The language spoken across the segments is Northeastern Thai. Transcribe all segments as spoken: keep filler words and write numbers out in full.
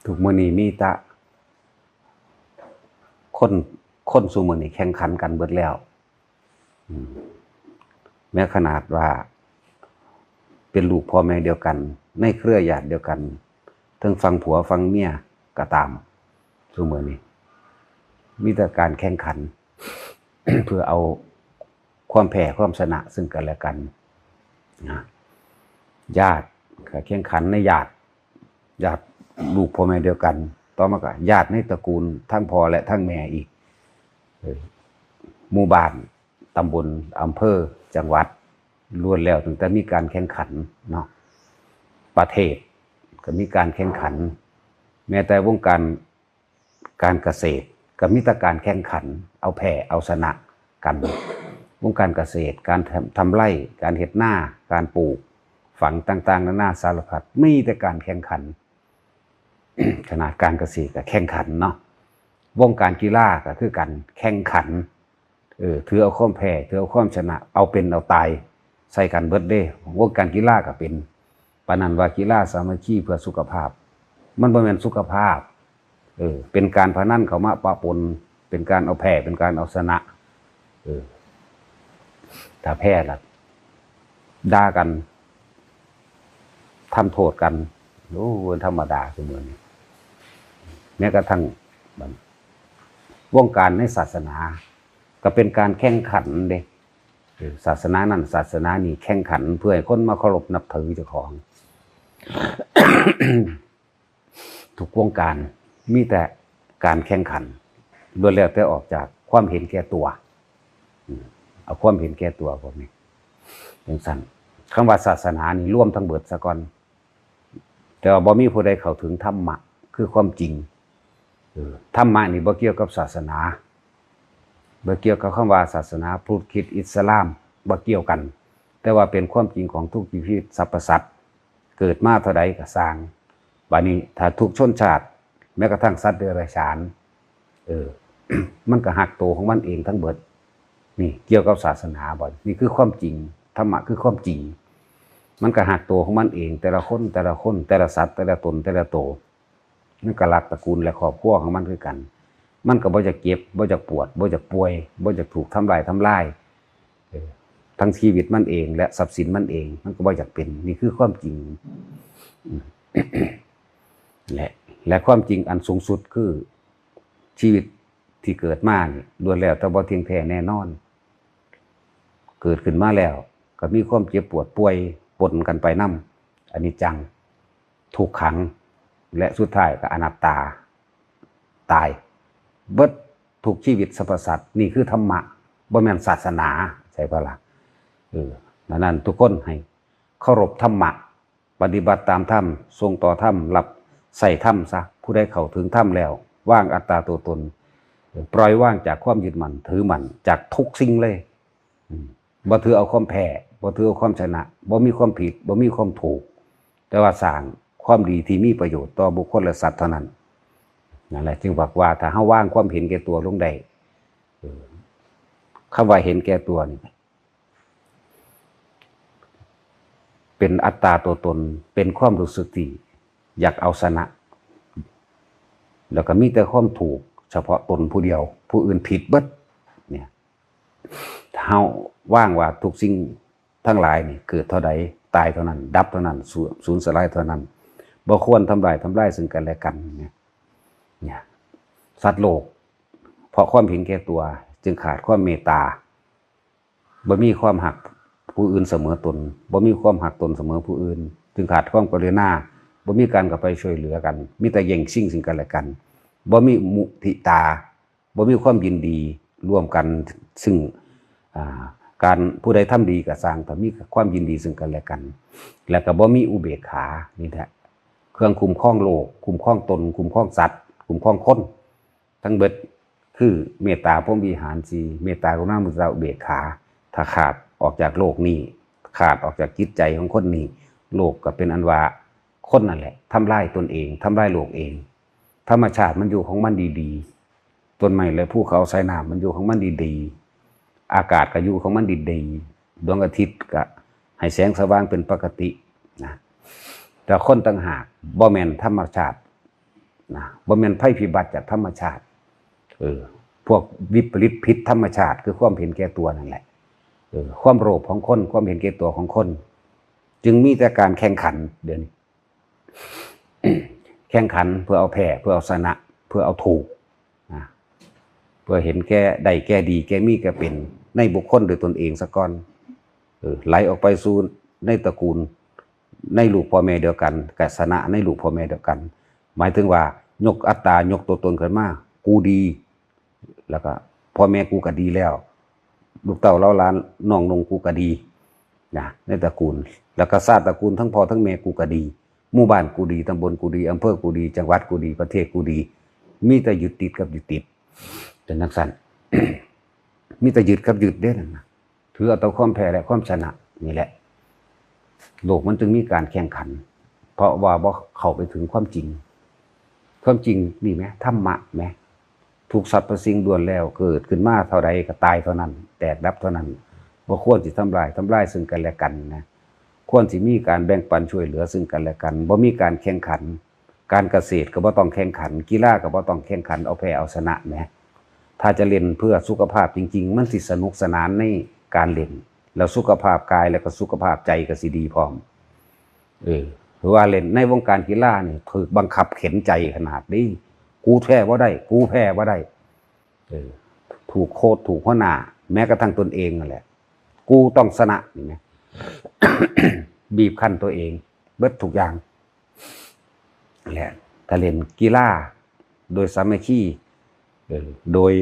ทุกมื้อนี้มีแต่คน คนซุมื้อนี้แข่งขันกันเบิดแล้ว อืม แม้ขนาดว่าเป็นลูกพ่อแม่เดียวกัน ในเครือญาติเดียวกัน ทั้งฝั่งผัวฝั่งเมียก็ตาม ซุมื้อนี้มีแต่การแข่งขัน เพื่อเอาความแพ้ความชนะซึ่งกันและกันนะ ญาติก็แข่งขันในญาติ ญาติลูกพ่อแม่เดียวกัน ต่อมาก็ญาติในตระกูลทั้งพ่อและทั้งแม่อีก เออ หมู่บ้าน ตำบล อำเภอ จังหวัด ล้วนแล้วตั้งแต่มีการแข่งขันเนาะ ประเทศก็มีการแข่งขัน แม้แต่วงการ การเกษตรก็มีแต่การแข่งขัน เอาแพ้เอาชนะกัน วงการเกษตร การทำ ทำไร่ การเฮ็ดนา การปลูกฝังต่างๆ นานาสารพัด มีแต่การแข่งขัน ขนาดการเกษตรก็แข่งขันเนาะ วงการกีฬาก็คือการแข่งขัน เออ ถือเอาความแพ้ ถือเอาความชนะ เอาเป็นเอาตายใส่กันเบิดเด้ วงการกีฬาก็เป็น ปานนั้นว่ากีฬาสามัคคีเพื่อสุขภาพ มันบ่แม่นสุขภาพ เออ เป็นการพนันเข้ามาปะปน เป็นการเอาแพ้ เป็นการเอาชนะ เออ ถ้าแพ้ล่ะ ด่ากัน ทำโทษกัน โอ้ ธรรมดาซุมื้อนี้ แม้กระทั่งวงการในศาสนา ก็เป็นการแข่งขันเด้ เออ ศาสนานั้นศาสนานี้แข่งขันเพื่อให้คนมาเคารพนับถือเจ้าของ ทุกวงการมีแต่การแข่งขัน ล้วนแล้วแต่ออกจากความเห็นแก่ตัว อืม เอาความเห็นแก่ตัวพวกนี้ จังซั่น คำว่าศาสนานี่รวมทั้งเบิดซะก่อน แต่ว่าบ่มีผู้ใดเข้าถึงธรรมะ คือความจริง เออ ธรรมะนี่บ่เกี่ยวกับศาสนา บ่เกี่ยวกับคำว่าศาสนาพุทธ คริสต์ อิสลาม บ่เกี่ยวกัน แต่ว่าเป็นความจริงของทุกชีวิตสรรพสัตว์ เกิดมาเท่าใดก็ซ่าง บัดนี้ถ้าทุกชนชาติ แม้กระทั่งสัตว์เดรัจฉาน เออ มันก็ฮักโตของมันเองทั้งเบิด นี่เกี่ยวกับศาสนาบ่ นี่คือความจริง ธรรมะคือความจริง มันก็ฮักโตของมันเอง แต่ละคน แต่ละคน แต่ละสัตว์ แต่ละตน แต่ละโต มันก็รักตระกูลและครอบครัวของมันคือกัน มันก็บ่อยากเจ็บ บ่อยากปวด บ่อยากป่วย บ่อยากถูกทำลาย ทำลาย เออ ทั้งชีวิตมันเองและทรัพย์สินมันเอง มันก็บ่อยากเป็น นี่คือความจริง อืม และ และความจริงอันสูงสุดคือ ชีวิตที่เกิดมานี่ล้วนแล้วแต่บ่เที่ยงแท้แน่นอน เกิดขึ้นมาแล้วก็มีความเจ็บปวดป่วยปนกันไปนำ อนิจจัง ทุกขัง และสุดท้ายก็อนัตตา ตาย เบิดทุกชีวิตสรรพสัตว์ นี่คือธรรมะ บ่แม่นศาสนา ใช่ปะล่ะ เออ ดังนั้นทุกคนให้เคารพธรรมะ ปฏิบัติตามธรรม ส่งต่อธรรม รับใช้ธรรมซะ ผู้ใดเข้าถึงธรรมแล้ว วางอัตตาตัวตน ปล่อยวางจากความยึดมั่นถือมั่น จากทุกสิ่งเลย อืม บ่ถือเอาความแพ้ บ่ถือเอาความชนะ บ่มีความผิด บ่มีความถูก แต่ว่าสร้างความดีที่มีประโยชน์ต่อบุคคลและสัตว์เท่านั้น นั่นแหละจึงบอกว่าถ้าเฮาวางความเห็นแก่ตัวลงได้ เออ คำว่าเห็นแก่ตัวนี่ เป็นอัตตาตัวตน เป็นความรู้สึกที่อยากเอาชนะ แล้วก็มีแต่ความถูกเฉพาะตนผู้เดียว ผู้อื่นผิดเบิด เนี่ย เฮาวางว่าทุกสิ่งทั้งหลายนี่เกิดเท่าใด ตายเท่านั้น ดับเท่านั้น สูญ สูญสลายเท่านั้น บ่ควรทำลาย ทำลายซึ่งกันและกันเนี่ย เนี่ย สัตว์โลก เพราะความเห็นแก่ตัว จึงขาดความเมตตา บ่มีความฮักผู้อื่นเสมอตน บ่มีความฮักตนเสมอผู้อื่น จึงขาดความกรุณา บ่มีการเข้าไปช่วยเหลือกัน มีแต่แย่งชิงซึ่งกันและกัน บ่มีมุทิตา บ่มีความยินดีร่วมกัน ซึ่ง อ่า การผู้ใดทำดีก็ซ่าง ถ้ามีความยินดีซึ่งกันและกัน แล้วก็บ่มีอุเบกขา นี่แหละ เครื่องคุ้มครองโลก คุ้มครองตน คุ้มครองสัตว์ คุ้มครองคน ทั้งเบิดคือเมตตาพรหมวิหารสี่ เมตตากรุณามุทิตาอุเบกขา ถ้าขาดออกจากโลกนี้ ขาดออกจากจิตใจของคนนี้ โลกก็เป็นอันว่าคนนั่นแหละทำลายตนเอง ทำลายโลกเอง ธรรมชาติมันอยู่ของมันดีๆ ต้นไม้และภูเขาสายน้ำมันอยู่ของมันดีๆ อากาศก็อยู่ของมันดีๆ ดวงอาทิตย์ก็ให้แสงสว่างเป็นปกตินะ แต่คนต่างหากบ่แม่นธรรมชาติ นะ บ่แม่นภัยพิบัติจากธรรมชาติ เออ พวกวิปริตผิดธรรมชาติ คือความเห็นแก่ตัวนั่นแหละ เออ ความโลภของคน ความเห็นแก่ตัวของคน จึงมีแต่การแข่งขันเดี๋ยวนี้ แข่งขันเพื่อเอาแพ้ เพื่อเอาชนะ เพื่อเอาถูกนะ เพื่อเห็นแก่ได้แก่ดีแก่มีแก่เป็น ในบุคคลโดยตนเองซะก่อน เออ ไหลออกไปสู่ในตระกูล ในลูกพ่อแม่เดียวกัน ก็ชนะในลูกพ่อแม่เดียวกัน หมายถึงว่ายกอัตตา ยกตัวตนขึ้นมา กูดี แล้วก็พ่อแม่กูก็ดีแล้ว ลูกเต้าเหล่าหลานน้องนุ่งกูก็ดีนะ ในตระกูล แล้วก็ชาติตระกูลทั้งพ่อทั้งแม่กูก็ดี หมู่บ้านกูดี ตำบลกูดี อำเภอกูดี จังหวัดกูดี ประเทศกูดี มีแต่ยึดติดกับยึดติด เป็นจั่งซั้น มีแต่ยึดกับยึดเด้นั่นนะ ถือเอาแต่ความแพ้และความชนะนี่แหละ โลกมันจึงมีการแข่งขัน เพราะว่าบ่เข้าไปถึงความจริง ความจริงนี่แหม ธรรมะแหม ทุกสรรพสิ่งล้วนแล้วเกิดขึ้นมาเท่าใดก็ตายเท่านั้น แตกดับเท่านั้น บ่ควรสิทำลาย ทำลายซึ่งกันและกันนะ ควรสิมีการแบ่งปันช่วยเหลือซึ่งกันและกัน บ่มีการแข่งขัน การเกษตรก็บ่ต้องแข่งขัน กีฬาก็บ่ต้องแข่งขัน เอาแพ้เอาชนะแหม ถ้าจะเล่นเพื่อสุขภาพจริงๆ มันสิสนุกสนานในการเล่น แล้วสุขภาพกายแล้วก็สุขภาพใจก็สิดีพร้อม เออ หรือว่าเล่นในวงการกีฬานี่ถูกบังคับเข็นใจขนาดนี้ กูแพ้บ่ได้ กูแพ้บ่ได้ เออ ถูกโค้ช ถูกหัวหน้า แม้กระทั่งตนเองนั่นแหละ กูต้องชนะ นี่นะ บีบคั้นตัวเอง เบิดทุกอย่าง แหละ ถ้าเล่นกีฬาโดยสามัคคี เออ โดย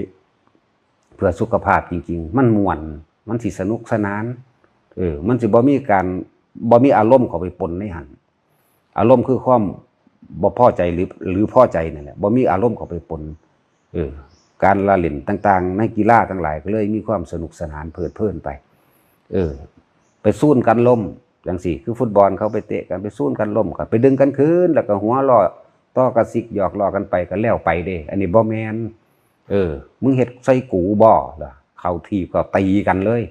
เพื่อสุขภาพจริงๆ มันม่วน มันสิสนุกสนาน เออ มันสิบ่มีการ บ่มีอารมณ์เข้าไปปนในหั้น อารมณ์คือความบ่พอใจหรือ หรือพอใจนั่นแหละ บ่มีอารมณ์เข้าไปปน เออ การละเล่นต่างๆ ในกีฬาทั้งหลายก็เลยมีความสนุกสนานเพลิดเพลินไป เออ ไปซูนกันล้มจั่งซี้ คือฟุตบอลเขาไปเตะกัน ไปซูนกันล้ม ก็ไปดึงกันคืน แล้วก็หัวเราะต่อกระซิกหยอกล้อกันไป ก็แล้วไปเด้ อันนี้บ่แม่น เออ มึงเฮ็ดใส่กูบ่ล่ะ เข้าถีบก็ตีกันเลย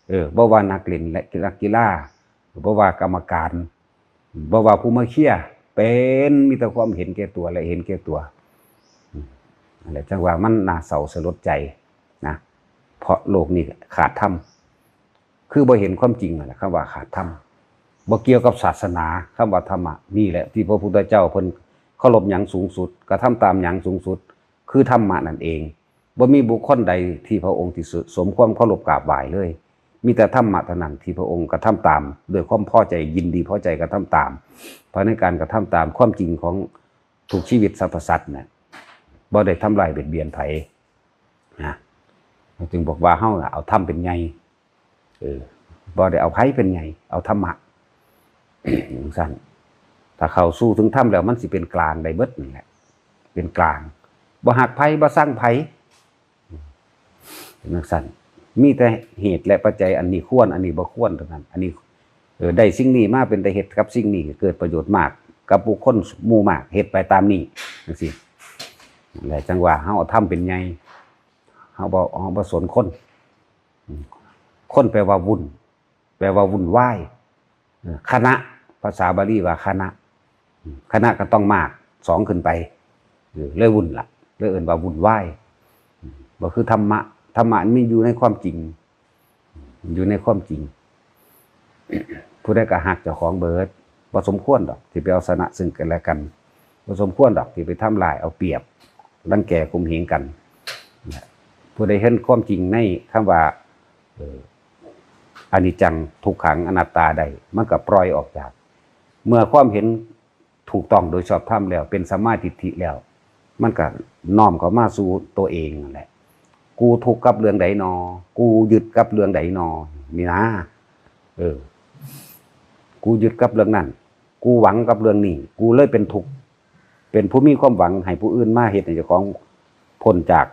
เออ บ่ว่านักเล่นและนักกีฬา บ่ว่ากรรมการ บ่ว่าผู้มาเชียร์ เป็นมีแต่ความเห็นแก่ตัวและเห็นแก่ตัว อืม นั่นแหละ จั่งว่ามันน่าเศร้าสลดใจนะ เพราะโลกนี้ขาดธรรม คือบ่เห็นความจริงนั่นแหละ คำว่าขาดธรรม บ่เกี่ยวกับศาสนา คำว่าธรรมะ นี่แหละที่พระพุทธเจ้าเพิ่นเคารพหยังสูงสุด กระทำตามหยังสูงสุด คือธรรมะนั่นเอง บ่มีบุคคลใดที่พระองค์ที่สุดสมความเคารพกราบไหว้เลย มีแต่ธรรมะเท่านั้นที่พระองค์กระทำตามด้วยความพอใจ ยินดีพอใจกระทำตาม เพราะในการกระทำตามความจริงของทุกชีวิตสรรพสัตว์น่ะ บ่ได้ทำลายเบียดเบียนไผนะ จึงบอกว่าเฮาน่ะเอาธรรมเป็นใหญ่ เออ บ่ได้เอาไผเป็นใหญ่ เอาธรรมะ จั่งซั้น ถ้าเข้าสู่ถึงธรรมแล้วมันสิเป็นกลางได้เบิดนั่นแหละ เป็นกลาง บ่ฮักไผ บ่ซังไผ จั่งซั้น มีแต่เหตุและปัจจัย อันนี้ควร อันนี้บ่ควรเท่านั้น อันนี้ เออ ได้สิ่งนี้มาเป็นตาเฮ็ดกับสิ่งนี้ เกิดประโยชน์มาก กับบุคคลหมู่มาก เฮ็ดไปตามนี้ จั่งซี้ นั่นแหละ จั่งว่าเฮาเอาธรรมเป็นใหญ่ เฮาบ่ เฮาบ่สนคน อืม คนแปลว่าวุ่น แปลว่าวุ่นวาย เออ คณะ ภาษาบาลีว่าคณะ อืม คณะก็ต้องมาก สองขึ้นไป เออ เลยวุ่นละ เลยเอิ้นว่าวุ่นวาย อืม บ่คือธรรมะ ธรรมะมันอยู่ในความจริง อยู่ในความจริง ผู้ใดก็ฮักเจ้าของเบิด บ่สมควรดอกที่ไปเอาชนะซึ่งกันและกัน บ่สมควรดอกที่ไปทำลายเอาเปรียบ รังแกข่มเหงกัน ผู้ใดเห็นความจริงในคำว่า เอ่อ อนิจจัง ทุกขัง อนัตตาได้ มันก็ปล่อยออกจาก เมื่อความเห็นถูกต้องโดยชอบธรรมแล้ว เป็นสัมมาทิฏฐิแล้ว มันก็น้อมเข้ามาสู่ตัวเองนั่นแหละ กูทุกข์กับเรื่องใดนอ กูยึดกับเรื่องใดนอ นี่นะ เออ กูยึดกับเรื่องนั้น กูหวังกับเรื่องนี้ กูเลยเป็นทุกข์ เป็นผู้มีความหวังให้ผู้อื่นมาเฮ็ดให้เจ้าของพ้นจาก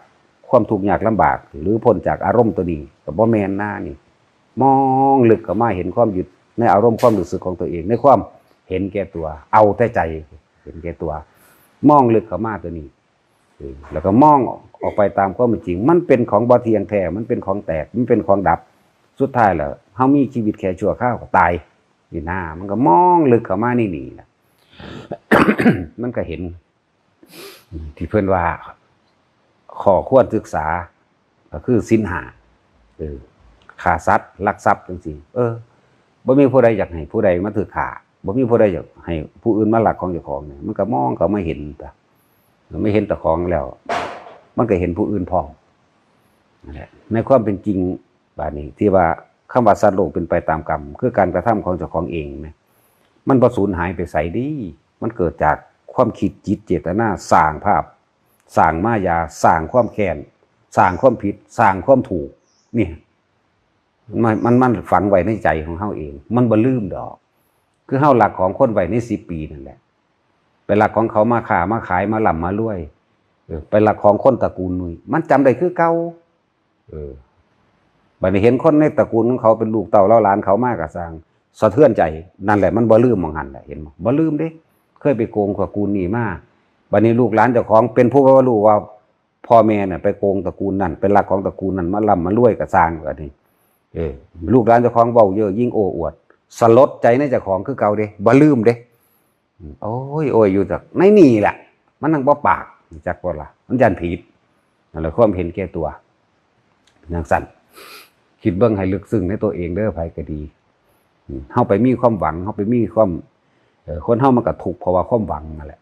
ความทุกข์ยากลำบาก หรือพ้นจากอารมณ์ตัวนี้ ก็บ่แม่นนะนี่ มองลึกเข้ามาเห็นความยึดในอารมณ์ความรู้สึกของตัวเอง ในความเห็นแก่ตัว เอาแต่ใจ เห็นแก่ตัว มองลึกเข้ามาตัวนี้ เออ แล้วก็มองออกไปตามความเป็นจริง มันเป็นของบ่เที่ยงแท้ มันเป็นของแตก มันเป็นของดับ สุดท้ายแล้ว เฮามีชีวิตแค่ชั่วคราวก็ตาย นี่นะ มันก็มองลึกเข้ามาในนี่แหละ มันก็เห็น ที่เพิ่นว่าข้อควรศึกษา ก็คือศีลห้า เออ ฆ่าสัตว์ ลักทรัพย์จังซี้ เออ บ่มีผู้ใดอยากให้ผู้ใดมาถือฆ่า บ่มีผู้ใดอยากให้ผู้อื่นมาลักของเจ้าของเนี่ย มันก็มองเข้ามาเห็นตะ มันไม่เห็นเจ้าของแล้ว มันก็เห็นผู้อื่นพร้อม นั่นแหละ ในความเป็นจริง บาดนี้ที่ว่าคำว่าสัตว์โลกเป็นไปตามกรรม คือการกระทำของเจ้าของเองนะ มันบ่สูญหายไปไสเด้ มันเกิดจากความคิดจิตเจตนา สร้างภาพ สร้างมายา สร้างความแค้น สร้างความผิด สร้างความถูก นี่ มัน มัน มันฝังไว้ในใจของเฮาเอง มันบ่ลืมดอก คือเฮาลักของคนไว้ในสิบปีนั่นแหละ ไปลักของเขามาค้ามาขาย มาร่ำมารวย เออ ไปลักของคนตระกูลนี้ มันจำได้คือเก่า เออ บัดนี้เห็นคนในตระกูลของเขาเป็นลูกเต้าเหล่าหลานเขามาก็ซ่าง สะเทือนใจ นั่นแหละ มันบ่ลืมหม่องหั้นแหละ เห็นบ่ บ่ลืมเด้ เคยไปโกงตระกูลนี้มา บัดนี้ลูกหลานเจ้าของเป็นผู้ว่ารู้ว่า พ่อแม่น่ะไปโกงตระกูลนั่น ไปลักของตระกูลนั่นมาร่ำมารวยก็ซ่าง บัดนี้ เออ ลูกหลานเจ้าของเว้าเย้อหยิ่งโอ้อวด สลดใจในเจ้าของคือเก่าเด้ บ่ลืมเด้ อืม โอ้ย โอ้ย อยู่จักในนี่แหละ มันนั่งบ่ปาก จักบ่ล่ะ มันย้านผิด นั่นแหละ ความเห็นแก่ตัว จังซั่น คิดเบิ่งให้ลึกซึ้งในตัวเองเด้อ ไผก็ดี อืม เฮาไปมีความหวัง เฮาไปมีความ เอ่อ คนเฮามันก็ทุกข์เพราะว่าความหวังนั่นแหละ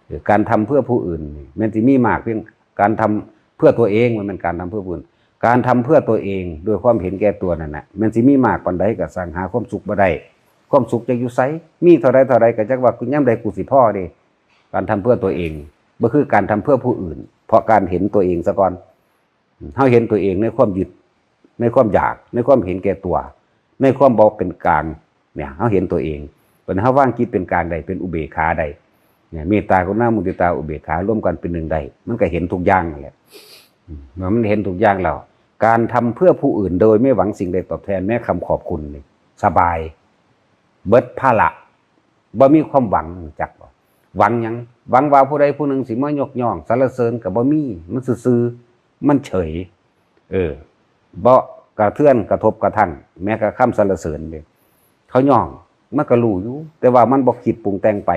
เออ การทำเพื่อผู้อื่นนี่ แม่นสิมีมากเพียง การทำเพื่อตัวเอง มันเป็นการทำเพื่อผู้อื่น การทำเพื่อตัวเองด้วยความเห็นแก่ตัวนั่นน่ะ แม่นสิมีมากปานใดก็ซ่าง หาความสุขบ่ได้ ความสุขจักอยู่ไส มีเท่าใดเท่าใดก็จักว่า กูยามใดกูสิพอเด้ การทำเพื่อตัวเอง บ่คือการทำเพื่อผู้อื่น เพราะการเห็นตัวเองซะก่อน เฮาเห็นตัวเองในความยึด ในความอยาก ในความเห็นแก่ตัว ในความบ่เป็นกลาง เนี่ย เฮาเห็นตัวเอง บัดนี้เฮาวางจิตเป็นกลางได้ เป็นอุเบกขาได้ เนี่ย เมตตากรุณามุทิตาอุเบกขารวมกันเป็นหนึ่งได้ มันก็เห็นทุกอย่างนั่นแหละ อืม เมื่อมันเห็นทุกอย่างแล้ว การทำเพื่อผู้อื่นโดยไม่หวังสิ่งใดตอบแทน แม้คำขอบคุณนี่ สบาย เบิดภาระ บ่มีความหวัง จักบ่ หวังหยัง หวังว่าผู้ใดผู้หนึ่งสิมายกย่องสรรเสริญก็บ่มี มันซื่อๆ มันเฉย เออ บ่กระเทือนกระทบกระทั่ง แม้กระทั่งคำสรรเสริญเด้ เขาย่อง มันก็รู้อยู่ แต่ว่ามันบ่คิดปรุงแต่งไป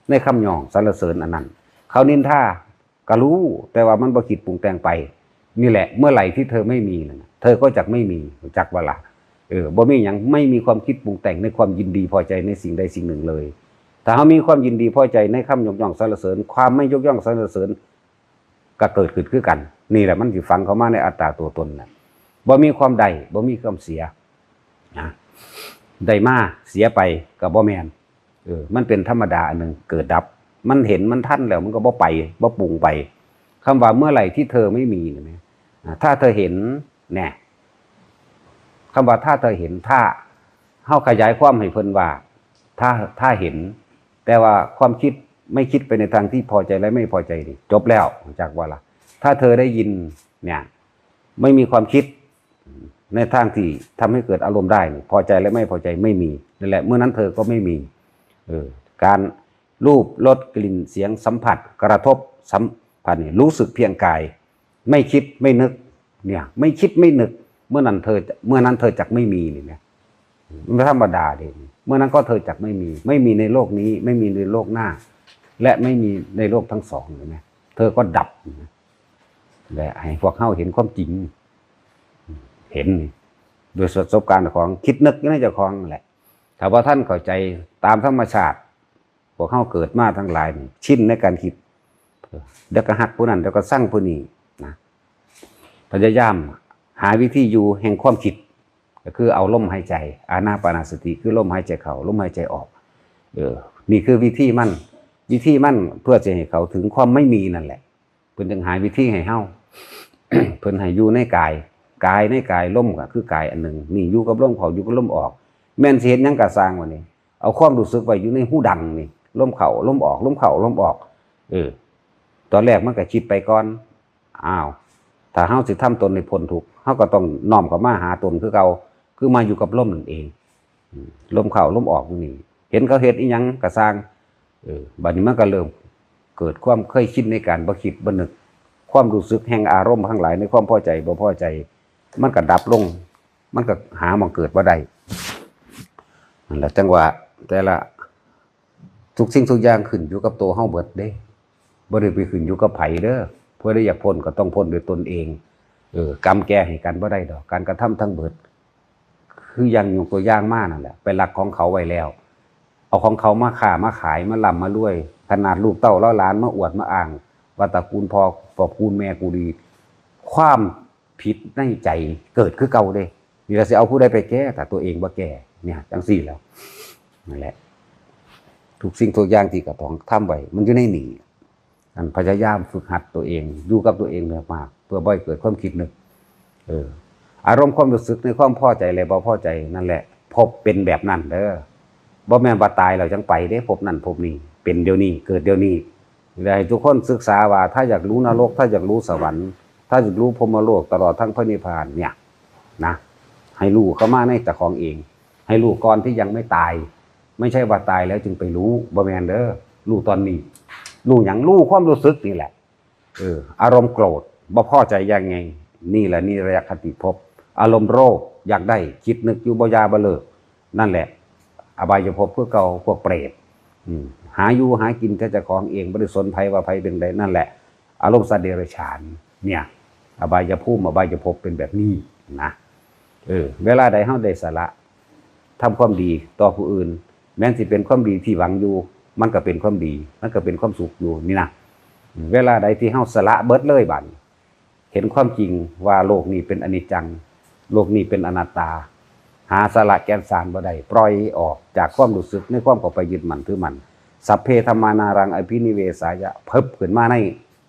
ในคำย่องสรรเสริญอันนั้น เขานินทา ก็รู้ แต่ว่ามันบ่คิดปรุงแต่งไป นี่แหละ เมื่อไหร่ที่เธอไม่มีนั่นน่ะ เธอก็จักไม่มี จักบ่ล่ะ เออ บ่มีหยัง ไม่มีความคิดปรุงแต่งในความยินดีพอใจในสิ่งใดสิ่งหนึ่งเลย ถ้าเฮามีความยินดีพอใจในคำยกย่องสรรเสริญ ความไม่ยกย่องสรรเสริญก็เกิดขึ้นคือกัน นี่แหละมันสิฝังเข้ามาในอัตตาตัวตนน่ะ บ่มีความได้ บ่มีความเสีย นะ ได้มาเสียไปก็บ่แม่น เออ มันเป็นธรรมดาอันหนึ่ง เกิดดับ มันเห็นมันทันแล้ว มันก็บ่ไป บ่ปรุงไป คำว่าเมื่อไหร่ที่เธอไม่มีเนี่ยนะ อ่า ถ้าเธอเห็น แน่ คำว่าถ้าเธอเห็น ถ้า เฮาขยายความให้เพิ่นว่า ถ้า ถ้าเห็น แต่ว่าความคิดไม่คิดไปในทางที่พอใจและไม่พอใจนี่ จบแล้ว จักบ่ล่ะ ถ้าเธอได้ยิน เนี่ย ไม่มีความคิด ในทางที่ทำให้เกิดอารมณ์ได้นี่ พอใจและไม่พอใจไม่มี นั่นแหละ เมื่อนั้นเธอก็ไม่มี เออ การรูป รส กลิ่น เสียง สัมผัส กระทบ สัมผัสนี่ รู้สึกเพียงกาย ไม่คิดไม่นึก เนี่ย ไม่คิดไม่นึก เมื่อนั้นเธอ เมื่อนั้นเธอจักไม่มีนี่นะ มันธรรมดาเด้ เมื่อนั้นก็เธอจักไม่มี ไม่มีในโลกนี้ ไม่มีในโลกหน้า และไม่มีในโลกทั้งสอง เห็นไหม เธอก็ดับ และให้พวกเฮาเห็นความจริง เห็น โดยประสบการณ์ของคิดนึกอยู่ในเจ้าของนั่นแหละ ถ้าว่าท่านเข้าใจตามธรรมชาติ พวกเฮาเกิดมาทั้งหลายนี่ ชินในการคิด เดี๋ยวก็ฮักผู้นั้น เดี๋ยวก็ซังผู้นี้นะ พยายามหาวิธีอยู่แห่งความคิด ก็คือเอาลมหายใจ อานาปานสติ คือลมหายใจเข้า ลมหายใจออก เออ นี่คือวิธีมัน วิธีมันเพื่อจะให้เข้าถึงความไม่มีนั่นแหละ เพิ่นจึงหาวิธีให้เฮา เพิ่นให้อยู่ในกาย กายในกาย ลมก็คือกายอันหนึ่ง นี่อยู่กับลมเข้า อยู่กับลมออก แม่นสิเฮ็ดหยังก็ซ่างว่านี่ เอาความรู้สึกไว้อยู่ในฮูดังนี่ ลมเข้า ลมออก ลมเข้า ลมออก เออ ตอนแรกมันก็คิดไปก่อน อ้าว ถ้าเฮาสิทำตนให้พ้นทุกข์ เฮาก็ต้องน้อมเข้ามาหาตนคือเก่า คือมาอยู่กับลมนั่นเอง อืม ลมเข้า ลมออกอยู่นี่ เห็นเขาเฮ็ดอิหยังก็ซ่าง เออ บัดนี้มันก็เริ่มเกิดความเคยชินในการบ่คิดบ่นึก ความรู้สึกแห่งอารมณ์ทั้งหลายในความพอใจบ่พอใจ มันก็ดับลง มันก็หาหม่องเกิดบ่ได้ นั่นแหละจังว่าแต่ละ ทุกสิ่งทุกอย่างขึ้นอยู่กับตัวเฮาเบิดเด้ บ่ได้ไปขึ้นอยู่กับไผเด้อ ผู้ใดอยากพ้นก็ต้องพ้นด้วยตนเอง เออ กรรมแก้ให้กันบ่ได้ดอก การกระทำทั้งเบิด คืออย่างยกตัวอย่างมานั่นแหละ ไปลักของเขาไว้แล้ว เอาของเขามาค้ามาขาย มาร่ำมารวย ขนาดลูกเต้าเหล่าหลานมาอวดมาอ้าง ว่าตระกูลพ่อ ตระกูลแม่กูดี ความผิดในใจเกิดคือเก่าเด้ นี่ล่ะสิเอาผู้ใดไปแก้ ถ้าตัวเองบ่แก้ เนี่ย จั่งซี้แหล้ว นั่นแหละ ทุกสิ่งทุกอย่างที่กระต้องทำไว้ มันอยู่ในนี่ อันพยายามฝึกหัดตัวเอง อยู่กับตัวเองมากๆ เพื่อบ่ให้เกิดความคิดนึก เออ อารมณ์ความรู้สึกในความพอใจและบ่พอใจนั่นแหละ ภพเป็นแบบนั้นเด้อ บ่แม่นว่าตายแล้วจั่งไปเด้ ภพนั่นภพนี้ เป็นเดี๋ยวนี้ เกิดเดี๋ยวนี้ อยากให้ทุกคนศึกษาว่า ถ้าอยากรู้นรก ถ้าอยากรู้สวรรค์ ถ้าอยากรู้พรหมโลก ตลอดทั้งพระนิพพานเนี่ย นะ ให้รู้เข้ามาในเจ้าของเอง ให้รู้ก่อนที่ยังไม่ตาย ไม่ใช่ว่าตายแล้วจึงไปรู้ บ่แม่นเด้อ รู้ตอนนี้ รู้หยัง รู้ความรู้สึกนี่แหละ เออ อารมณ์โกรธ บ่พอใจยังไง นี่แหละนิรยคติภพ อารมณ์โลภ อยากได้ คิดนึกอยู่บ่หย่าบ่เลิก นั่นแหละ อบายภพคือเก่า พวกเปรต อืม หาอยู่หากินแต่เจ้าของเอง บ่ได้สนไผว่าไผเป็นใด นั่นแหละ อารมณ์สัตว์เดรัจฉาน เนี่ย อบายภูมิ อบายภพเป็นแบบนี้นะ เออ เวลาใดเฮาได้สละ ทำความดีต่อผู้อื่น แม้นสิเป็นความดีที่หวังอยู่ มันก็เป็นความดี มันก็เป็นความสุขอยู่นี่นะ เวลาใดที่เฮาสละเบิดเลยบัดนี้ เห็นความจริงว่าโลกนี้เป็นอนิจจัง โลกนี้เป็นอนัตตา หาสาระแก่นสารบ่ได้ ปล่อยออกจากความรู้สึกในความเข้าไปยึดมั่นถือมั่น สัพเพธัมมานารังอภินิเวสายะ เพิบขึ้นมาใน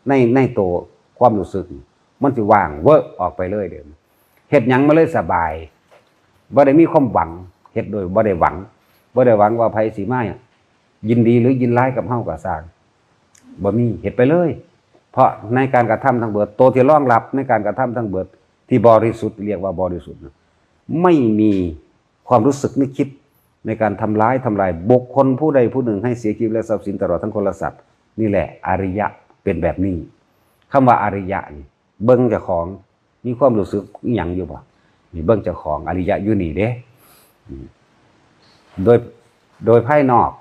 ใน ในตัวความรู้สึก มันสิว่างเวิบออกไปเลยเด้ เฮ็ดหยังมาเลยสบาย บ่ได้มีความหวัง เฮ็ดโดยบ่ได้หวัง บ่ได้หวังว่าไผสิมายินดีหรือยินร้ายกับเฮาก็ซ่าง บ่มี เฮ็ดไปเลย เพราะในการกระทำทั้งเบิด ตัวที่รองรับในการกระทำทั้งเบิดที่บริสุทธิ์เรียกว่าบริสุทธิ์นะ ไม่มีความรู้สึกนึกคิดในการทำร้าย ทำลายบุคคลผู้ใดผู้หนึ่งให้เสียชีวิตและทรัพย์สินตลอดทั้งคนและสัตว์ นี่แหละอริยะเป็นแบบนี้ คำว่าอริยะนี่ เบิ่งเจ้าของ มีความรู้สึกอิหยังอยู่บ่ นี่เบิ่งเจ้าของ อริยะอยู่นี่เด้ อืม โดย โดยภายนอก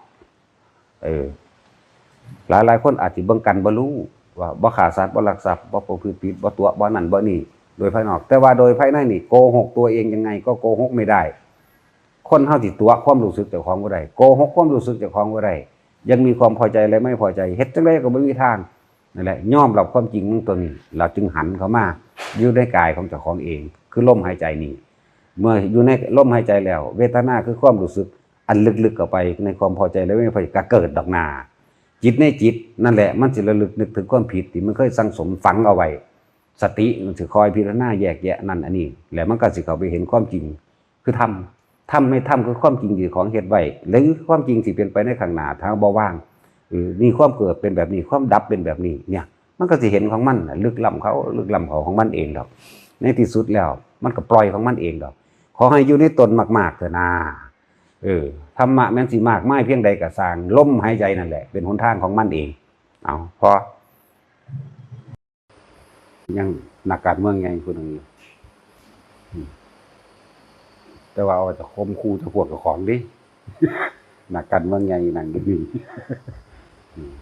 เออ หลายหลายคนอาจสิเบิ่งกันบ่รู้ ว่าบ่ฆ่าสัตว์ บ่ลักทรัพย์ บ่ประพฤติผิด บ่ตั๋วะ บ่นั่นบ่นี่ โดยภายนอก แต่ว่าโดยภายในนี่ โกหกตัวเองยังไงก็โกหกไม่ได้ คนเฮาสิตั๋วะความรู้สึกเจ้าของบ่ได้ โกหกความรู้สึกเจ้าของบ่ได้ ยังมีความพอใจและไม่พอใจ เฮ็ดจั่งใดก็บ่มีทาง นั่นแหละ ยอมรับความจริงมันตัวนี้ เราจึงหันเข้ามา อยู่ในกายของเจ้าของเอง คือลมหายใจนี่ เมื่ออยู่ในลมหายใจแล้ว เวทนาคือความรู้สึกอันลึกๆเข้าไปในความพอใจและไม่พอใจก็เกิดดอกนา จิตในจิตนั่นแหละ มันสิระลึกนึกถึงความผิดที่มันเคยสั่งสมฝังเอาไว้ สติมันสิคอยพิจารณาแยกแยะนั่นอันนี้ แล้วมันก็สิเข้าไปเห็นความจริง คือธรรม ธรรมในธรรมคือความจริงที่ของเฮ็ดไว้ หรือความจริงที่เป็นไปในข้างหน้า ถ้าบ่วาง เออ นี่ความเกิดเป็นแบบนี้ ความดับเป็นแบบนี้ เนี่ย มันก็สิเห็นของมันน่ะ ลึกล้ำเขา ลึกล้ำเขาของมันเองดอก ในที่สุดแล้ว มันก็ปล่อยของมันเองดอก ขอให้อยู่ในตนมากๆเถอะนา เออ ธรรมะแม้นสิมากมายเพียงใดก็ซ่าง ลมหายใจนั่นแหละ เป็นหนทางของมันเอง เอา พอ ยังนักการเมืองใหญ่ผู้หนึ่งอยู่ อืม แต่ว่าเอาแต่ข่มขู่แต่พวกเจ้าของเด้ นักการเมืองใหญ่นั่งอยู่นี่ อืม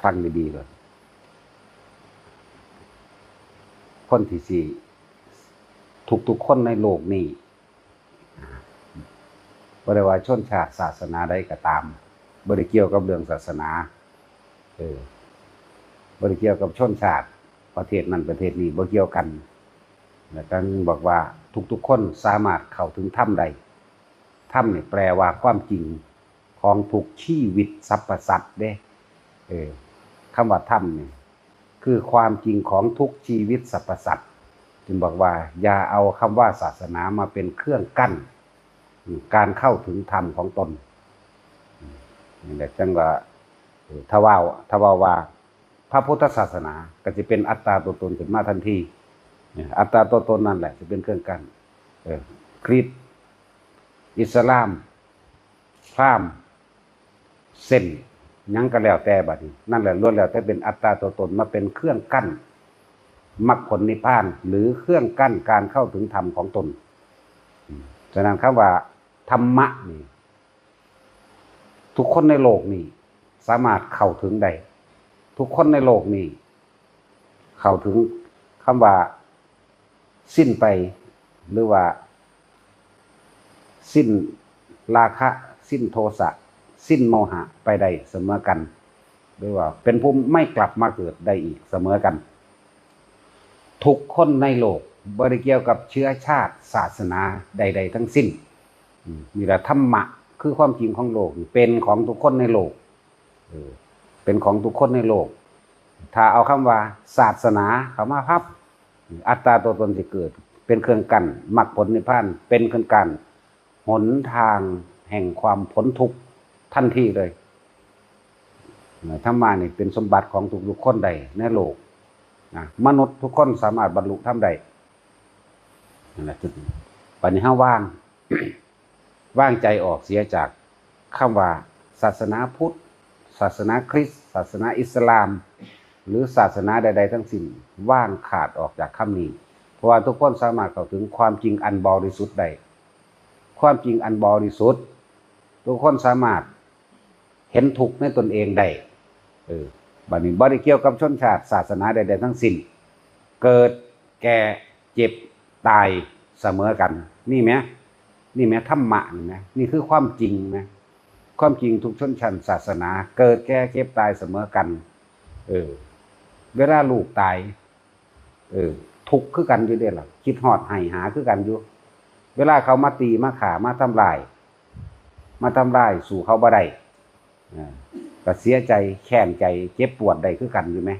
ฟังดีๆเลย คนที่สิ ทุกๆคนในโลกนี้ บ่ได้ว่าชนชาติศาสนาใดก็ตาม บ่ได้เกี่ยวกับเรื่องศาสนา เออ บ่ได้เกี่ยวกับชนชาติ ประเทศนั้นประเทศนี้ บ่เกี่ยวกัน แล้วท่านบอกว่าทุกๆคนสามารถเข้าถึงธรรมได้ ธรรมนี่แปลว่าความจริงของทุกชีวิตสรรพสัตว์เด้ เออ คำว่าธรรมนี่คือความจริงของทุกชีวิตสรรพสัตว์ จึงบอกว่าอย่าเอาคำว่าศาสนามาเป็นเครื่องกั้น อืม การเข้าถึงธรรมของตน อืม นี่แหละจั่งว่า เออ ถ้าเว้า ถ้าเว้าว่า พระพุทธศาสนาก็สิเป็นอัตตาตัวตนขึ้นมาทันที เนี่ย อัตตาตัวตนนั่นแหละสิเป็นเครื่องกั้น เออ คริสต์ อิสลาม พราหมณ์ เซนต์ หยังก็แล้วแต่บัดนี้ นั่นแหละล้วนแล้วแต่เป็นอัตตาตัวตนมาเป็นเครื่องกั้นมรรคผลนิพพาน หรือเครื่องกั้นการเข้าถึงธรรมของตน อืม ฉะนั้นคำว่า ธรรมะนี่ ทุกคนในโลกนี่สามารถเข้าถึงได้ ทุกคนในโลกนี่เข้าถึงคำว่าสิ้นไป หรือว่าสิ้นราคะ สิ้นโทสะ สิ้นโมหะไปได้เสมอกัน หรือว่าเป็นผู้ไม่กลับมาเกิดได้อีกเสมอกัน ทุกคนในโลก บ่ได้เกี่ยวกับเชื้อชาติศาสนาใดๆทั้งสิ้น อืม นี่แหละธรรมะ คือความจริงของโลก เป็นของทุกคนในโลก เออ เป็นของทุกคนในโลก ถ้าเอาคำว่าศาสนาเข้ามาพับ อัตตาตัวตนสิเกิด เป็นเครื่องกั้น มรรคผลนิพพาน เป็นเครื่องกั้น หนทางแห่งความพ้นทุกข์ทันทีเลย ธรรมะนี่เป็นสมบัติของทุกๆคนได้ในโลกนะ มนุษย์ทุกคนสามารถบรรลุธรรมได้ นั่นแหละจุดนี้ บัดนี้เฮาวาง วางใจออกเสียจากคำว่าศาสนาพุทธ ศาสนาคริสต์ ศาสนาอิสลาม หรือศาสนาใดๆทั้งสิ้น วางขาดออกจากคำนี้ เพราะว่าทุกคนสามารถเข้าถึงความจริงอันบริสุทธิ์ได้ ความจริงอันบริสุทธิ์ ทุกคนสามารถเห็นทุกข์ในตนเองได้ เออ บัดนี้บ่ได้เกี่ยวกับชนชาติศาสนาใดๆทั้งสิ้น เกิด แก่ เจ็บ ตาย เสมอกัน นี่แหม นี่แหมธรรมะ นี่แหม นี่คือความจริงนะ ความจริงทุกชนชั้นศาสนา เกิด แก่ เจ็บ ตาย เสมอกัน เออ เวลาลูกตาย เออ ทุกข์คือกันอยู่เด้ล่ะ คิดฮอดไห้หาคือกันอยู่ เวลาเขามาตี มาฆ่า มาทำลาย มาทำลาย สู้เขาบ่ได้ อ่า ก็เสียใจ แค้นใจ เจ็บปวดได้คือกันอยู่แหม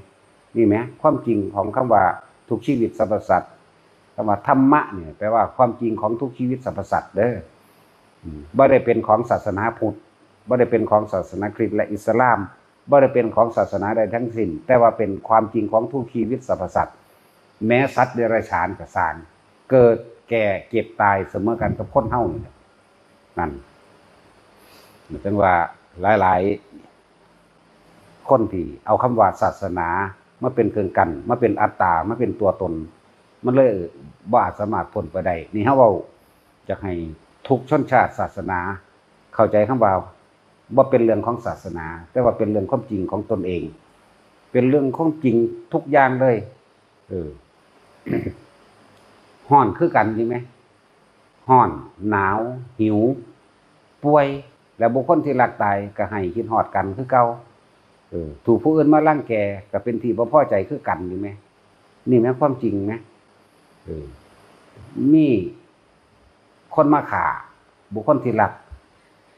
นี่แหม ความจริงของคำว่าทุกชีวิตสรรพสัตว์ คำว่าธรรมะเนี่ย แปลว่าความจริงของทุกชีวิตสรรพสัตว์เด้อ อืม บ่ได้เป็นของศาสนาพุทธ บ่ได้เป็นของศาสนาคริสต์และอิสลาม บ่ได้เป็นของศาสนาใดทั้งสิ้น แต่ว่าเป็นความจริงของทุกชีวิตสรรพสัตว์ แม้สัตว์เดรัจฉานก็ซ่าง เกิด แก่ เจ็บ ตาย เสมอกันกับคนเฮานี่แหละ นั่น หมายถึงว่าหลายๆ คนที่เอาคำว่าศาสนามาเป็นเครื่องกั้น มาเป็นอัตตา มาเป็นตัวตน มันเลยบ่อาจสามารถพ้นไปได้ นี่เฮาเว้าอยากให้ทุกชนชาติศาสนา เข้าใจคำว่าบ่เป็นเรื่องของศาสนา แต่ว่าเป็นเรื่องความจริงของตนเอง เป็นเรื่องของจริงทุกอย่างเลย เออ ฮ้อนคือกันอยู่แหม ฮ้อน หนาว หิว ป่วย แล้วบุคคลที่รักตายก็ไห้คิดฮอดกันคือเก่า เออ ถูกผู้อื่นมารังแกก็เป็นที่บ่พอใจคือกันอยู่แหม นี่แหมความจริงแหม เออ มีคนมาฆ่าบุคคลที่รัก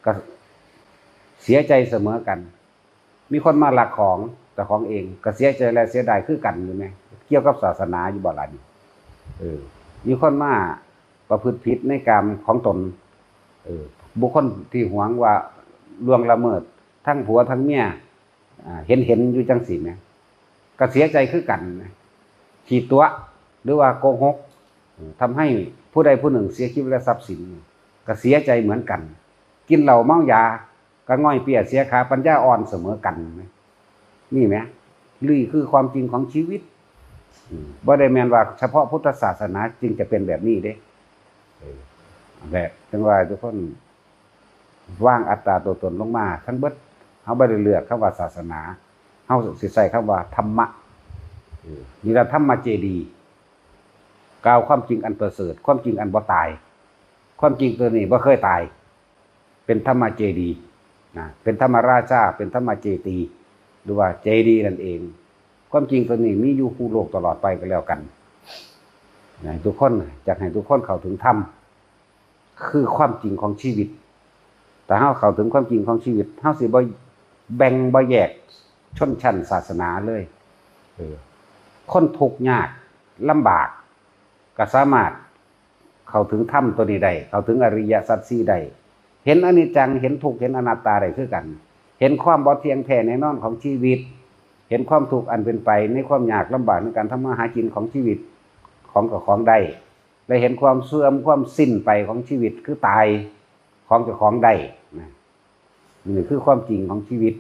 ก็เสียใจเสมอกัน มีคนมาลักของเจ้าของเอง ก็เสียใจและเสียดายคือกันอยู่แหม เกี่ยวกับศาสนาอยู่บ่ล่ะนี่ เออ มีคนมาประพฤติผิดในกามของตน เออ บุคคลที่หวงว่าล่วงละเมิดทั้งผัวทั้งเมีย อ่า เห็นๆ อยู่จังซี้แหม ก็เสียใจคือกันนะ ขี้ตั๋วะ หรือว่าโกหก เออ ทำให้ผู้ใดผู้หนึ่งเสียชีวิตและทรัพย์สิน ก็เสียใจเหมือนกัน กินเหล้าเมายา ก็ง่อยเปี้ยเสียขาปัญญาอ่อนเสมอกันนะ นี่แหม นี่คือความจริงของชีวิต อืม บ่ได้แม่นว่าเฉพาะพุทธศาสนาจึงจะเป็นแบบนี้เด้ เออ นั่นแหละ จั่งว่าทุกคนวางอัตตาตัวตนลงมาทั้งเบิด เฮาบ่ได้เลือกคำว่าศาสนา เฮาสิใช้คำว่าธรรมะ เออ นี่ละธรรมเจดีย์ กล่าวความจริงอันประเสริฐ ความจริงอันบ่ตาย ความจริงตัวนี้บ่เคยตาย เป็นธรรมเจดีย์นะ เป็นธรรมราชา เป็นธรรมเจดีย์ หรือว่าเจดีย์นั่นเอง ความจริงตัวนี้มีอยู่คู่โลกตลอดไปก็แล้วกันนะ ทุกคน อยากให้ทุกคนเข้าถึงธรรม คือความจริงของชีวิต ถ้าเฮาเข้าถึงความจริงของชีวิต เฮาสิบ่แบ่งบ่แยกชนชั้นศาสนาเลย เออ คนทุกข์ยากลำบาก ก็สามารถเข้าถึงธรรมตัวนี้ได้ เข้าถึงอริยสัจสี่ได้ เห็นอนิจจัง เห็นทุกข์ เห็นอนัตตาได้คือกัน เห็นความบ่เที่ยงแท้แน่นอนของชีวิต เห็นความทุกข์อันเป็นไปในความยากลำบากในการทำมาหากินของชีวิต ของเจ้าของได้ และเห็นความเสื่อมความสิ้นไปของชีวิต คือตายของเจ้าของได้นะ นี่คือความจริงของชีวิต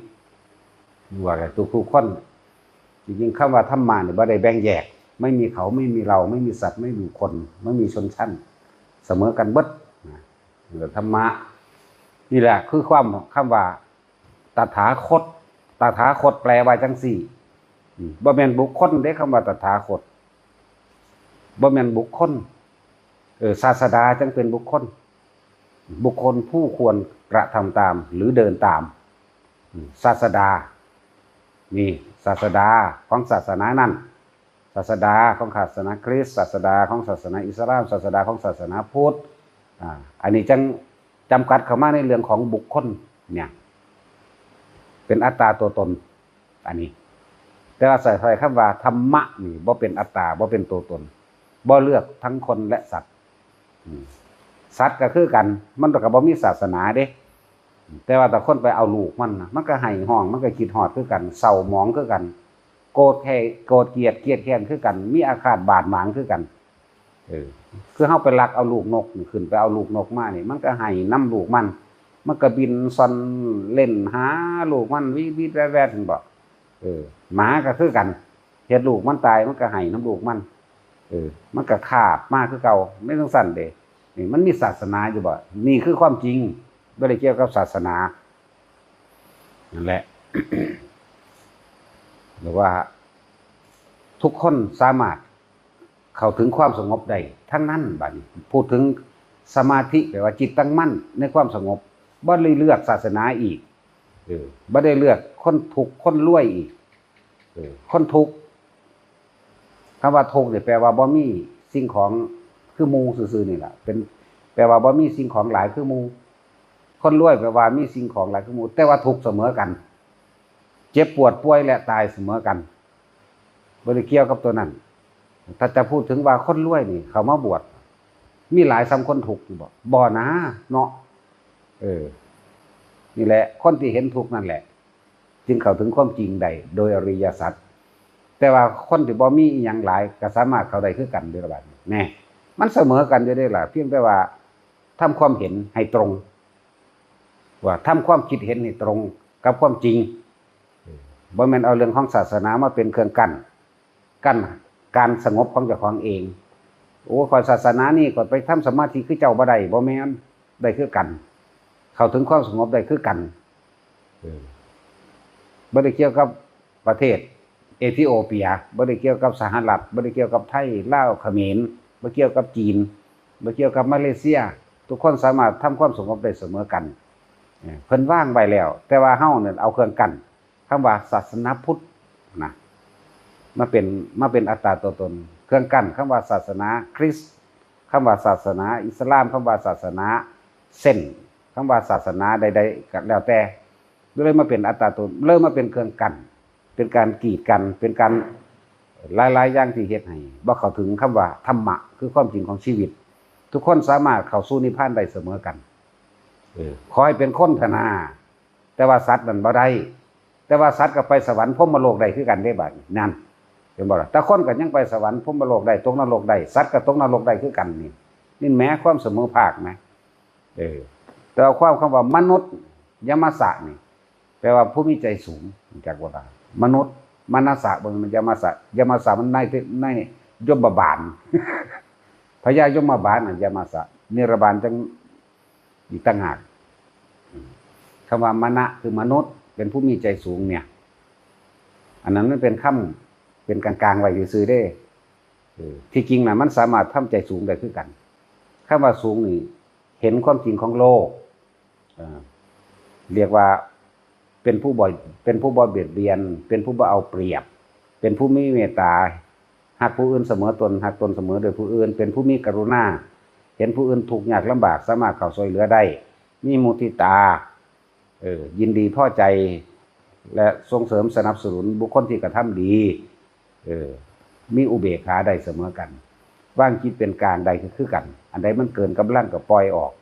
ว่ากันทุกๆคน จริงๆ คำว่าธรรมะนี่บ่ได้แบ่งแยก ไม่มีเขา ไม่มีเรา ไม่มีสัตว์ ไม่มีบุคคล ไม่มีชนชั้น เสมอกันเบิดนะ ธรรมะ นี่แหละคือความคำว่า ตถาคต ตถาคตแปลว่าจังซี่ อืม บ่แม่นบุคคลเด้ คำว่าตถาคต บ่แม่นบุคคล เออ ศาสดาจังเป็นบุคคล บุคคลผู้ควรกระทำตามหรือเดินตาม อืม ศาสดา นี่ศาสดาของศาสนานั้น ศาสดาของศาสนาคริสต์ ศาสดาของศาสนาอิสลาม ศาสดาของศาสนาพุทธ อ่า อันนี้จังจำกัดเข้ามาในเรื่องของบุคคลเนี่ย เป็นอัตตาตัวตน อันนี้ แต่ว่าใส่ ใส่คำว่าธรรมะนี่บ่เป็นอัตตา บ่เป็นตัวตน บ่เลือกทั้งคนและสัตว์ อืม สัตว์ก็คือกัน มันก็บ่มีศาสนาเด้ แต่ว่าถ้าคนไปเอาลูกมันนะ มันก็ไห้ฮ้อง มันก็คิดฮอดคือกัน เศร้าหมองคือกัน โกรธแค้น โกรธเกลียด เกลียดแค้นคือกัน มีอาฆาตบาดหมางคือกัน เออ คือเฮาไปลักเอาลูกนกนี่ ขึ้นไปเอาลูกนกมานี่ มันก็ไห้นำลูกมัน มันก็บินซ่อนเล่นหาลูกมัน วีดวีดแวดแวด เห็นบ่ เออ หมาก็คือกัน เฮ็ดลูกมันตาย มันก็ไห้นำลูกมัน เออ มันก็คาบมาคือเก่า แม่นจั่งซั้นเด้ นี่มันมีศาสนาอยู่บ่ นี่คือความจริง บ่ได้เกี่ยวกับศาสนา นั่นแหละ หรือว่า ทุกคนสามารถเข้าถึงความสงบได้ทั้งนั้น บัดนี้พูดถึงสมาธิ แปลว่าจิตตั้งมั่นในความสงบ บ่ได้เลือกศาสนาอีก เออ บ่ได้เลือกคนทุกข์คนรวยอีก เออ คนทุกข์ คำว่าทุกข์นี่แปลว่าบ่มีสิ่งของคือหมู่ซื่อๆนี่แหละ เป็น แปลว่าบ่มีสิ่งของหลายคือหมู่ คนรวยแปลว่ามีสิ่งของหลายคือหมู่ แต่ว่าทุกข์เสมอกัน เจ็บปวดป่วยและตายเสมอกัน บ่ได้เกี่ยวกับตัวนั้น ถ้าจะพูดถึงว่าคนรวยนี่ เขามาบวช มีหลายส่ำคนทุกข์อยู่บ่ บ่นะเนาะ เออ นี่แหละ คนที่เห็นทุกข์นั่นแหละ จึงเข้าถึงความจริงได้โดยอริยสัจ แต่ว่าคนที่บ่มีอิหยังหลายก็สามารถเข้าได้คือกันเด้อล่ะบัดนี้ แน่ มันเสมอกันอยู่เด้ล่ะ เพียงแต่ว่าทำความเห็นให้ตรง ว่าทำความคิดเห็นให้ตรงกับความจริง บ่แม่นเอาเรื่องของศาสนามาเป็นเครื่องกั้น กั้นการสงบของเจ้าของเอง โอ้ ข้อยศาสนานี่ ข้อยไปทำสมาธิคือเจ้าบ่ได้ บ่แม่น ได้คือกัน เข้าถึงความสงบได้คือกัน เออ บ่ได้เกี่ยวกับประเทศเอธิโอเปีย บ่ได้เกี่ยวกับสหรัฐ บ่ได้เกี่ยวกับไทย ลาว เขมร บ่เกี่ยวกับจีน บ่เกี่ยวกับมาเลเซีย ทุกคนสามารถทำความสงบได้เสมอกัน เออ เพิ่นวางไว้แล้ว แต่ว่าเฮานั่นเอาเครื่องกั้น คำว่าศาสนาพุทธนะ มาเป็น มาเป็นอัตตาตัวตน เครื่องกั้น คำว่าศาสนาคริสต์ คำว่าศาสนาอิสลาม คำว่าศาสนาเซนต์ คำว่าศาสนาใดๆก็แล้วแต่ เลยมาเป็นอัตตาตัว เลยมาเป็นเครื่องกั้น เป็นการกีดกัน เป็นการหลายๆอย่างที่เฮ็ดให้บ่เข้าถึงคำว่าธรรมะ คือความจริงของชีวิต ทุกคนสามารถเข้าสู่นิพพานได้เสมอกัน เออ ขอให้เป็นคนเถาะนา แต่ว่าสัตว์นั่นบ่ได้ แต่ว่าสัตว์ก็ไปสวรรค์พรหมโลกได้คือกันเด้บัดนี้ นั่น เห็นบ่ล่ะ แต่คนก็ยังไปสวรรค์พรหมโลกได้ ตกนรกได้ สัตว์ก็ตกนรกได้คือกันนี่ นี่แหมความเสมอภาคนะ เออ แต่ว่าความคำว่ามนุษย์ ยมสะนี่ แปลว่าผู้มีใจสูง รู้จักบ่ล่ะ มนุษย์ มนัสสะ เบิ่งมัน ยมสะ ยมสะมันใน ในยมบาล พญายมบาลน่ะ ยมสะ นิรบาลจัง อีกต่างหาก คำว่ามนะคือมนุษย์ เป็นผู้มีใจสูงเนี่ย อันนั้นมันเป็นคำ เป็นกลางๆไว้ซื่อๆเด้ เออ ที่จริงน่ะ มันสามารถทำใจสูงได้คือกัน คำว่าสูงนี่ เห็นความจริงของโลก เอ่อ เรียกว่าเป็นผู้บ่ เป็นผู้บ่เบียดเบียน เป็นผู้บ่เอาเปรียบ เป็นผู้มีเมตตา ฮักผู้อื่นเสมอตน ฮักตนเสมอด้วยผู้อื่น เป็นผู้มีกรุณา เห็นผู้อื่นทุกข์ยากลำบาก สามารถเข้าช่วยเหลือได้ มีมุทิตา เออ ยินดีพอใจ และส่งเสริมสนับสนุนบุคคลที่กระทำดี เออ มีอุเบกขาได้เสมอกัน วางจิตเป็นกลางได้คือกัน อันใดมันเกินกำลังก็ปล่อยออก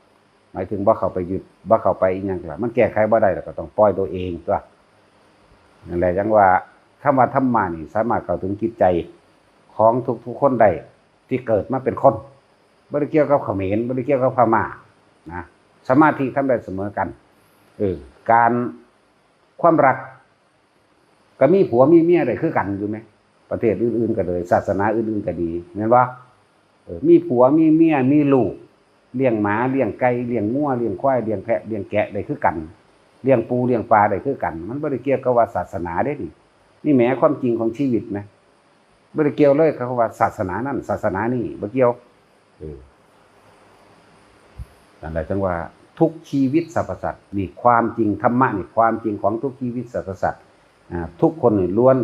หมายถึงบ่เข้าไปยึด บ่เข้าไปอิหยังล่ะ มันแก้ไขบ่ได้แล้วก็ต้องปล่อยตัวเองตั๊ว นั่นแหละจั่งว่าคำว่าธรรมะนี่สามารถเข้าถึงจิตใจของทุกๆคนได้ ที่เกิดมาเป็นคน บ่ได้เกี่ยวกับเขมร บ่ได้เกี่ยวกับพม่านะ สมาธิทำได้เสมอกัน เออ การ ความรัก ก็มีผัวมีเมียได้คือกันอยู่แหม ประเทศอื่นๆก็เลย ศาสนาอื่นๆก็ดี แม่นบ่ เออ มีผัวมีเมีย มีลูก เลี้ยงหมา เลี้ยงไก่ เลี้ยงงัว เลี้ยงควาย เลี้ยงแพะ เลี้ยงแกะได้คือกัน เลี้ยงปูเลี้ยงปลาได้คือกัน มันบ่ได้เกี่ยวกับว่าศาสนาเด้นี่ นี่แหมความจริงของชีวิตนะ บ่ได้เกี่ยวเลยกับว่าศาสนานั่นศาสนานี่ บ่เกี่ยว เออ นั่นแหละจังว่า ทุกชีวิตสรรพสัตว์ นี่ความจริง ธรรมะนี่ความจริงของทุกชีวิตสรรพสัตว์ อ่า ทุกคนนี่ล้วน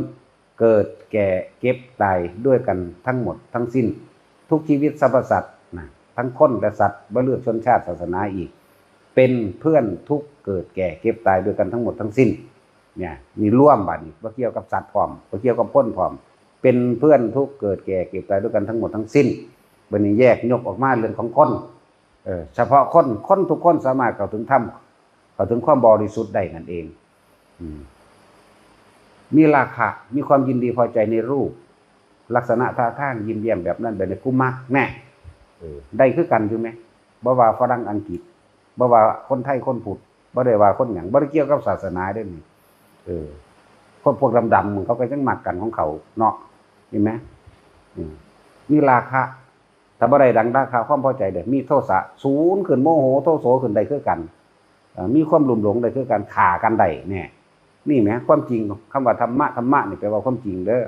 เกิดแก่เจ็บตายด้วยกันทั้งหมดทั้งสิ้น ทุกชีวิตสรรพสัตว์นะ ทั้งคนและสัตว์ บ่เลือกชนชาติศาสนาอีก เป็นเพื่อนทุกข์เกิดแก่เจ็บตายด้วยกันทั้งหมดทั้งสิ้น เนี่ย นี่รวมบัดนี้ บ่เกี่ยวกับสัตว์พร้อม บ่เกี่ยวกับคนพร้อม เป็นเพื่อนทุกข์เกิดแก่เจ็บตายด้วยกันทั้งหมดทั้งสิ้น บัดนี้แยกยกออกมาเรื่องของคน เออ เฉพาะคน คนทุกคนสามารถเข้าถึงธรรม เข้าถึงความบริสุทธิ์ได้นั่นเอง อืม มีราคะ มีความยินดีพอใจในรูป ลักษณะท่าทางยิ้มแย้มแบบนั้นแบบนี้ กูมักแน่ เออ ได้คือกันอยู่ไหม บ่ว่าฝรั่งอังกฤษ บ่ว่าคนไทยคนพุทธ บ่ได้ว่าคนหยัง บ่ได้เกี่ยวกับศาสนาเด้นี่ เออ คนพวกดำๆ เขาก็ยังมักกันของเขาเนาะ เห็นไหม อืม มีราคะ ถ้าบ่ได้ดังราคะความพอใจเด้ มีโทสะสูงขึ้น โมโหโทโสขึ้นได้คือกัน เอ่อ มีความลุ่มหลงได้คือกัน ฆ่ากันได้เนี่ย นี่แหมความจริง คำว่าธรรมะ ธรรมะนี่แปลว่าความจริงเด้อ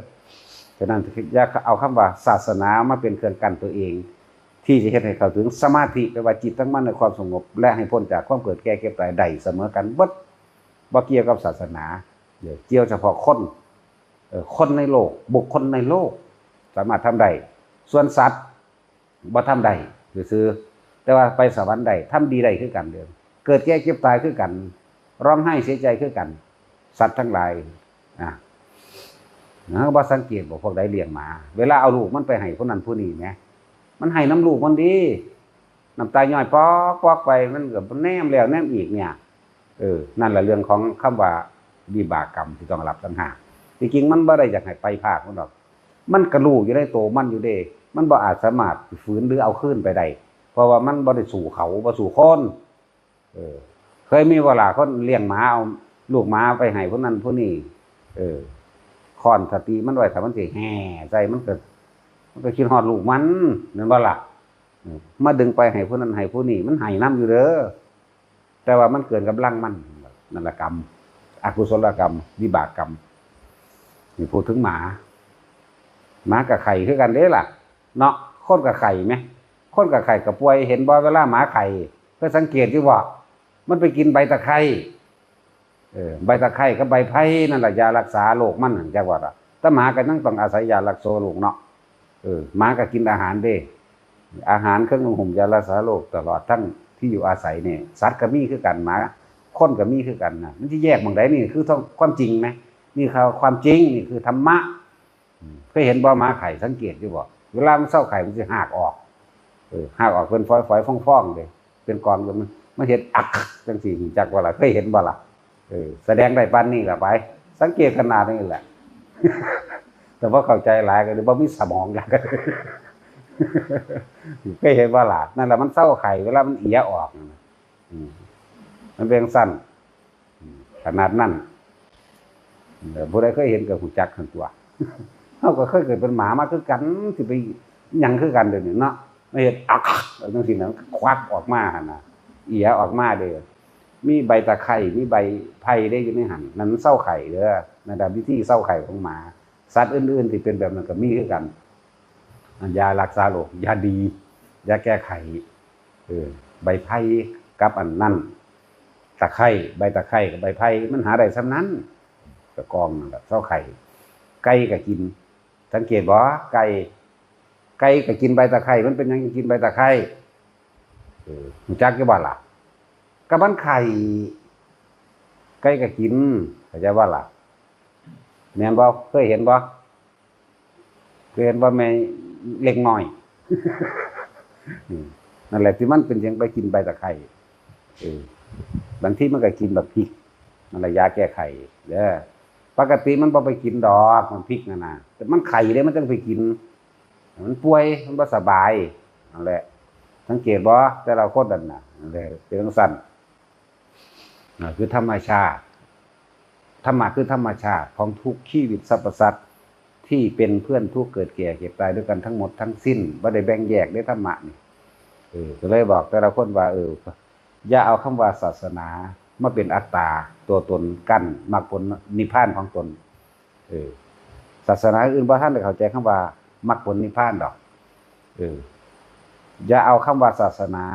ฉะนั้นอย่าเอาคำว่าศาสนามาเป็นเครื่องกั้นตัวเอง ที่จะเฮ็ดให้เข้าถึงสมาธิ แปลว่าจิตตั้งมั่นในความสงบ และให้พ้นจากความเกิดแก่เจ็บตายได้เสมอกันเบิด บ่เกี่ยวกับศาสนา เดี๋ยวเกี่ยวเฉพาะคน เอ่อ คนในโลก บุคคลในโลก สามารถทำได้ ส่วนสัตว์ บ่ทำได้ซื่อๆ แต่ว่าไปสวรรค์ได้ ทำดีได้คือกันเด้อ เกิดแก่เจ็บตายคือกัน ร้องไห้เสียใจคือกัน สัตว์ทั้งหลาย อ่ะ นะ บ่สังเกตบ่ พวกใดเลี้ยงหมา เวลาเอาลูกมันไปให้ผู้นั้นผู้นี้แหม มันให้นำลูกมันดี น้ำตาย้อยปอกๆ ไป มันก็แนมแล้วแนมอีกเนี่ย เออ นั่นแหละเรื่องของคำว่าวิบากกรรมที่ต้องรับต่างหาก ที่จริงมันบ่ได้อยากให้ไปพรากมันดอก มันก็รู้อยู่ในตัวมันอยู่เด้ มันบ่อาจสามารถฝืนหรือเอาคืนไปได้ เพราะว่ามันบ่ได้สู้เขา บ่สู้คน เออ เคยมีบ่ล่ะ คนเลี้ยงหมา เอาลูกหมาไปให้ผู้นั้นผู้นี้ เออ ค้อนสติมันไว้ ถ้ามันสิแห่ใส่ มันก็ มันก็คิดฮอดลูกมัน แม่นบ่ล่ะ เออ มาดึงไปให้ผู้นั้นให้ผู้นี้ มันให้นำอยู่เด้อ แต่ว่ามันเกินกำลังมัน นั่นละกรรม อกุศลกรรม วิบากกรรม นี่พูดถึงหมา หมากับไข้คือกันเด้ล่ะ เนาะ คนกับไข้ไหม คนกับไข้กับป่วย เห็นบ่ เวลาหมาไข้ เคยสังเกตอยู่บ่ มันไปกินใบตะไคร้ เออ ใบตะไคร้กับใบไผ่นั่นแหละ ยารักษาโรคมันนั่น จักว่าล่ะ แต่หมาก็ยังต้องอาศัยยารักษาโรคเนาะ เออ หมาก็กินอาหารเด้ อาหาร เครื่องนุ่งห่ม ยารักษาโรค ตลอดทั้งที่อยู่อาศัยเนี่ย สัตว์ก็มีคือกัน หมา คนก็มีคือกันนะ มันสิแยกหม่องใด นี่คือความจริงไหม นี่คือความจริง นี่คือธรรมะ อืม เคยเห็นบ่ หมาไข้ สังเกตอยู่บ่ เวลามันเซาไข้ มันสิฮากออก เออ ฮากออกเป็นฝอยๆ ฟองๆ เลย เป็นกอง มัน มันเฮ็ดอักจังซี่ รู้จักบ่ล่ะ เคยเห็นบ่ล่ะ เออ แสดงได้ปานนี้ล่ะไป สังเกตขนาดนี้แหละ แต่ว่าเข้าใจหลายก็เลยบ่มีสมองหยัง เคยเห็นบ่ล่ะ นั่นแหละ มันเซาไข้ เวลามันเอียออกนั่นน่ะ อืม มันเป็นจั่งซั่น อืม ขนาดนั้น เออ ผู้ใดเคยเห็นก็รู้จักหั่นตั๊ว เฮาก็เคยเกิดเป็นหมามาคือกัน สิไปหยังคือกันเดี๋ยวนี้เนาะ มาเฮ็ดอักจังซี่นะ ควักออกมาหั่นน่ะ เอียออกมาเด้อ มีใบตะไคร้ มีใบไผ่เด้อยู่ในหั่น นั่นมันเซาไข้เด้อ นั่นน่ะวิธีเซาไข้ของหมา สัตว์อื่นๆที่เป็นแบบนั้นก็มีคือกัน อันยารักษาโรค ยาดี ยาแก้ไข เออ ใบไผ่กับอันนั้น ตะไคร้ ใบตะไคร้กับใบไผ่ มันหาได้ส่ำนั้น กะกองนั่นแหละ เซาไข้ ไก่ก็กิน สังเกตบ่ ไก่ ไก่ก็กินใบตะไคร้ มันเป็นหยังกินใบตะไคร้ เออ รู้จักอยู่บ่ล่ะ ก็มันไข้ ไก่ก็กิน เข้าใจบ่ล่ะ แม่นบ่ เคยเห็นบ่ เคยเห็นบ่ แม่เล็กน้อย อืม นั่นแหละที่มันเป็นหยังไปกินใบตะไคร้ เออ บางทีมันก็กินบักพริก นั่นแหละยาแก้ไข้เด้อ ปกติมันบ่ไปกินดอก บักพริกนั่นน่ะ แต่มันไข้เด้ มันจั่งไปกิน มันป่วย มันบ่สบาย นั่นแหละ สังเกตบ่ แต่ละคนนั่นน่ะ นั่นแหละ เป็นจั่งซั่น อ่า คือธรรมชาติ ธรรมะคือธรรมชาติของทุกชีวิตสรรพสัตว์ ที่เป็นเพื่อนทุกข์เกิดแก่เจ็บตายด้วยกันทั้งหมดทั้งสิ้น บ่ได้แบ่งแยกเด้ธรรมะนี่ เออ ก็เลยบอกแต่ละคนว่า เออ อย่าเอาคำว่าศาสนามาเป็นอัตตาตัวตนกั้นมรรคผลนิพพานของตน เออ ศาสนาอื่นบ่ทันได้เข้าใจคำว่ามรรคผลนิพพานดอก เออ อย่าเอาคำว่าศาสนา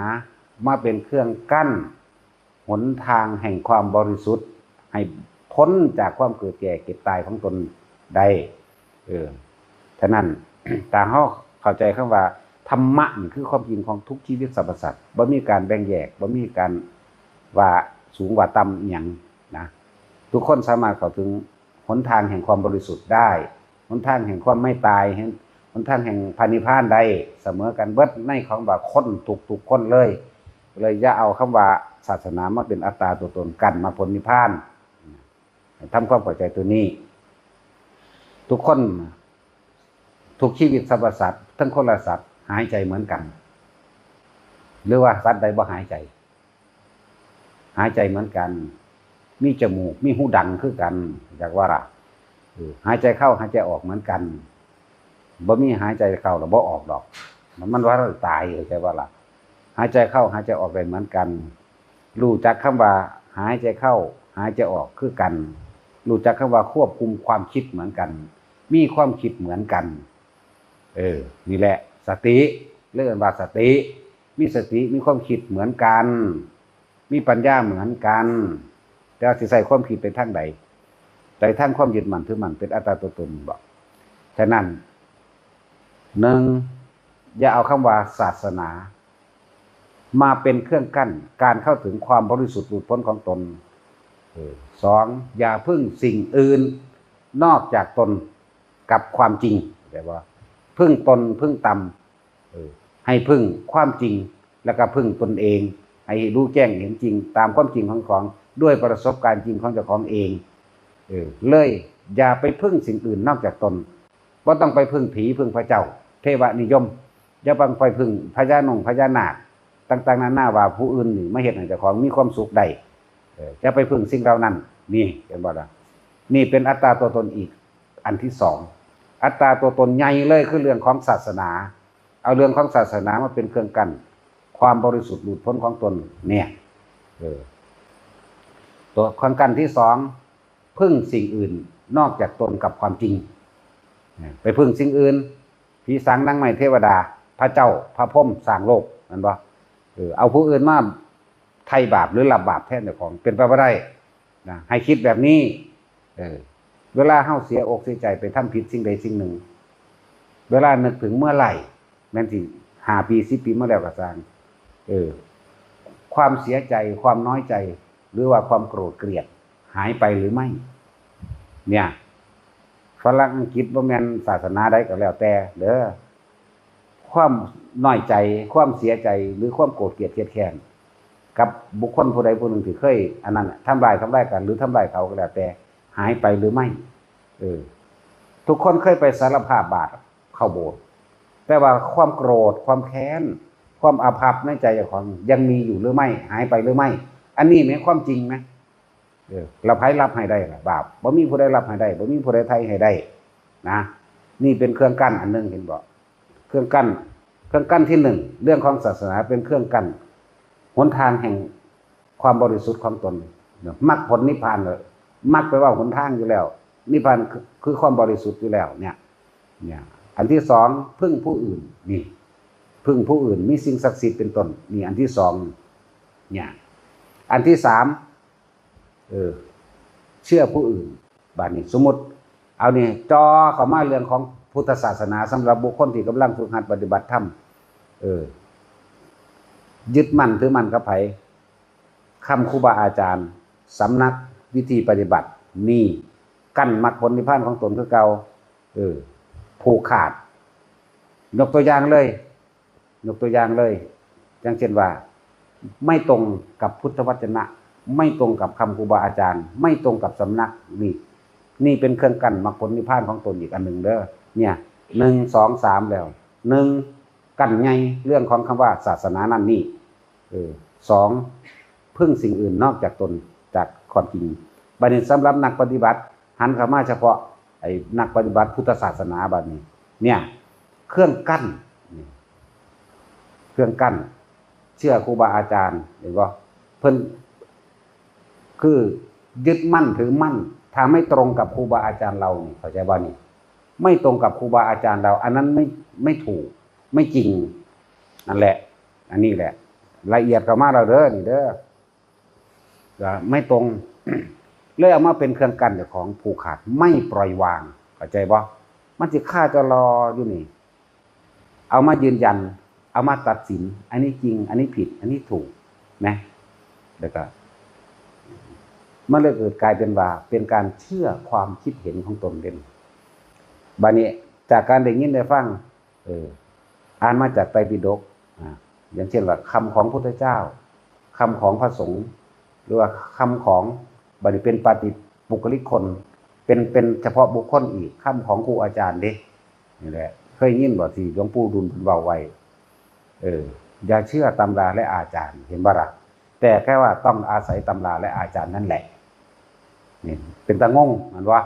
มาเป็นเครื่องกั้นหนทางแห่งความบริสุทธิ์ ให้พ้นจากความเกิดแก่เจ็บตายของตนได้ เออ ฉะนั้น ถ้าเฮาเข้าใจคำว่าธรรมะนี่คือความจริงของทุกชีวิตสรรพสัตว์ บ่มีการแบ่งแยก บ่มีการว่าสูงว่าต่ำอิหยังนะ ทุกคนสามารถเข้าถึงหนทางแห่งความบริสุทธิ์ได้ หนทางแห่งความไม่ตาย หนทางแห่งพระนิพพานได้เสมอกันเบิดในของว่าคนทุกๆคนเลย เลยอย่าเอาคำว่าศาสนามาเป็นอัตตาตัวตนกั้นมรรคผลนิพพาน ทำความเข้าใจตัวนี้ ทุกคน ทุกชีวิตสรรพสัตว์ ทั้งคนและสัตว์ หายใจเหมือนกัน หรือว่าสัตว์ใดบ่หายใจ หายใจเหมือนกัน มีจมูก มีหูดังคือกัน อยากว่าล่ะ เออ หายใจเข้า หายใจออกเหมือนกัน บ่มีหายใจเข้าแล้วบ่ออกดอก มัน มันว่าตาย เข้าใจว่าล่ะ หายใจเข้า หายใจออกได้เหมือนกัน รู้จักคำว่าหายใจเข้า หายใจออกคือกัน รู้จักคำว่าควบคุมความคิดเหมือนกัน มีความคิดเหมือนกัน เออ นี่แหละ สติ เรียกว่าสติ มีสติ มีความคิดเหมือนกัน มีปัญญาเหมือนกัน แต่ว่าสิใช้ความคิดไปทางใด ไปทางความยึดมั่นถือมั่นเป็นอัตตาตัวตนบ่ ฉะนั้น หนึ่ง อย่าเอาคำว่าศาสนา มาเป็นเครื่องกั้นการเข้าถึงความบริสุทธิ์หลุดพ้นของตน เออ สอง อย่าพึ่งสิ่งอื่นนอกจากตนกับความจริง แต่ว่าพึ่งตนพึ่งธรรม เออ ให้พึ่งความจริง แล้วก็พึ่งตนเอง ให้รู้แจ้งเห็นจริงตามความจริงของของ ด้วยประสบการณ์จริงของเจ้าของเอง เออ เลยอย่าไปพึ่งสิ่งอื่นนอกจากตน บ่ต้องไปพึ่งผีพึ่งพระเจ้า เทวนิยม อย่าไปพึ่งพญานงพญานาค ต่างๆนานาว่าผู้อื่นนี่มาเฮ็ดให้เจ้าของมีความสุขได้ เออ อย่าไปพึ่งสิ่งเหล่านั้น นี่ เห็นบ่ล่ะ นี่เป็นอัตตาตัวตนอีกอันที่สอง อัตตาตัวตนใหญ่เลยคือเรื่องของศาสนา เอาเรื่องของศาสนามาเป็นเครื่องกั้นความบริสุทธิ์หลุดพ้นของตนเนี่ย เออ ตัวเครื่องกั้นที่สอง พึ่งสิ่งอื่นนอกจากตนกับความจริง ไปพึ่งสิ่งอื่น ผีสางนางไม้เทวดา พระเจ้า พระพรหมสร้างโลก แม่นบ่ เออ เอาผู้อื่นมาไถ่บาปหรือรับบาปแทนเจ้าของ เป็นไปบ่ได้นะ ให้คิดแบบนี้ เออ เวลาเฮาเสียอกเสียใจไปทำผิดสิ่งใดสิ่งหนึ่ง เวลานึกถึงเมื่อไหร่ แม่นสิห้าปี สิบปีมาแล้วก็ซ่าง เออ ความเสียใจ ความน้อยใจ หรือว่าความโกรธเกลียด หายไปหรือไม่ เนี่ย ฝรั่งอังกฤษบ่แม่นศาสนาใดก็แล้วแต่เด้อ ความน้อยใจ ความเสียใจ หรือความโกรธเกลียดเคียดแค้น กับบุคคลผู้ใดผู้หนึ่งที่เคย อันนั้นน่ะ ทำร้าย ทำร้ายกัน หรือทำร้ายเขาก็แล้วแต่ หายไปหรือไม่ เออ ทุกคนเคยไปสารภาพบาปเข้าโบสถ์ แต่ว่าความโกรธ ความแค้น ความอาภัพในใจเจ้าของยังมีอยู่หรือไม่ หายไปหรือไม่ อันนี้แม่นความจริงนะ เออ แล้วไผรับให้ได้ล่ะ บาป บ่มีผู้ใดรับให้ได้ บ่มีผู้ใดไถ่ให้ได้ นะ นี่เป็นเครื่องกั้นอันหนึ่ง เห็นบ่ เครื่องกั้น เครื่องกั้นที่หนึ่ง เรื่องของศาสนาเป็นเครื่องกั้น หนทางแห่งความบริสุทธิ์ของตน มรรคผลนิพพานเลย มรรคแปลว่าหนทางอยู่แล้ว นิพพานคือ คือความบริสุทธิ์อยู่แล้วเนี่ย เนี่ย อันที่สอง พึ่งผู้อื่น นี่ พึ่งผู้อื่น มีสิ่งศักดิ์สิทธิ์เป็นต้น นี่อันที่สอง เนี่ย อันที่สาม เออ เชื่อผู้อื่น บาดนี้สมมุติ เอานี่ จ่อเข้ามาเรื่องของพุทธศาสนาสำหรับบุคคลที่กำลังฝึกหัดปฏิบัติธรรม เออ ยึดมั่นถือมั่นกับไผ คำครูบาอาจารย์ สำนัก วิธีปฏิบัติ นี่ กั้นมรรคผลนิพพานของตนคือเก่า เออ ผูกขาด ยกตัวอย่างเลย ยกตัวอย่างเลย อย่างเช่นว่า ไม่ตรงกับพุทธวจนะ ไม่ตรงกับคำครูบาอาจารย์ ไม่ตรงกับสำนัก นี่ นี่เป็นเครื่องกั้นมรรคผลนิพพานของตนอีกอันหนึ่งเด้อ เนี่ย หนึ่ง สอง สาม แล้ว หนึ่ง กั้นไงเรื่องของคำว่าศาสนานั่นนี่ เออ สอง พึ่งสิ่งอื่นนอกจากตน จากความจริง บัดนี้สำหรับนักปฏิบัติ หันเข้ามาเฉพาะไอ้นักปฏิบัติพุทธศาสนาบัดนี้ เนี่ย เครื่องกั้น นี่ เครื่องกั้น เชื่อครูบาอาจารย์ เห็นบ่ เพิ่น คือยึดมั่นถือมั่น ถ้าไม่ตรงกับครูบาอาจารย์เรานี่ เข้าใจบ่นี่ ไม่ตรงกับครูบาอาจารย์เรา อันนั้นไม่ ไม่ถูก ไม่จริง นั่นแหละ อันนี้แหละ ละเอียดเข้ามาแล้วเด้อ นี่เด้อ ก็ไม่ตรง เลยเอามาเป็นเครื่องกั้นเจ้าของผูกขาด ไม่ปล่อยวาง เข้าใจบ่ มันสิคาจอลออยู่นี่ เอามายืนยัน เอามาตัดสิน อันนี้จริง อันนี้ผิด อันนี้ถูก นะ แล้วก็ มันเลยเกิดกลายเป็นว่า เป็นการเชื่อความคิดเห็นของตนเด่น บัดนี้ จากการได้ยินได้ฟัง เออ อ่านมาจากไตรปิฎก อ่า อย่างเช่นว่า คำของพุทธเจ้า คำของพระสงฆ์ หรือว่าคำของ บัดนี้เป็นปาฏิปุคลิกคน เป็น เป็นเฉพาะบุคคลอีก คำของครูอาจารย์เด้ นี่แหละ เคยยินบ่ที่หลวงปู่ดูลย์เพิ่นเว้าไว้ เออ อย่าเชื่อตำราและอาจารย์ เห็นบ่ล่ะ แต่แค่ว่าต้องอาศัยตำราและอาจารย์นั่นแหละ นี่ เป็นตางง แม่นบ่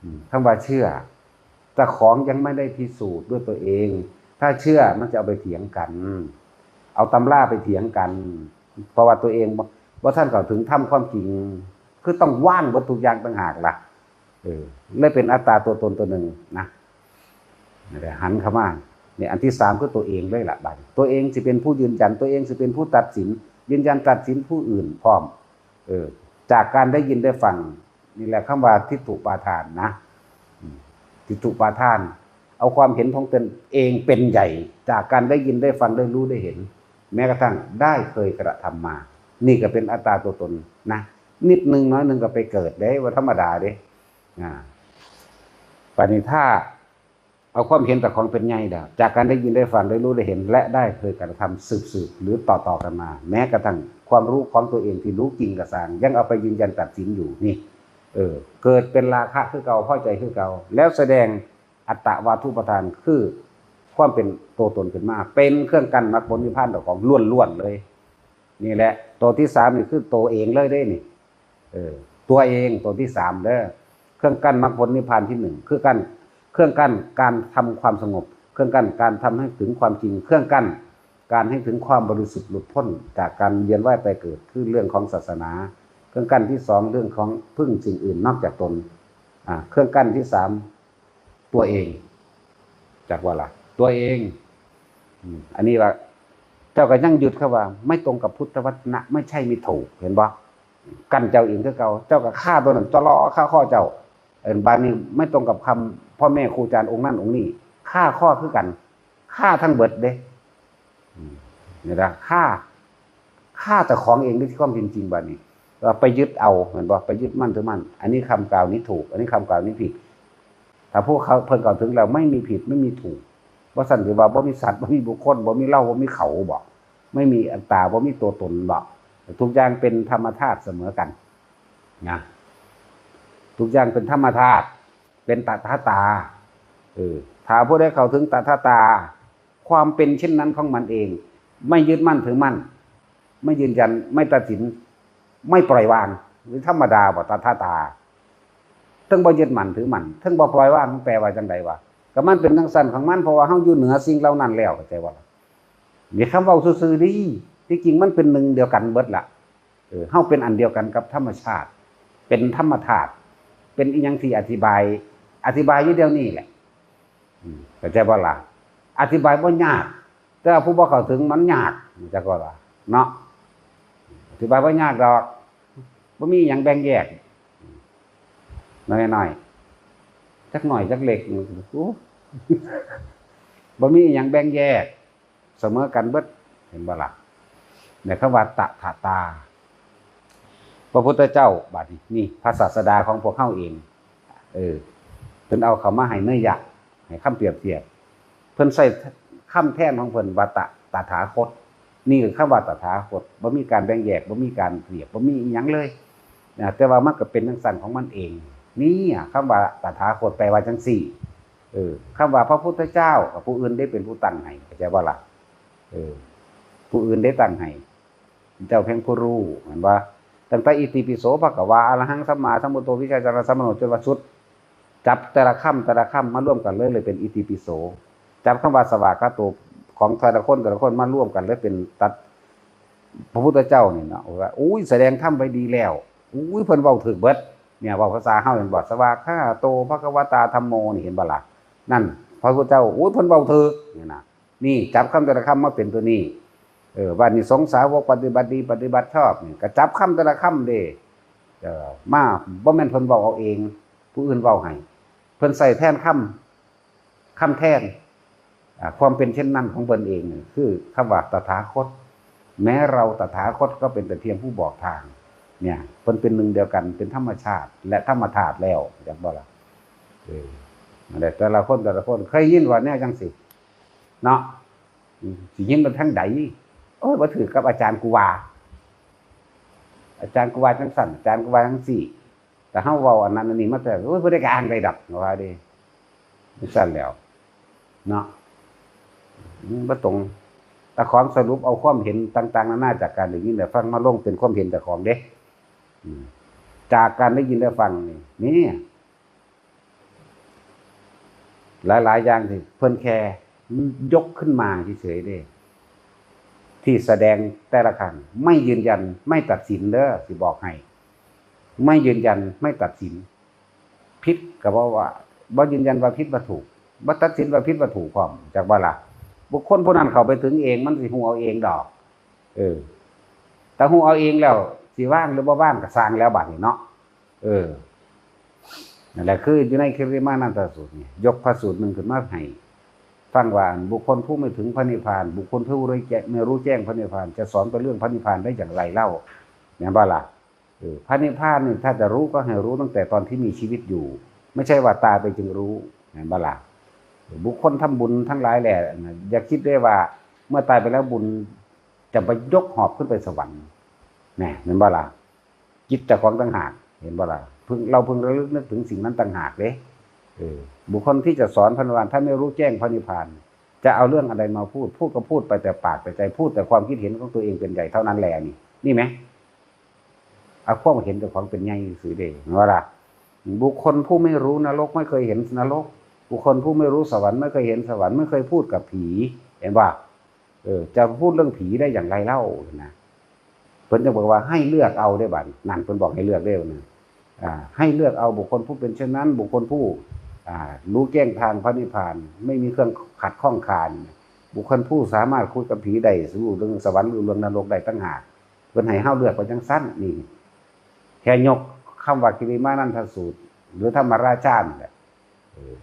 อืม คำว่าเชื่อ เจ้าของยังไม่ได้พิสูจน์ด้วยตัวเอง ถ้าเชื่อมันจะเอาไปเถียงกัน เอาตำราไปเถียงกัน เพราะว่าตัวเองบ่ บ่ทันเข้าถึงธรรมความจริง คือต้องว่างเบิดทุกอย่างต่างหากล่ะ เออ เลยเป็นอัตตาตัวตนตัวหนึ่งนะ นี่แหละ หันเข้ามา เนี่ย อันที่สามคือตัวเองเลยล่ะ บัดนี้ ตัวเองสิเป็นผู้ยืนยัน ตัวเองสิเป็นผู้ตัดสิน ยืนยันตัดสินผู้อื่นพร้อม เออ จากการได้ยินได้ฟัง นี่แหละคำว่าทิฏฐุปาทานนะ อืม ทิฏฐุปาทาน เอาความเห็นของตนเองเป็นใหญ่ จากการได้ยินได้ฟังได้รู้ได้เห็น แม้กระทั่งได้เคยกระทำมา นี่ก็เป็นอัตตาตัวตนนะ นิดหนึ่งน้อยหนึ่งก็ไปเกิดเด้ ว่าธรรมดาเด้ อ่า บัดนี้ถ้า เอาความเห็นแต่ของเป็นใหญ่แล้ว จากการได้ยินได้ฟังได้รู้ได้เห็น และได้เคยกระทำสืบๆ หรือต่อๆ กันมา แม้กระทั่งความรู้ของตัวเองที่รู้จริงกระสาง ยังเอาไปยืนยันตัดสินอยู่นี่ เออ เกิดเป็นราคะคือเก่า พอใจคือเก่า แล้วแสดงอัตตวาทุปาทาน คือความเป็นตัวตนขึ้นมา เป็นเครื่องกั้นมรรคผลนิพพานเจ้าของล้วนๆ เลย นี่แหละ ตัวที่สามนี่คือตัวเองเลยเด้นี่ เออ ตัวเองตัวที่สามเด้อ เครื่องกั้นมรรคผลนิพพานที่หนึ่ง คือกั้น เครื่องกั้นการทำความสงบ เครื่องกั้นการทำให้ถึงความจริง เครื่องกั้นการให้ถึงความบริสุทธิ์หลุดพ้นจากการเวียนว่ายตายเกิด คือเรื่องของศาสนา เครื่องกั้นที่สอง เรื่องของพึ่งสิ่งอื่นนอกจากตน อ่า เครื่องกั้นที่สาม ตัวเอง จักว่าล่ะ ตัวเอง อืม อันนี้ว่า เจ้าก็ยังยึดคำว่า ไม่ตรงกับพุทธวจนะ ไม่ใช่ ไม่ถูก เห็นบ่ กั้นเจ้าเองคือเก่า เจ้าก็คาตัวนั้น ตลอดคาข้อเจ้า เอิ้น บาดนี้ไม่ตรงกับคำพ่อแม่ครูอาจารย์องค์นั้นองค์นี้ คาข้อคือกัน คาทั้งเบิดเด้ อืม นี่นะ คา คาเจ้าของเองด้วยความเป็นจริง บาดนี้ ว่าไปยึดเอา เห็นบ่ ไปยึดมั่นถือมั่น อันนี้คำกล่าวนี้ถูก อันนี้คำกล่าวนี้ผิด ถ้าผู้เขาเพิ่นเข้าถึงแล้วไม่มีผิดไม่มีถูก บ่ซั้นสิว่าบ่มีสัตว์ บ่มีบุคคล บ่มีเรา บ่มีเขาบ่ ไม่มีอัตตา บ่มีตัวตนบ่ ทุกอย่างเป็นธรรมธาตุเสมอกัน นะ ทุกอย่างเป็นธรรมธาตุ เป็นตถาตา เออ ถ้าผู้ใดเข้าถึงตถาตา ความเป็นเช่นนั้นของมันเอง ไม่ยึดมั่นถือมั่น ไม่ยืนยัน ไม่ตัดสิน ไม่ปล่อยวาง หรือธรรมดาบ่ ตถาตา เทิงบ่ยึดมั่นถือมั่น เทิงบ่ปล่อยวาง มันแปลว่าจังใดวะ ก็มันเป็นจังซั่นของมัน เพราะว่าเฮาอยู่เหนือสิ่งเหล่านั้นแล้ว เข้าใจบ่ล่ะ นี่คำเว้าซื่อๆ นี่ ที่จริงมันเป็นหนึ่งเดียวกันเบิดล่ะ เออ เฮาเป็นอันเดียวกันกับธรรมชาติ เป็นธรรมธาตุ เป็นอีหยังที่อธิบาย อธิบายอยู่เดี๋ยวนี้แหละ อืม เข้าใจบ่ล่ะ อธิบายบ่ยาก แต่ว่าผู้บ่เข้าถึงมันยาก จักว่าล่ะ เนาะ อธิบายบ่ยากดอก บ่มีหยังแบ่งแยก น้อยๆ จักน้อยจักเล็ก โอ้ บ่มีหยังแบ่งแยก เสมอกันเบิด เห็นบ่ล่ะ ในคำว่าตถาตา พระพุทธเจ้า บาดนี้ นี่ พระศาสดาของพวกเฮาเอง เออ เพิ่นเอาเข้ามาให้นัยยะ ให้คำเปรียบเทียบ เพิ่นใช้คำแทนของเพิ่นว่าตะ ตถาคต นี่คือคำว่าตถาคต บ่มีการแบ่งแยก บ่มีการเปรียบ บ่มีอิหยังเลย นะ แต่ว่ามันก็เป็นจังซั่นของมันเอง นี่อะ คำว่าตถาคตแปลว่าจังซี่ เออ คำว่าพระพุทธเจ้า ก็ผู้อื่นได้เป็นผู้ตั้งให้ เข้าใจบ่ล่ะ เออ ผู้อื่นได้ตั้งให้ เจ้าเพียงผู้รู้ เห็นบ่ ตั้งแต่อิติปิโสภะคะวา อะระหังสัมมาสัมพุทโธ วิชชาจารณสัมปันโน จนว่าสุด จับแต่ละคำแต่ละคำมารวมกันเลย เลยเป็นอิติปิโส จับคำว่าสวากขาโต ของแต่ละคนแต่ละคนมารวมกันเลยเป็นตัด พระพุทธเจ้านี่เนาะว่า อุ้ย แสดงธรรมไว้ดีแล้ว อุ้ย เพิ่นเว้าถืกเบิด เนี่ย เว้าภาษาเฮาเห็นบ่ สวากขาโต ภควตา ธัมโม นี่ เห็นบ่ล่ะ นั่น พระพุทธเจ้า อุ้ย เพิ่นเว้าถืก นี่นะ นี่ จับคำแต่ละคำมาเป็นตัวนี้ เออ ว่านิสงสสาวก ปฏิบัติดี ปฏิบัติชอบ นี่ ก็จับคำแต่ละคำเด้ เออ มา บ่แม่นเพิ่นเว้าเอาเอง ผู้อื่นเว้าให้ เพิ่นใส่แทนคำ คำแทน อ่า ความเป็นเช่นนั้นของเพิ่นเองนี่ คือคำว่าตถาคต แม้เราตถาคตก็เป็นแต่เพียงผู้บอกทาง เนี่ย เพิ่นเป็นหนึ่งเดียวกัน เป็นธรรมชาติ และธรรมธาตุแล้ว จักบ่ล่ะ เออ นั่นแหละ แต่ละคน แต่ละคน เคยยินว่าแนวจังซี่ เนาะ อืม สิยินมาทางใด โอ้ย บ่ถืกกับอาจารย์กูว่า อาจารย์กูว่าจังซั่น อาจารย์กูว่าจังซี่ แต่เฮาเว้าอันนั้นอันนี้มาแต่ โอ้ย บ่ได้ก็อ้างได้ดอก ว่าเด้ จังซั่นแล้ว เนาะ อืม บ่ตรง แต่ของสรุปเอาความเห็นต่างๆ นานาจากการได้ยินได้ฟังมาลงเป็นความเห็นเจ้าของเด้ อืม จากการได้ยินได้ฟังนี่ นี่ หลายๆ อย่างที่เพิ่นแค่ยกขึ้นมาเฉยๆ เด้ ที่แสดงแต่ละครั้ง ไม่ยืนยัน ไม่ตัดสินเด้อ สิบอกให้ ไม่ยืนยัน ไม่ตัดสิน ผิดก็บ่ว่า บ่ยืนยันว่าผิดว่าถูก บ่ตัดสินว่าผิดว่าถูกพร้อม จักบ่ล่ะ บุคคลผู้นั้นเข้าไปถึงเอง มันสิฮู้เอาเองดอก เออ แต่ฮู้เอาเองแล้ว สิว่างหรือบ่ว่างก็ซ่างแล้วบัดนี้เนาะ เออ นั่นแหละ คืออยู่ในคิริมานันทสูตรนี่ ยกพระสูตรหนึ่งขึ้นมาให้ฟังว่า บุคคลผู้ไม่ถึงพระนิพพาน บุคคลผู้รู้แจ้ง ไม่รู้แจ้งพระนิพพาน จะสอนแต่เรื่องพระนิพพานได้อย่างไรเล่า แม่นบ่ล่ะ เออ พระนิพพานนี่ถ้าจะรู้ก็ให้รู้ตั้งแต่ตอนที่มีชีวิตอยู่ ไม่ใช่ว่าตายไปจึงรู้ แม่นบ่ล่ะ บุคคลทำบุญทั้งหลายแหละ อย่าคิดได้ว่าเมื่อตายไปแล้วบุญจะไปยกหอบขึ้นไปสวรรค์ แหม แม่นบ่ล่ะ จิตเจ้าของต่างหาก เห็นบ่ล่ะ เพิ่ง เราเพิ่งระลึกนึกถึงสิ่งนั้นต่างหากเด้ เออ บุคคลที่จะสอนพระนิพพาน ถ้าไม่รู้แจ้งพระนิพพาน จะเอาเรื่องอะไรมาพูด พูดก็พูดไปแต่ปากแต่ใจ พูดแต่ความคิดเห็นของตัวเองเป็นใหญ่เท่านั้นแหละนี่ นี่ไหม เอาความเห็นเจ้าของเป็นใหญ่ซื่อเด้ เห็นบ่ล่ะ บุคคลผู้ไม่รู้นรกไม่เคยเห็นนรก บุคคลผู้ไม่รู้สวรรค์ไม่เคยเห็นสวรรค์ ไม่เคยพูดกับผี เห็นบ่ เออ จะพูดเรื่องผีได้อย่างไรเล่านะ เพิ่นจะบอกว่าให้เลือกเอาได้บัด นั่นเพิ่นบอกให้เลือกได้นะ อ่า ให้เลือกเอาบุคคลผู้เป็นเช่นนั้น บุคคลผู้ อ่า รู้แจ้งทางพระนิพพาน ไม่มีเครื่องขัดข้องคานี่ บุคคลผู้สามารถคุยกับผีได้ รู้เรื่องสวรรค์ รู้เรื่องนรกได้ต่างหาก เพิ่นให้เฮาเลือกไปจังซั่น นี่ แค่ยกคำว่าคิริมานันทสูตร หรือธรรมราชานี่แหละ เออ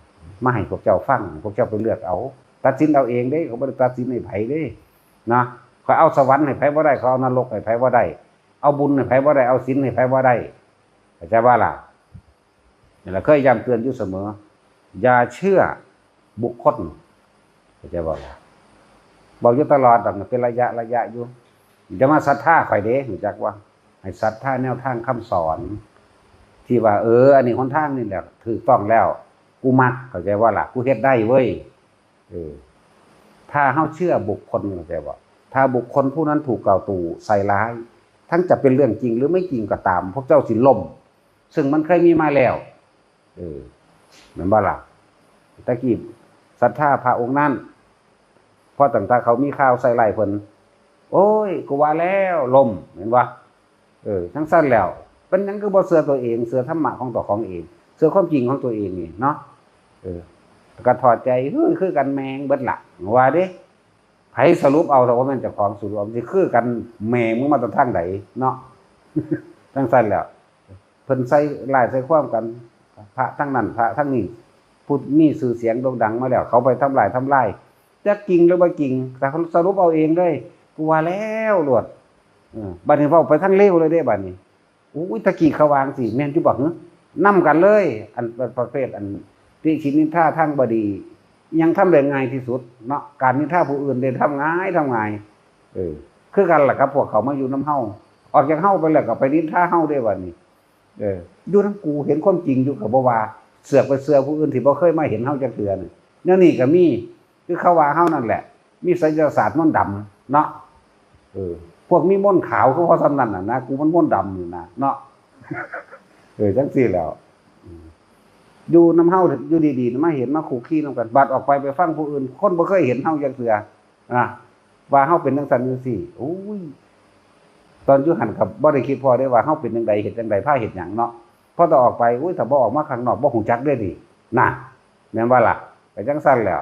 มาให้พวกเจ้าฟัง พวกเจ้าไปเลือกเอา ตัดสินเอาเองเด้ เขาบ่ได้ตัดสินให้ไผเด้ นะ เขาเอาสวรรค์ให้ไผบ่ได้ เขาเอานรกให้ไผบ่ได้ เอาบุญให้ไผบ่ได้ เอาศีลให้ไผบ่ได้ เข้าใจบ่ล่ะ นี่แหละ เคยย้ำเตือนอยู่เสมอ อย่าเชื่อบุคคล เข้าใจบ่ล่ะ บอกอยู่ตลอดดอก เป็นระยะระยะอยู่ อย่ามาศรัทธาข่อยเด้ รู้จักบ่ ให้ศรัทธาแนวทางคำสอน ที่ว่า เออ อันนี้หนทางนี่แหละ ถูกต้องแล้ว กูมัก เข้าใจบ่ล่ะ กูเฮ็ดได้เว้ย เออ ถ้าเฮาเชื่อบุคคล เข้าใจบ่ ถ้าบุคคลผู้นั้นถูกกล่าวตู่ใส่ร้าย ทั้งจะเป็นเรื่องจริงหรือไม่จริงก็ตาม พวกเจ้าสิล้ม ซึ่งมันเคยมีมาแล้ว เออ แม่นบ่ล่ะ ตะกี้ศรัทธาพระองค์นั้น พอตั้งแต่เขามีข่าวใส่ร้ายเพิ่น โอ้ย กูว่าแล้ว ล้ม เห็นบ่ เออ จังซั่นแล้ว เป็นหยังคือบ่เชื่อตัวเอง เชื่อธรรมะของตัวของเอง เชื่อความจริงของตัวเองนี่เนาะ เออ ก็ถอดใจ เฮ้ย คือกันแม่งเบิดล่ะ ว่าเด้ ไผสรุปเอา ถ้าบ่แม่นเจ้าของสรุปเอา สิคือกันแม่มึงมาแต่ทางใดเนาะ จังซั่นแล้ว เพิ่นใส่ร้ายใส่ความกัน พระทั้งนั้น พระทั้งนี้ ผู้มีชื่อเสียงโด่งดังมาแล้ว เขาไปทำลาย ทำลาย จักจริงหรือบ่จริง แต่เขาสรุปเอาเองเลย กูว่าแล้วโลด เออ บัดนี้เว้าไปทางเลวเลยเด้ บัดนี้ โอ้ย ตะกี้เขาว่าจั่งซี้ แม่นอยู่บ่หึ นำกันเลย อันประเภทอันติฉินนินทาทางบ่ดี ยังทำได้ง่ายที่สุดเนาะ การนินทาผู้อื่นได้ทำง่าย ทำง่าย เออ คือกันล่ะครับ พวกเขามาอยู่นำเฮา ออกจากเฮาไปแล้วก็ไปนินทาเฮาเด้ บัดนี้ เออ อยู่นำกูเห็นความจริงอยู่ก็บ่ว่า เสือกไปเชื่อผู้อื่นที่บ่เคยมาเห็นเฮาจักเทื่อนี่ แนวนี้ก็มี คือเขาว่าเฮานั่นแหละ มีไสยศาสตร์มนต์ดำเนาะ เออ พวกมีมนต์ขาวคือพอส่ำนั้นน่ะนะ กูมันมนต์ดำอยู่นะเนาะ เออ จังซี่แล้ว อืม อยู่นำเฮาอยู่ดีๆ มาเห็นมาคุกคีนำกัน บัดออกไปไปฟังผู้อื่น คนบ่เคยเห็นเฮาจักเทื่อ นะ ว่าเฮาเป็นจังซั่นจังซี่ โอ้ย ตอนอยู่หั่นก็บ่ได้คิดพ้อเด้ว่าเฮาเป็นจั่งใด เฮ็ดจั่งใด พาเฮ็ดหยังเนาะ พอแต่ออกไป อุ้ย ถ้าบ่ออกมาข้างนอก บ่ฮู้จักเด้นี่ น่ะ แม่นบ่ล่ะ ก็จั่งซั่นแหล้ว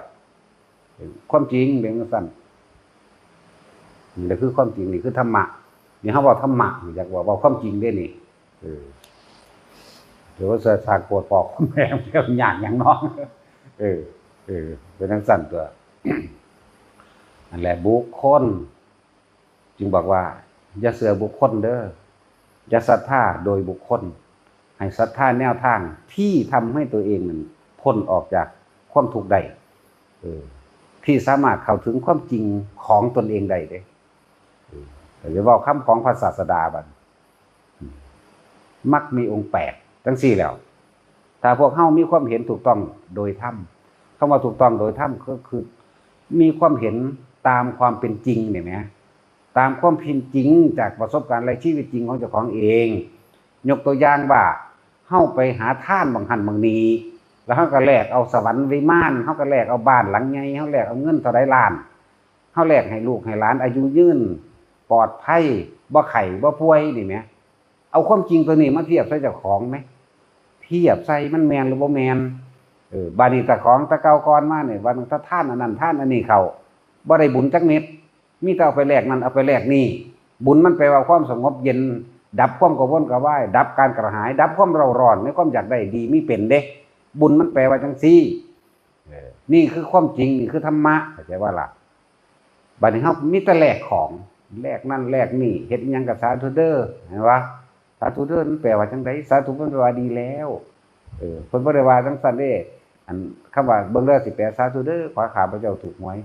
ความจริงเป็นจั่งซั่น นี่แหละคือความจริง นี่คือธรรมะ นี่เฮาเว้าธรรมะ อยากเว้า เว้าความจริงเด้นี่ เออ หรือว่าสร้างโกรธปอกแม่ง แล้วยากหยังเนาะ เออ เออ เป็นจั่งซั่นตั๊ว นั่นแหละ บุคคล จึงบอกว่า อย่าเชื่อบุคคลเด้อ อย่าศรัทธาโดยบุคคล ให้ศรัทธาแนวทางที่ทำให้ตัวเองนั้นพ้นออกจากความทุกข์ได้ เออ ที่สามารถเข้าถึงความจริงของตนเองได้เด้ เออ แต่จะเว้าคำของพระศาสดาบัด อืม มรรคมีองค์แปด จั่งซี้แหล้ว ถ้าพวกเฮามีความเห็นถูกต้องโดยธรรม คำว่าถูกต้องโดยธรรมก็คือ มีความเห็นตามความเป็นจริงนี่แหม ตามความเป็นจริงจากประสบการณ์และชีวิตจริงของเจ้าของเอง ยกตัวอย่างว่า เฮาไปหาทานหม่องหั้นหม่องนี้ แล้วเฮาก็แลกเอาสวรรค์วิมาน เฮาก็แลกเอาบ้านหลังใหญ่ เฮาแลกเอาเงินเท่าใดล้าน เฮาแลกให้ลูกให้หลานอายุยืน ปลอดภัย บ่ไข้บ่ป่วยนี่แหม เอาความจริงตัวนี้มาเทียบใส่เจ้าของแหม เทียบใส่มันแม่นหรือบ่แม่น เออ บาดนี้เจ้าของแต่เก่าก่อนมานี่ ว่าตั้งแต่ทานอันนั้นทานอันนี้เข้า บ่ได้บุญจักเม็ด มีแต่เอาไปแลกนั่นเอาไปแลกนี่ บุญมันแปลว่าความสงบเย็น ดับความกระวนกระวาย ดับการกระหาย ดับความเร่าร้อนในความอยากได้ดีมีเป็นเด้ บุญมันแปลว่าจั่งซี้ เออ นี่คือความจริง นี่คือธรรมะ เข้าใจบ่ล่ะ บัดนี้เฮามีแต่แลกของ แลกนั่นแลกนี่ เฮ็ดอิหยังก็สาธุเด้อ เห็นบ่ สาธุเด้อ มันแปลว่าจั่งใด สาธุมันแปลว่าดีแล้ว เออ เพิ่นบ่ได้ว่าจั่งซั้นเด้ อันคำว่าเบิ่งเด้อ สิแปลสาธุเด้อ ขอให้ข้าพเจ้าถูกหวย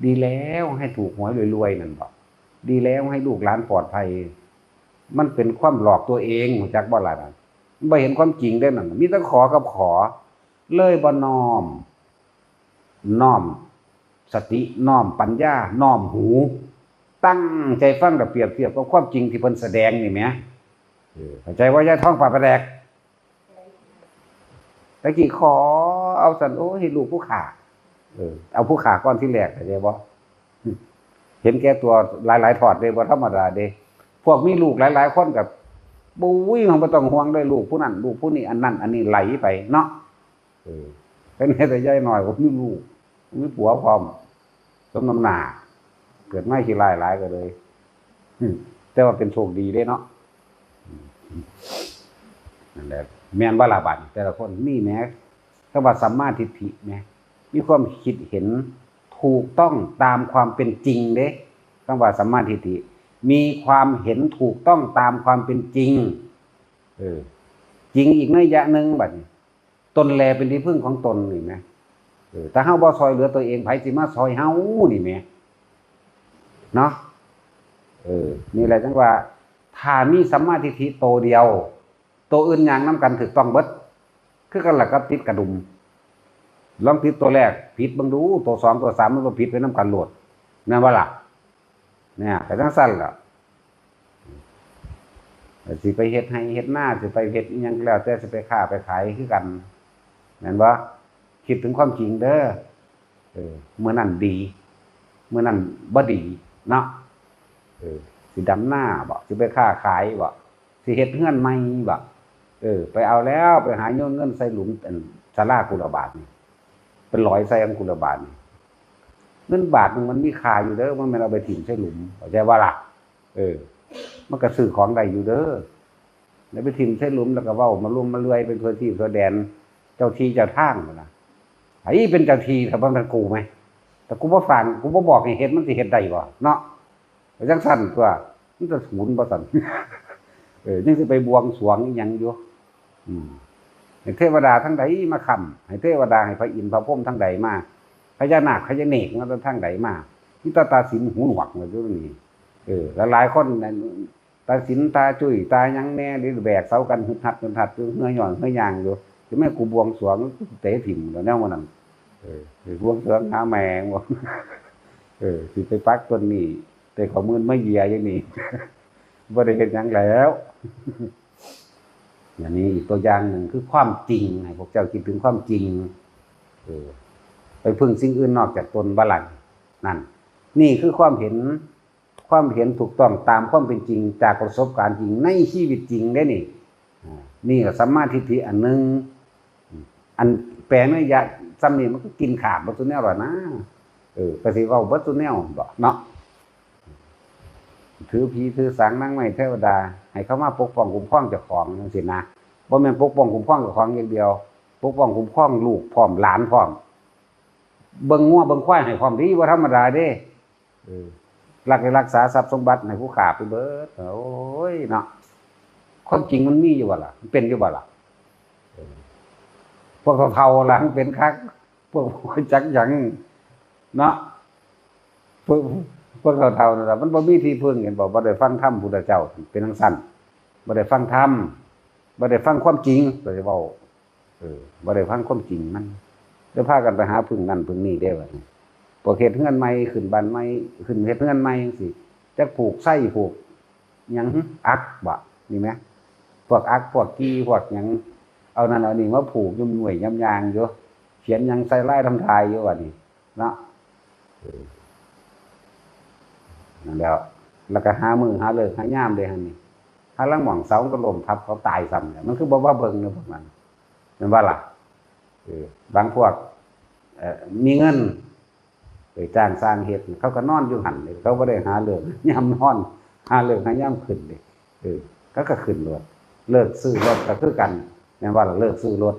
ดีแล้ว ให้ถูกหวยรวยๆ นั่นบ่ ดีแล้ว ให้ลูกหลานปลอดภัย มันเป็นความหลอกตัวเอง รู้จักบ่ล่ะนั่น บ่เห็นความจริงเด้นั่น มีแต่ขอกับขอ เลยบ่น้อม น้อมสติ น้อมปัญญา น้อมหู ตั้งใจฟังแล้วเปรียบเทียบกับความจริงที่เพิ่นแสดงนี่แหม เออ เข้าใจบ่ ยายทอง ปลาแดก ตะกี้ขอเอาซั่น โอ้ย ให้ลูกผู้ข้า เออ เอาผู้ข้าก่อนทีแรก เข้าใจบ่ เห็นแก่ตัวหลายๆ ทอดเด้ บ่ธรรมดาเด้ พวกมีลูกหลายๆ คนก็ บุ้ย มันบ่ต้องห่วงเด้ ลูกผู้นั้น ลูกผู้นี้ อันนั้น อันนี้ ไหลไปเนาะ เออ เป็นเหตุให้ยายน้อยบ่มีลูก บ่มีผัวพร้อม สมน้ำหน้า เกิดมาขี้ร้ายหลายก็เลย อืม แต่ว่าเป็นโชคดีเด้เนาะ อืม นั่นแหละ แม่นบ่ล่ะบัดนี้ แต่ละคนมีแหม คำว่าสัมมาทิฏฐิแหม มีความคิดเห็นถูกต้องตามความเป็นจริงเด้ คำว่าสัมมาทิฏฐิ มีความเห็นถูกต้องตามความเป็นจริง เออ จริงอีกนัยยะหนึ่งบัดนี้ ตนแลเป็นที่พึ่งของตนนี่แหม เออ ถ้าเฮาบ่ซ่อยเหลือตัวเอง ไผสิมาซ่อยเฮานี่แหม เนาะ เออ นี่แหละจั่งว่า ถ้ามีสัมมาทิฏฐิโตเดียว โตอื่นย่างนำกันถูกต้องเบิด คือกันล่ะกับติดกระดุม ลองติดตัวแรกผิดเบิ่งดู ตัวสองตัวสามมันก็ผิดไปนำกันโลด แม่นบ่ล่ะ เนี่ย ก็จั่งซั่นล่ะ สิไปเฮ็ดไร่เฮ็ดนา สิไปเฮ็ดอิหยังก็แล้วแต่ สิไปค้าไปขายคือกัน แม่นบ่ คิดถึงความจริงเด้อ เออ มื้อนั้นดี มื้อนั้นบ่ดีเนาะ เออ สิดำนาบ่ สิไปค้าขายบ่ สิเฮ็ดเฮือนใหม่บ่ เออ ไปเอาแล้ว ไปหาโยนเงินใส่หลุม อัน ศาลากุละบาทนี่ เป็นร้อยใส่อันกุละบาทนี่ เงินบาทหนึ่งมันมีค่าอยู่เด้อ มันแม่นเอาไปถิ่มใส่หลุม เข้าใจบ่ล่ะ เออ มันก็ซื้อของได้อยู่เด้อ แล้วไปถิ่มใส่หลุม แล้วก็เว้ามาลุ่มมาเลื่อยไปทั่วที่ทั่วแดน เจ้าที่เจ้าทางนั่นนะ ไอ้เป็นเจ้าที่ ถ้าบ่แม่นกูไหม แต่กูบ่ฟัง กูบ่บอกให้เฮ็ด มันสิเฮ็ดได้บ่เนาะ ไปจั่งซั่นตั๊ว มันจะศูนย์บ่ซั่น เออ ยังสิไปบวงสรวงอิหยังอยู่ อืม ให้เทวดาทางใดมาค้ำ ให้เทวดา ให้พระอินทร์พระพรหมทางใดมา พญานาคพญาเนกมาทางใดมา มีแต่ตาสินหูหนวกมาอยู่นี่ เออ หลายๆ คนนั่น ตาสินตาจุ้ยตาหยังแน่ หรือแบกเสากันหึดหัดหึดหัดอยู่ เฮือย่อนเฮือย่างอยู่ สิแม่นกูบวงสรวง กูเตะถิ่มแล้วแนวมันนั่น เออ สิบวงสรวงหาแม่งบ่ เออ สิไปปักต้นนี้ แต่เขามื่นมาเหยียอย่างนี้ บ่ได้เฮ็ดหยังแล้ว อย่างนี้อีกตัวอย่างหนึ่งคือความจริง ให้พวกเจ้าคิดถึงความจริง เออ ไปพึ่งสิ่งอื่นนอกจากตนบ่ล่ะ นั่น นี่คือความเห็น ความเห็นถูกต้องตามความเป็นจริงจากประสบการณ์จริงในชีวิตจริงได้นี่ อ่า นี่ก็สัมมาทิฏฐิอันหนึ่ง อันแปลงในยะซ้ำนี่มันก็กินขาดเบิดซุแนวแล้วนะ เออ ก็สิเว้าเบิดซุแนวบ่เนาะ ถือผีถือสางนางไม้เทวดา ให้เขามาปกป้องคุ้มครองเจ้าของจังซี้นะ บ่แม่นปกป้องคุ้มครองเจ้าของอย่างเดียว ปกป้องคุ้มครองลูกพร้อมหลานพร้อม เบิ่งงัวเบิ่งควายให้พร้อม ดีบ่ธรรมดาเด้ เออ ลักได้รักษาทรัพย์สมบัติให้ผู้ข้าไปเบิด โอ้ยเนาะ ความจริงมันมีอยู่บ่ล่ะ มันเป็นอยู่บ่ล่ะ เออ พวกเฒ่าๆล่ะมันเป็นคัก พวกบ่จักหยังเนาะ พวก พวกเฒ่าๆนั่นล่ะ มันบ่มีที่พึ่ง เห็นบ่ บ่ได้ฟังธรรมพุทธเจ้า เป็นจั่งซั้น บ่ได้ฟังธรรม บ่ได้ฟังความจริง ก็สิเว้า เออ บ่ได้ฟังความจริงมัน แล้วพากันไปหาพึ่งนั่นพึ่งนี่เด้บัดนี้ พวกเฮ็ดเฮือนใหม่ ขึ้นบ้านใหม่ ขึ้นเฮ็ดเฮือนใหม่จั่งซี้ จักผูกไส้ผูกหยัง อักบ่ นี่แหม พวกอัก พวกกี่ พวกหยัง เอานั่นเอานี่มาผูกย่ำหน่วยย่ำยางอยู่ เขียนหยังใส่ลายทำทายอยู่บัดนี้ เนาะ เออ นั่นแหล้ว แล้วก็หามื้อหาฤกษ์หายามเด้หั่นนี่ หาลางหม่องเสามันก็ล้มทับเขาตายซ้ำเนี่ย มันคือบ่มาเบิ่งเนาะพวกนั้น แม่นบ่ล่ะ เออ บางพวก เอ่อ มีเงิน ไปจ้างช่างเฮ็ด เขาก็นอนอยู่หั่นเลย เขาบ่ได้หาฤกษ์ยามนอน หาฤกษ์หายามขึ้นเด้ เออ เขาก็ขึ้นรถ ฤกษ์ซื้อรถก็คือกัน แม่นบ่ล่ะ ฤกษ์ซื้อรถ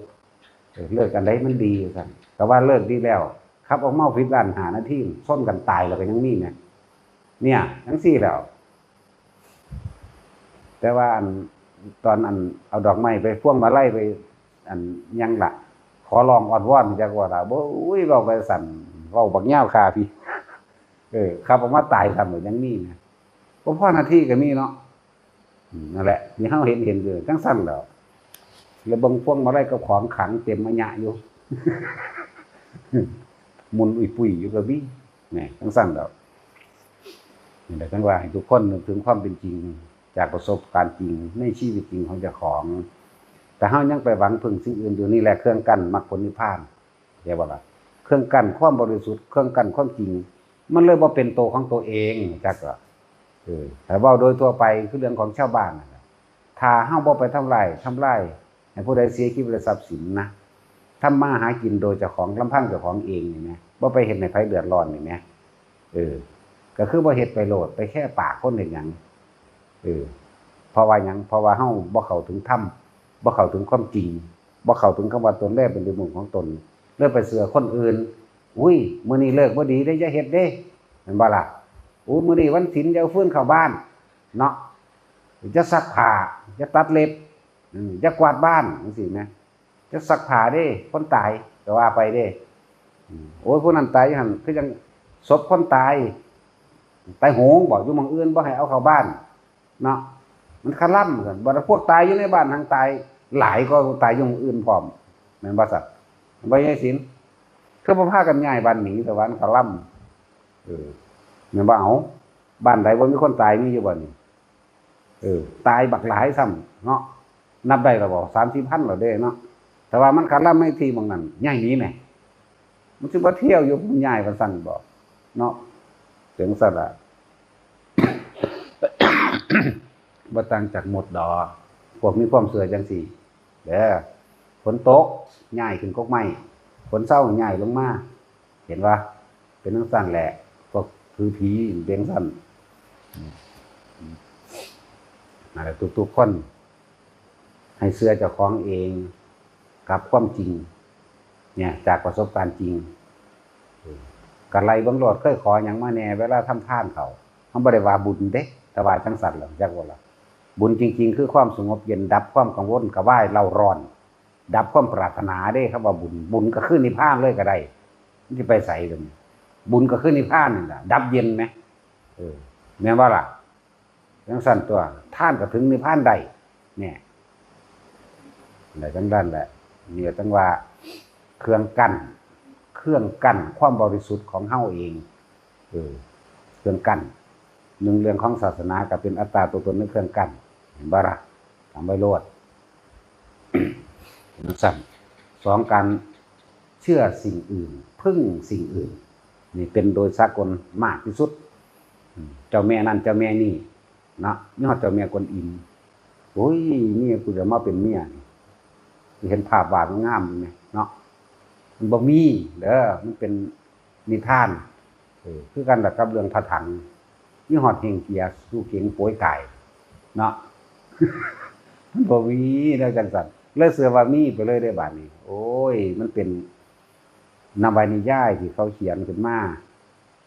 เออ ฤกษ์อันใดมันดีว่าซั่น ก็ว่าฤกษ์ดีแล้ว ขับออกมาผิดด้านห้านาที ชนกันตายแล้วก็ยังมีแหม เนี่ย จั่งซี้แหล้ว แต่ว่าอัน ตอนอันเอาดอกไม้ไป พวงมาลัยไป อันหยังล่ะ ขอร้องอ้อนวอนจักว่าล่ะ โอ้ย เว้าไปซั่น เว้าบักยาวคาพี่ เออ ขับออกมาตายซ้ำก็ยังมีนะ บ่พอนาทีก็มีเนาะ อืม นั่นแหละ ที่เฮาเห็น เห็นอยู่จั่งซั้นแหล้ว แล้วเบิ่งพวงมาลัยกับของขลังเต็มมะยะอยู่ หมุนอุ้ยปุ้ยอยู่ก็มี แหม จั่งซั้นแหล้ว นี่แหละ จั่งว่าให้ทุกคนนึกถึงความเป็นจริง จากประสบการณ์จริง ในชีวิตจริงของเจ้าของ แต่เฮายังไปหวังพึ่งสิ่งอื่นอยู่ นี่แหละเครื่องกั้นมรรคผลนิพพาน เข้าใจบ่ล่ะ เครื่องกั้นความบริสุทธิ์ เครื่องกั้นความจริง มันเลยบ่เป็นตัวของตัวเอง จักล่ะ เออ ถ้าเว้าโดยทั่วไปคือเรื่องของชาวบ้านนั่นแหละ ถ้าเฮาบ่ไปทำลาย ทำลายให้ผู้ใดเสียชีวิตและทรัพย์สินนะ ทำมาหากินโดยเจ้าของ ลำพังเจ้าของเองนี่นะ บ่ไปเฮ็ดให้ไผเดือดร้อนนี่นะ เออ ก็คือบ่เฮ็ดไปโลด ไปแค่ปากคนเฮ็ดหยัง เออ เพราะว่าหยัง เพราะว่าเฮาบ่เข้าถึงธรรม บ่เข้าถึงความจริง บ่เข้าถึงคำว่าตนแลเป็นที่พึ่งของตน เลยไปเชื่อคนอื่น อุ้ย มื้อนี้ฤกษ์บ่ดีเด้ อย่าเฮ็ดเด้ แม่นบ่ล่ะ อู้ มื้อนี้วันศีล อย่าเอาฟืนเข้าบ้าน เนาะ อย่าซักผ้า อย่าตัดเล็บ อืม อย่ากวาดบ้าน จั่งซี้นะ อย่าซักผ้าเด้ คนตาย ก็ว่าไปเด้ อืม โอ้ย ผู้นั้นตายอยู่หั่น คือจั่งศพคนตาย ตายโหงบ่ อยู่หม่องอื่น บ่ให้เอาเข้าบ้าน เนาะ มันคาล่ำกัน บัดพวกตายอยู่ในบ้านหั้งตายหลายกว่าตายอยู่หม่องอื่นพร้อม แม่นบ่ซั้น บ่ยายศิลป์ คือบ่พากันย้ายบ้านหนี แต่ว่ามันคาล่ำ เออ แม่นบ่ เอา บ้านใดบ่มีคนตาย มีอยู่บ่นี่ เออ ตายบักหลายซ้ำเนาะ นับได้แล้วบ่ สามสี่พันแล้วเด้เนาะ แต่ว่ามันคาล่ำในที่หม่องนั้น ย้ายหนีแหม มันสิบ่เที่ยวอยู่ มันย้ายว่าซั่นบ่ เนาะ จั่งซั้นล่ะ บ่ต่างจากมดดอก พวกมีความเชื่อจั่งซี้เด้อ ฝนตก ย้ายขึ้นกกไม้ ฝนเซา ย้ายลงมา เห็นบ่ เป็นจั่งซั้นแหละ พวกถือผีเป็นจั่งซั้น อืม อืม นั่นแหละ ทุกๆคน ให้เชื่อเจ้าของเอง กับความจริง เนี่ย จากประสบการณ์จริง เออ ก็ไล่เบิ่งโลด เคยขอหยังมาแหน่ เวลาทำทานเขา เฮาบ่ได้ว่าบุญเด้ แต่ว่าจั่งซั้นล่ะ จักว่าล่ะ บุญจริงๆ คือความสงบเย็น ดับความกังวลกระวายเร่าร้อน ดับความปรารถนาเด้ คำว่าบุญ บุญก็คือนิพพานเลยก็ได้ มันสิไปไสล่ะนี่ บุญก็คือนิพพานนี่ล่ะ ดับเย็นแหม เออ แม่นบ่ล่ะ จั่งซั้นตั๊ว ทานก็ถึงนิพพานได้ เนี่ย ได้จั่งซั้นแหละ นี่ก็จั่งว่า เครื่องกั้น เครื่องกั้นความบริสุทธิ์ของเฮาเอง เออ เครื่องกั้น หนึ่งเรื่องของศาสนาก็เป็นอัตตาตัวตนในเครื่องกั้น เห็นบ่ล่ะ จำไว้โลด จั่งซั้น สอง การเชื่อสิ่งอื่น พึ่งสิ่งอื่น นี่เป็นโดยสากลมากที่สุด เจ้าแม่นั่นเจ้าแม่นี่เนาะ มีฮอดเจ้าแม่กวนอิม โอ้ย เมียกูจะมาเป็นเมียนี่ สิเห็นภาพวาดงามอยู่ไหมเนาะ มันบ่มีเด้อ มันเป็นนิทาน เออ คือกันล่ะกับเรื่องพระถัง มีฮอดเฮงเจียสู่เข็งโปยกายเนาะ มันบ่มีแนวจังซั่น เลยเชื่อว่ามีไปเลยได้บาดนี้ โอ้ย มันเป็นนวนิยายที่เขาเขียนขึ้นมา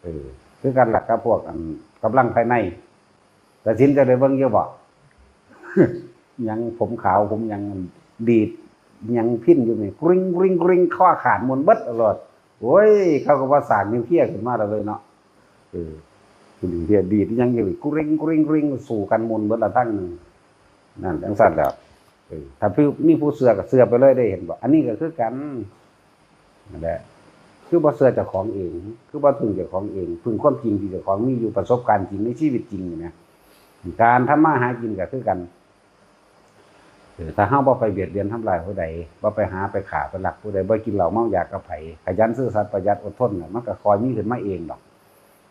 เออ คือกันล่ะกับพวกอันกำลังภายใน แต่สินจะได้เบิ่งอยู่บ่ หยังผมขาวผมหยังดีดหยังพิ้นอยู่นี่ กริงกริงกริง ข้อขาดมวนเบิดอรอด โอ้ย เขาก็ว่าสร้างนิวเคลียร์ขึ้นมาแล้วเลยเนาะ เออ นิวเคลียร์ดีดหยังอยู่นี่ กริงกริงกริง สู้กันมวนเบิดละทั้งหนึ่ง นั่นจังซั่นแหล้ว เออ ถ้าผู้ มีผู้เชื่อก็เชื่อไปเลยได้ เห็นบ่ อันนี้ก็คือกัน นั่นแหละ คือบ่เชื่อเจ้าของเอง คือบ่พึ่งเจ้าของเอง พึ่งความจริงที่เจ้าของมีอยู่ ประสบการณ์จริงในชีวิตจริงนี่นะ การทำมาหากินก็คือกัน เออ ถ้าเฮาบ่ไปเบียดเบียนทำลายผู้ใด บ่ไปหาไปฆ่าไปลักผู้ใด บ่กินเหล้าเมายากับไผ ขยันซื่อสัตย์ประหยัดอดทนน่ะ มันก็ค่อยมีขึ้นมาเองดอก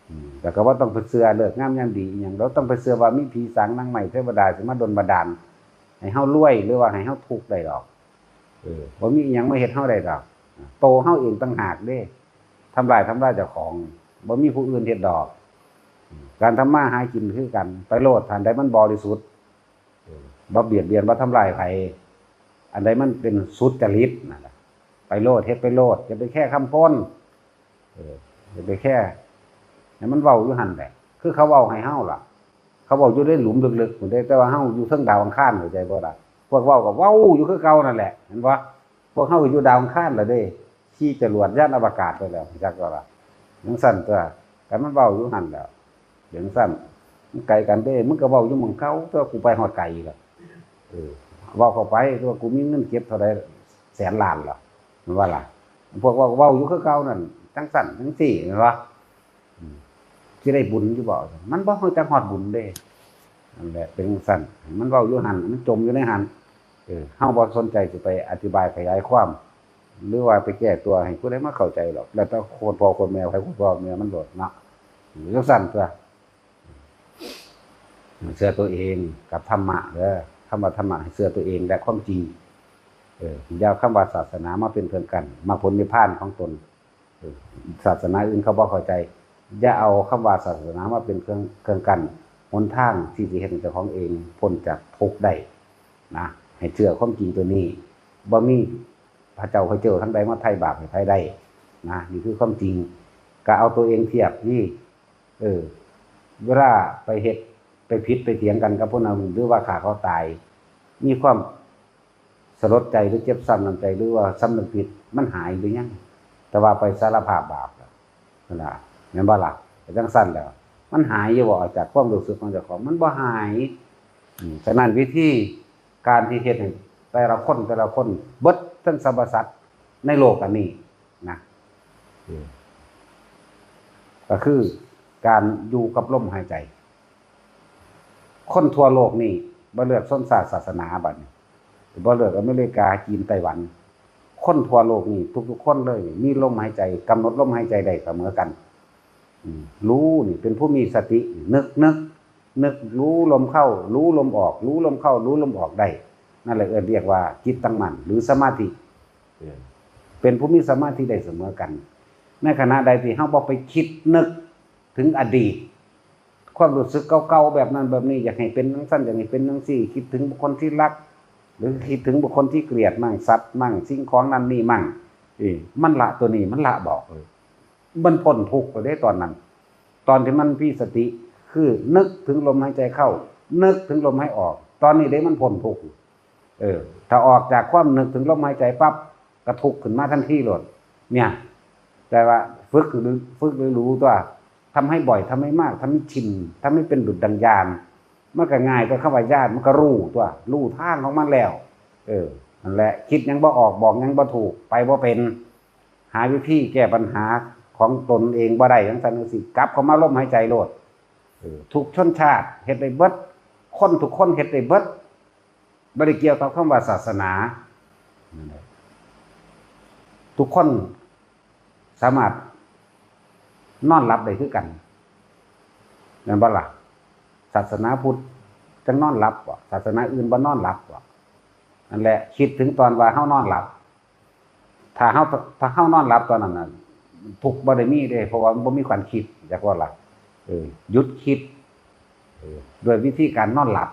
อืม แล้วก็บ่ต้องไปเชื่อฤกษ์งามยามดีอิหยัง เราต้องไปเชื่อว่ามีผีสางนางไม้เทวดาสิมาดลบันดาล ให้เฮารวย หรือว่าให้เฮาทุกข์ได้ดอก เออ บ่มีอิหยังมาเฮ็ดเฮาได้ดอก โตเฮาเองต่างหากเด้ ทำลาย ทำลายเจ้าของ บ่มีผู้อื่นเฮ็ดดอก การทำมาหากินคือกัน ไปโลด อันใดมันบริสุทธิ์ เออ บ่เบียดเบียน บ่ทำลายไผ อันใดมันเป็นสุจริตนั่นล่ะ ไปโลด เฮ็ดไปโลด อย่าไปแคร์คำคน เออ อย่าไปแคร์ ให้มันเว้าอยู่หั่นแหละ คือเขาเว้าให้เฮาล่ะ เขาเว้าอยู่ในหลุมลึกๆ พู้นเด้ แต่ว่าเฮาอยู่เทิงดาวอังคาร เข้าใจบ่ล่ะ พวกเว้าก็เว้าอยู่คือเก่านั่นแหละ เห็นบ่ พวกเฮาก็อยู่ดาวอังคารแล้วเด้ ขี่จรวดยานอวกาศไปแล้ว จักบ่ล่ะ จังซั่นตัว แต่มันเว้าอยู่หั่นแหล้ว จังซั่น มันไกลกันเด้ มึงก็เว้าอยู่หม่องเก่า แต่ว่ากูไปฮอดไกลแล้ว เออ เว้าเข้าไป แต่ว่ากูมีเงินเก็บเท่าใดแสนล้านแล้ว แม่นบ่ล่ะ พวกเว้า เว้าอยู่คือเก่านั่น จังซั่นจังซี่ แม่นบ่ อืม สิได้บุญอยู่บ่ มันบ่รู้จักฮอดบุญเด้ นั่นแหละ เป็นจังซั่น ให้มันเว้าอยู่หั่น มันจมอยู่ในหั่น เออ เฮาบ่สนใจสิไปอธิบายขยายความ หรือว่าไปแก้ตัวให้ผู้ใดมาเข้าใจหรอก แล้วแต่คนพ่อคนแม่ ใครคนพ่อแม่มันโลดเนาะ อยู่จังซั่นตัว เชื่อตัวเองกับธรรมะเด้อ คำว่าธรรมะให้เชื่อตัวเองและความจริง เออ อย่าเอาคำว่าศาสนามาเป็นเครื่องกั้น มรรคผลนิพพานของตน เออ ศาสนาอื่นเขาบ่เข้าใจ อย่าเอาคำว่าศาสนามาเป็นเครื่อง เครื่องกั้น หนทางที่สิเฮ็ดให้เจ้าของเองพ้นจากทุกข์ได้นะ ให้เชื่อความจริงตัวนี้ บ่มีพระเจ้าพระเจ้าทั้งใดมาไถ่บาปให้ไผได้นะ นี่คือความจริง ก็เอาตัวเองเทียบนี่ เออ เวลาไปเฮ็ด ไปผิดไปเถียงกันกับผู้นั้น หรือว่าฆ่าเขาตาย มีความสลดใจหรือเจ็บช้ำน้ำใจ หรือว่าสำนึกผิด มันหายหรือยัง แต่ว่าไปสารภาพบาปแล้ว นั่นล่ะ แม่นบ่ล่ะ ก็จังซั่นแหล้ว มันหายอยู่บ่จากความรู้สึกของเจ้าของ มันบ่หาย อืม ฉะนั้นวิธีการที่เฮ็ดให้แต่ละคน แต่ละคน เบิดทั้งสรรพสัตว์ในโลกอันนี้นะ อืม ก็คือการอยู่กับลมหายใจ คนทั่วโลกนี่ บ่เลือกชนชาติศาสนาบัดนี้ บ่เลือกอเมริกา จีน ไต้หวัน คนทั่วโลกนี่ ทุกๆคนเลย มีลมหายใจ กำหนดลมหายใจได้เสมอกัน อืม รู้นี่เป็นผู้มีสติ นึก นึก นึกรู้ลมเข้า รู้ลมออก รู้ลมเข้า รู้ลมออกได้ นั่นแหละเอิ้นเรียกว่าจิตตั้งมั่น หรือสมาธิ เออ เป็นผู้มีสมาธิได้เสมอกัน ในขณะใดที่เฮาบ่ไปคิดนึกถึงอดีต ความรู้สึกเก่าๆแบบนั้นแบบนี้ อยากให้เป็นจังซั่น อยากให้เป็นจังซี่ คิดถึงบุคคลที่รัก หรือคิดถึงบุคคลที่เกลียดมั่ง สัตว์มั่ง สิ่งของนั่นนี่มั่ง เอ้ย มันละตัวนี้ มันละบ่ เออ มันพ้นทุกข์ไปได้ตอนนั้น ตอนที่มันมีสติ คือนึกถึงลมหายใจเข้า นึกถึงลมหายออก ตอนนี้เด้มันพ้นทุกข์ เออ ถ้าออกจากความนึกถึงลมหายใจปั๊บ ก็ทุกข์ขึ้นมาทันทีโลด เนี่ย แต่ว่าฝึกหรือ ฝึกหรือรู้ตัว ทำให้บ่อย ทำให้มาก ทำให้ชิน ทำให้เป็นดุจดังญาณ มันก็ง่ายตัวคำว่าญาณ มันก็รู้ตัว รู้ทางของมันแล้ว เออ นั่นแหละ คิดหยังบ่ออก บอกหยังบ่ถูก ไปบ่เป็น หาวิธีแก้ปัญหาของตนเองบ่ได้ จังซั่นจังซี่ กลับเข้ามาลมหายใจโลด เออ ทุกชนชาติเฮ็ดได้เบิด คนทุกคนเฮ็ดได้เบิด บ่ได้เกี่ยวกับคำว่าศาสนา นั่นแหละ ทุกคนสามารถนอนหลับได้คือกัน ม่นบ่ล่ะ? ศาสนาพุทธจั่งนอนหลับบ่? ศาสนาอื่นบ่นอนหลับบ่? นั่นแหละ คิดถึงตอนว่าเฮานอนหลับ ถ้าเฮา ถ้าเฮานอนหลับตอนนั้นน่ะ ทุกข์บ่ได้มีเด้ เพราะว่ามันบ่มีการคิด จักว่าล่ะ เออ หยุดคิด เออ ด้วยวิธีการนอนหลับ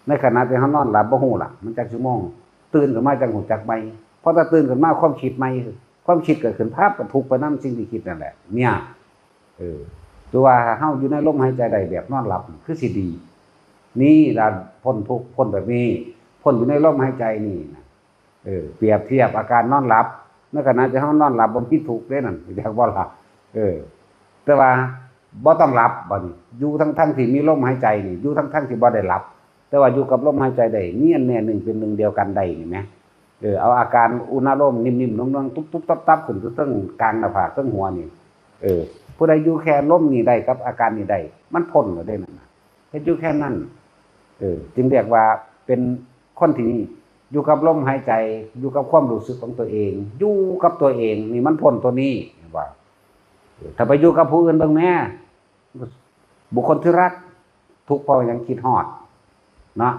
ในขณะที่เฮานอนหลับบ่ฮู้ล่ะ มันจักชั่วโมง ตื่นขึ้นมาจั่งฮู้จักใหม่ พอถ้าตื่นขึ้นมาความคิดใหม่ ความคิดเกิดขึ้นปั๊บก็ทุกข์ไปนำสิ่งที่คิดนั่นแหละ เนี่ย เออ ตัวว่าเฮาอยู่ในลมหายใจได้แบบนอนหลับ คือสิดี นี่ล่ะพ้นทุกข์ พ้นแบบนี้ พ้นอยู่ในลมหายใจนี่นะ เออ เปรียบเทียบอาการนอนหลับ ในขณะที่เฮานอนหลับบ่มีทุกข์เด้นั่น จักบ่ล่ะ? เออ แต่ว่าบ่ต้องหลับบัดนี้ อยู่ทั้งๆที่มีลมหายใจนี่ อยู่ทั้งๆที่บ่ได้หลับ แต่ว่าอยู่กับลมหายใจได้ เนียนแน่หนึ่งเป็นหนึ่งเดียวกันได้นี่แหม เออ เอาอาการอุณาโลมนิ่มๆ นุ่มๆ ตุ๊บๆ ตับๆ ขึ้นเทิงกลางหน้าผากเทิงหัวนี่ เออ ผู้ใดอยู่แค่ลมนี่ได้กับอาการนี่ได้ มันพ้นแล้วเด้นั่นน่ะ เฮ็ดอยู่แค่นั้น เออ จึงเรียกว่าเป็นคนที่อยู่กับลมหายใจ อยู่กับความรู้สึกของตัวเอง อยู่กับตัวเอง นี่มันพ้นตัวนี้ เห็นบ่? เออ ถ้าไปอยู่กับผู้อื่นเบิ่งแหม บุคคลที่รัก ทุกข์เพราะหยัง คิดฮอด เนาะ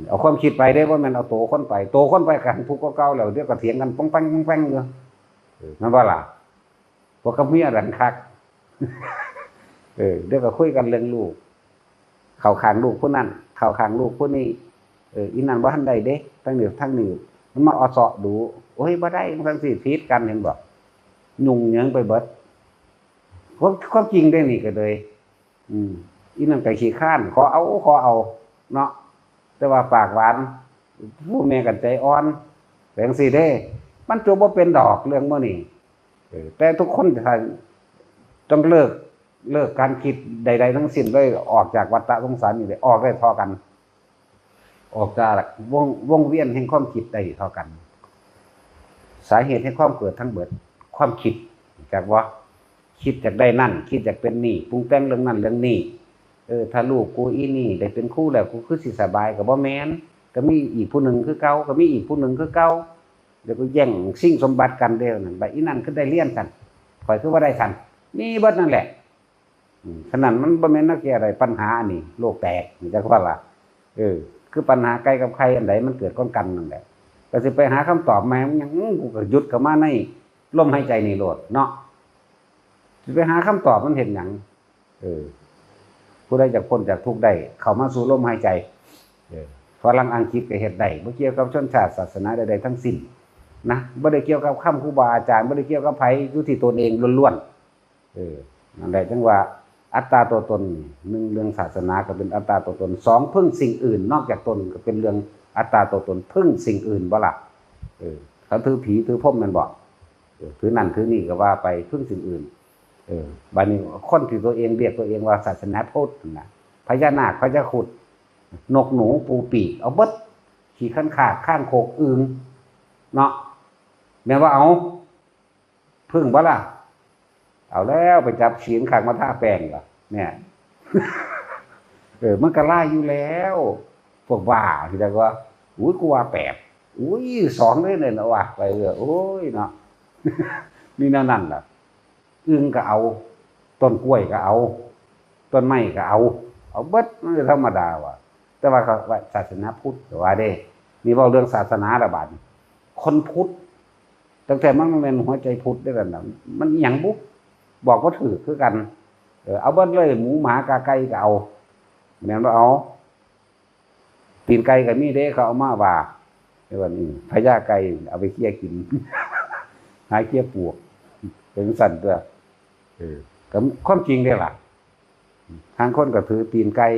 เอาความคิดไปเด้ บ่แม่นเอาตัวคนไป ตัวคนไปก็ทุกข์กว่าเก่าแล้ว เดี๋ยวก็เถียงกันป้องแป้งป้องแป้งอยู่ เออ แม่นบ่ล่ะ? พวกกับเมียดันคัก เออ เดี๋ยวก็คุยกันเรื่องลูก เข้าข้างลูกผู้นั้น เข้าข้างลูกผู้นี้ เออ อีนั่นบ่ทันได้เด้ ทั้งนี้ทั้งนี้ มันมาออเซาะดู โอ้ย บ่ได้ จั่งซี้ผิดกัน เห็นบ่? ยุ่งเหยิงไปเบิด ความ ความจริงเด้นี่ก็เลย อืม อีนั่นก็ขี้คร้าน ขอเอา ขอเอา เนาะ แต่ว่าปากหวาน ผู้แม่ก็ใจอ่อน จั่งซี้เด้ มันจบบ่เป็นดอกเรื่องหมู่นี้ เออ แต่ทุกคนต้องเลิก เลิกการคิดใดๆทั้งสิ้นเลย ออกจากวัฏฏะสงสารนี่เลย ออกได้เท่ากัน ออกจากวง วงเวียนแห่งความคิดได้เท่ากัน สาเหตุแห่งความเกิดทั้งเบิด ความคิด จักบ่? คิดอยากได้นั่น คิดอยากเป็นนี่ ปรุงแต่งเรื่องนั่นเรื่องนี้ เออ ถ้าลูกกูอีนี่ได้เป็นครูแล้ว กูคือสิสบาย ก็บ่แม่น ก็มีอีกผู้หนึ่งคือเก่า ก็มีอีกผู้หนึ่งคือเก่า แล้วก็แย่งชิงสมบัติกันเด้อนั่น บัดอีนั่นคือได้เรียนซั่น ข้อยคือบ่ได้ซั่น มีเบิดนั่นแหละ อืม ฉะนั้นมันบ่แม่นแนวแก้ได้ปัญหาอันนี้ โลกแตก จักว่าล่ะ เออ คือปัญหาไก่กับไข่อันใดมันเกิดก่อนกันนั่นแหละ ก็สิไปหาคำตอบมาหยัง กูก็หยุดเข้ามาในลมหายใจนี่โลดเนาะ สิไปหาคำตอบมันเฮ็ดหยัง? เออ ผู้ใดอยากพ้นจากทุกข์ได้ เข้ามาสู่ลมหายใจ เออ ฝรั่งอังกฤษก็เฮ็ดได้ บ่เกี่ยวกับชนชาติศาสนาใดๆทั้งสิ้นนะ บ่ได้เกี่ยวกับคำครูบาอาจารย์ บ่ได้เกี่ยวกับไผ อยู่ที่ตนเองล้วนๆ เออ นั่นแหละจั่งว่าอัตตาตัวตน หนึ่งเรื่องศาสนาก็เป็นอัตตาตัวตน สองพึ่งสิ่งอื่นนอกจากตนก็เป็นเรื่องอัตตาตัวตน พึ่งสิ่งอื่นบ่ล่ะ เออ เขาถือผีถือพรหมแม่นบ่? เออ ถือนั่นถือนี่ก็ว่าไป พึ่งสิ่งอื่น เออ บัดนี้คนที่ตัวเองเรียกตัวเองว่าศาสนาพุทธน่ะ พญานาค พญาครุฑ นกหนู ปูปีก เอาเบิด ขี้คันคาก คางคก อึ่ง เนาะ แม่นบ่เอา? พึ่งบ่ล่ะ? เอาแล้ว ไปจับขี้คันคากมาทาแป้งล่ะ เนี่ย เออ มันก็หลายอยู่แล้ว พวกบ้า ที่เรียกว่า อุ้ย กูว่าแปด อุ้ย สองเลยเนี่ยนะ ว่าไปเรื่อย โอ้ย เนาะ มีแนวนั้นล่ะ อึ่งก็เอา ต้นกล้วยก็เอา ต้นไม้ก็เอา เอาเบิด มันก็ธรรมดาว่ะ แต่ว่าเขาว่าศาสนาพุทธก็ว่าเด้ นี่เว้าเรื่องศาสนาละบาดนี้ คนพุทธ ตั้งแต่มันแม่นหัวใจพุทธได้แล้วนะ มันอิหยังบุ บอกบ่ถูกคือกัน เออ เอาเบิดเลย หมูหมากาไก่ก็เอา แม่นบ่เอา ตีนไก่ก็มีเด้ เขาเอามาว่า เดี๋ยวก่อน อืม พญาไก่เอาไปเคี่ยกิน หาเคี่ยปวก เป็นสั่นตัว เออ ก็ความจริงเด้ล่ะ ทางคนก็ถือตีนไก่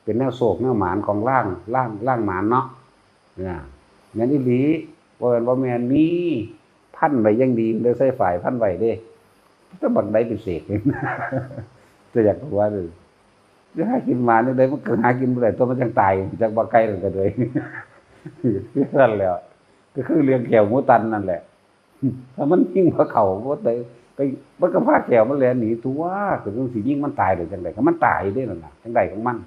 เป็นแนวโชคแนวหมานของล่าง ล่าง ล่างหมานเนาะ เนี่ย แม่นอีหลี บ่แม่น บ่แม่น มีพันไว้อย่างดี เลยใส่ฝ้ายพันไว้เด้ แต่บักใดเป็นเศษ แต่อยากรู้ว่า เออ จะหากินหมานจั่งใด มันก็หากินบ่ได้ ตัวมันจั่งตาย จั่งบ่ไกลนั่นก็เลย คือนั่นแหละ ก็คือเรื่องแข้วหมูตันนั่นแหละ ถ้ามันยิงบ่เข้า บ่ได้ ไป มันก็พาแข้วมันแล่นหนีตัว ก็จั่งสิยิงมันตายได้จั่งใด ก็มันตายเด้นั่นน่ะ จั่งใดของมัน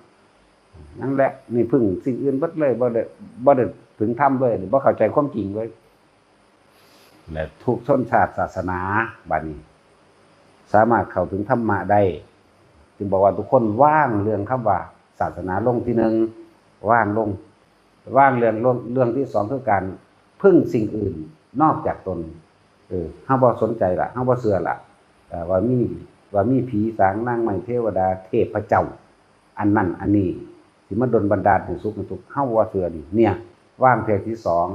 นั่นแหละ นี่พึ่งสิ่งอื่นเบิดเลย บ่ได้ บ่ได้ถึงธรรมเลย บ่เข้าใจความจริงเลย และทุกชนชาติศาสนา บัดนี้ สามารถเข้าถึงธรรมะได้ จึงบอกว่าทุกคนวางเรื่องคำว่าศาสนาลงที่หนึ่ง วางลง วางเรื่อง เรื่อง เรื่องที่สองคือการพึ่งสิ่งอื่นนอกจากตน เออ เฮาบ่สนใจละ เฮาบ่เชื่อละ เอ่อ ว่ามี ว่ามีผีสางนางไม้เทวดาเทพเจ้า อันนั้นอันนี้ สิมาดลบันดาลให้สุขให้ทุกข์ เฮาบ่เชื่อนี่ เนี่ย วางเทื่อที่สอง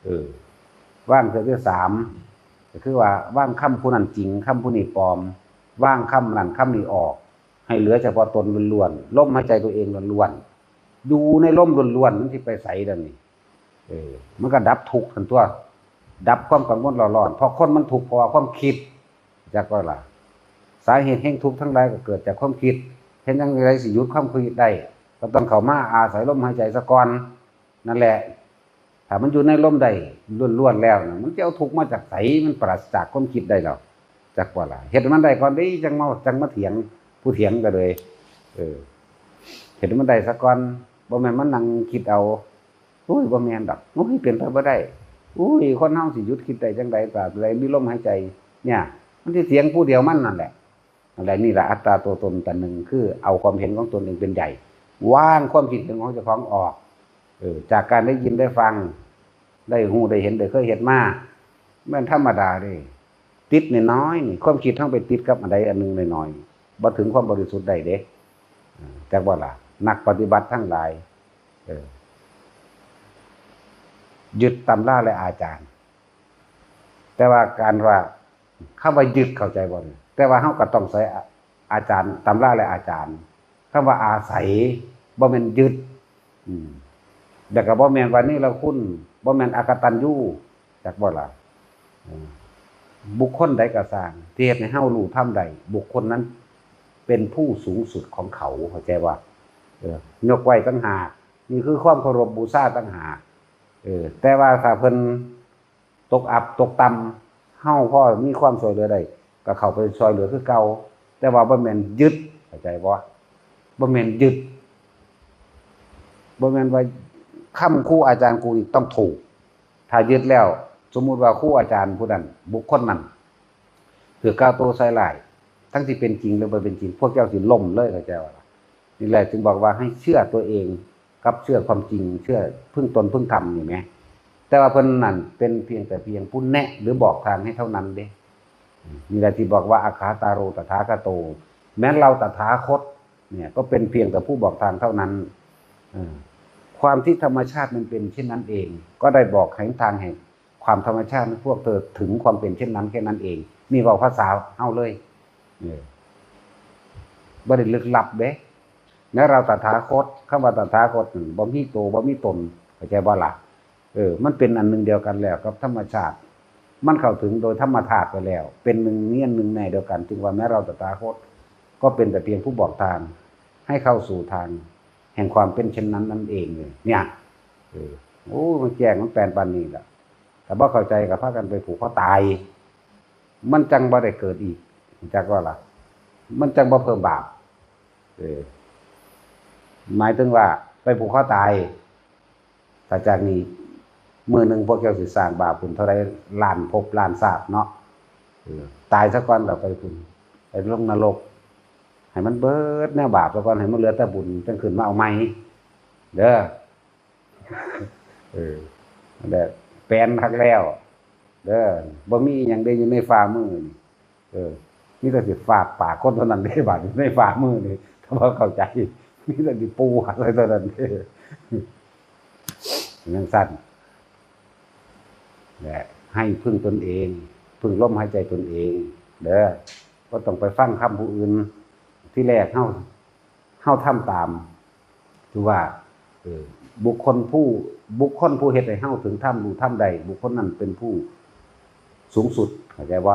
เออ วางเทื่อที่สาม ก็คือว่าวางคำผู้นั้นจริง คำผู้นี้ปลอม วางคำนั้นคำนี้ออก ให้เหลือเฉพาะตนล้วนๆ ลมหายใจตัวเองล้วนๆ อยู่ในลมล้วนๆ มันสิไปไสล่ะนี่ เออ มันก็ดับทุกข์ทันตัว ดับความกังวลเร่าร้อน เพราะคนมันทุกข์เพราะว่าความคิด จักว่าล่ะ สาเหตุแห่งทุกข์ทั้งหลายก็เกิดจากความคิด เฮ็ดจั่งใดสิหยุดความคิดได้ ก็ต้องเข้ามาอาศัยลมหายใจซะก่อน นั่นแหละ ถ้ามันอยู่ในลมได้ล้วนๆแล้วน่ะ มันจะเอาทุกข์มาจากไส มันปราศจากความคิดได้แล้ว จักว่าล่ะ เฮ็ดให้มันได้ก่อนเด้ จั่งมา จั่งมาเถียง ผู้เถียงก็เลย เออ เฮ็ดให้มันได้ซะก่อน บ่แม่นมานั่งคิดเอา โอ้ย บ่แม่นดอก โอ้ย เป็นไปบ่ได้ โอ้ย คนเฮาสิหยุดคิดได้จั่งใด ตราบใดมีลมหายใจ เนี่ย มันสิเถียงผู้เดียวมันนั่นแหละ นั่นแหละ นี่แหละอัตตาตัวตนตัวหนึ่ง คือเอาความเห็นของตนเองเป็นใหญ่ วางความคิดเห็นของเจ้าของออก เออ จากการได้ยินได้ฟัง ได้ฮู้ได้เห็น ได้เคยเฮ็ดมา แม่นธรรมดาเด้ ติดน้อยๆนี่ ความคิดเฮาไปติดกับอันใดอันหนึ่งน้อยๆ บ่ถึงความบริสุทธิ์ได้เด้ เออ จักบ่ล่ะ นักปฏิบัติทั้งหลาย เออ ยึดตำราและอาจารย์ แต่ว่าการว่า คำว่ายึดเข้าใจบ่เนี่ย แต่ว่าเฮาก็ต้องใส่อา อาจารย์ ตำราและอาจารย์ คำว่าอาศัย บ่แม่นยึด อืม แล้วก็บ่แม่นว่าเนรคุณ บ่แม่นอกตัญญู จักบ่ล่ะ เออ บุคคลใดก็ซ่าง ที่เฮ็ดให้เฮารู้ธรรมได้ บุคคลนั้นเป็นผู้สูงสุดของเขา เข้าใจบ่ เออ ยกไหว้ต่างหาก นี่คือความเคารพบูชาต่างหาก เออ แต่ว่าถ้าเพิ่นตกอับตกต่ำ เฮาพอมีความช่วยเหลือได้ ก็เข้าไปช่วยเหลือคือเก่า แต่ว่าบ่แม่นยึด เข้าใจบ่ บ่แม่นยึด บ่แม่นว่าคำครูอาจารย์กูนี่ต้องถูก ถ้ายึดแล้ว สมมุติว่าครูอาจารย์ผู้นั้น บุคคลนั้น ถือกล่าวโต้ใส่ร้าย ทั้งที่เป็นจริงหรือบ่เป็นจริง พวกเจ้าสิล้มเลย เข้าใจบ่ล่ะ นี่แหละจึงบอกว่าให้เชื่อตัวเอง กับเชื่อความจริง เชื่อพึ่งตนพึ่งธรรมนี่แหม แต่ว่าเพิ่นนั่นเป็นเพียงแต่เพียงผู้แนะหรือบอกทางให้เท่านั้นเด้ นี่แหละที่บอกว่า อัฏฐาตาโร ตถาคโต แม้เราตถาคตเนี่ยก็เป็นเพียงแต่ผู้บอกทางเท่านั้น เออ ความที่ธรรมชาติมันเป็นเช่นนั้นเอง ก็ได้บอกหนทางแห่งความธรรมชาติให้พวกเธอถึงความเป็นเช่นนั้นแค่นั้นเอง นี่เว้าภาษาเฮาเลย เออ บ่ได้ลึกลับเด้ แม้เราตถาคต คำว่าตถาคตนั่นบ่มีโต บ่มีตน เข้าใจบ่ล่ะ เออ มันเป็นอันหนึ่งเดียวกันแล้วกับธรรมชาติ มันเข้าถึงโดยธรรมธาตุไปแล้ว เป็นหนึ่งเนียนหนึ่งแน่เดียวกัน จึงว่าแม้เราตถาคต ก็เป็นแต่เพียงผู้บอกทาง ให้เข้าสู่ทางแห่งความเป็นเช่นนั้นนั่นเองเลย เนี่ย เออ โอ้ มันแจ้งมันแปลนปานนี้ล่ะ ถ้าบ่เข้าใจก็พากันไปผูกคอตาย มันจั่งบ่ได้เกิดอีก จักว่าล่ะ มันจั่งบ่เพิ่มบาป เออ หมายถึงว่าไปผูกคอตาย ถ้าจากนี้มื้อหนึ่งพวกเจ้าสิสร้างบาปขึ้นเท่าใดล้านภพล้านชาติเนาะ เออ ตายซะก่อนแล้วไปพุ้น ไปลงนรก ให้มันเบิดแนวบาปซะก่อน ให้มันเหลือแต่บุญ จั่งขึ้นมาเอาใหม่ เด้อ เออ นั่นแหละ แปลนคักแล้ว เด้อ บ่มีอิหยังเด้อยู่ในฝ่ามือนี่ เออ มีแต่สิฟาดปากคนเท่านั้นเด้ บาดอยู่ในฝ่ามือนี่ ถ้าบ่เข้าใจ มีแต่สิปูอะไรเท่านั้นเด้ จั่งซั้น และให้พึ่งตนเอง พึ่งลมหายใจตนเอง เด้อ บ่ต้องไปฟังคำผู้อื่น ที่แรกเฮา เฮาทำตาม ถือว่า เออ บุคคลผู้ บุคคลผู้เฮ็ดให้เฮาถึงธรรม รู้ธรรมได้ บุคคลนั้นเป็นผู้สูงสุด เข้าใจบ่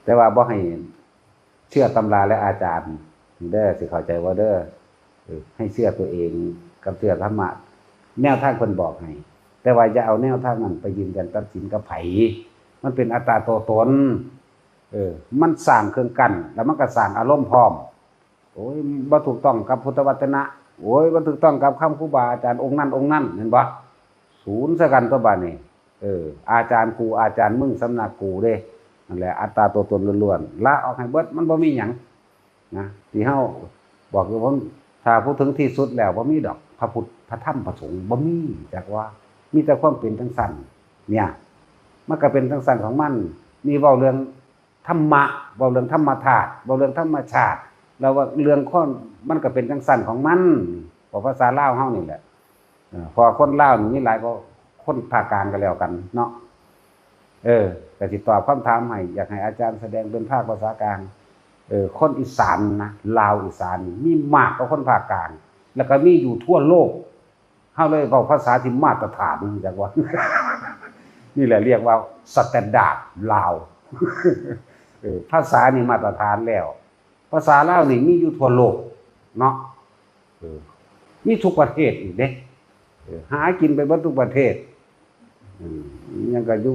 แต่ว่าบ่ให้เชื่อตำราและอาจารย์ เด้อ สิเข้าใจบ่เด้อ เออ ให้เชื่อตัวเองกับเชื่อธรรมะ แนวทางเพิ่นบอกให้ แต่ว่าอย่าเอาแนวทางนั้นไปยืนยันตัดสินกับไผ มันเป็นอัตตาตัวตน เออ มันสร้างเครื่องกั้น แล้วมันก็สร้างอารมณ์พร้อม โอ้ย บ่ถูกต้องกับพุทธวจนะ โอ้ย บ่ถูกต้องกับคำครูบาอาจารย์องค์นั้นองค์นั้น เห็นบ่ ศูนย์ใส่กันตัวบาดนี้ เออ อาจารย์กู อาจารย์มึง สำนักกูเด้ นั่นแหละ อัตตาตัวตนล้วนๆ ละออกให้เบิด มันบ่มีหยัง นะ ที่เฮาบอกอยู่ว่า ถ้าพูดถึงที่สุดแล้วบ่มีดอก พระพุทธ พระธรรม พระสงฆ์ บ่มี จักว่า มีแต่ความเป็นจังซั่น เนี่ย มันก็เป็นจังซั่นของมัน นี่เว้าเรื่องธรรมะ เว้าเรื่องธรรมธาตุ เว้าเรื่องธรรมชาติ แล้วว่าเรื่องคน มันก็เป็นจังซั่นของมัน เว้าภาษาลาวเฮานี่แหละ เออ เพราะว่าคนลาวนี่มีหลายกว่าคนภาคกลางก็แล้วกันเนาะ เออ ก็สิตอบคำถามให้ อยากให้อาจารย์แสดงเป็นภาคภาษากลาง เออ คนอีสานนะ ลาวอีสานนี่มีมากกว่าคนภาคกลาง แล้วก็มีอยู่ทั่วโลก เฮาเลยเว้าภาษาที่มาตรฐาน จักว่า นี่แหละเรียกว่า standard ลาว เออ ภาษานี่มาตรฐานแล้ว ภาษาลาวนี่มีอยู่ทั่วโลกเนาะ เออ มีทุกประเทศอีกเด้ เออ หากินไปเบิดทุกประเทศ อืม ยังก็อยู่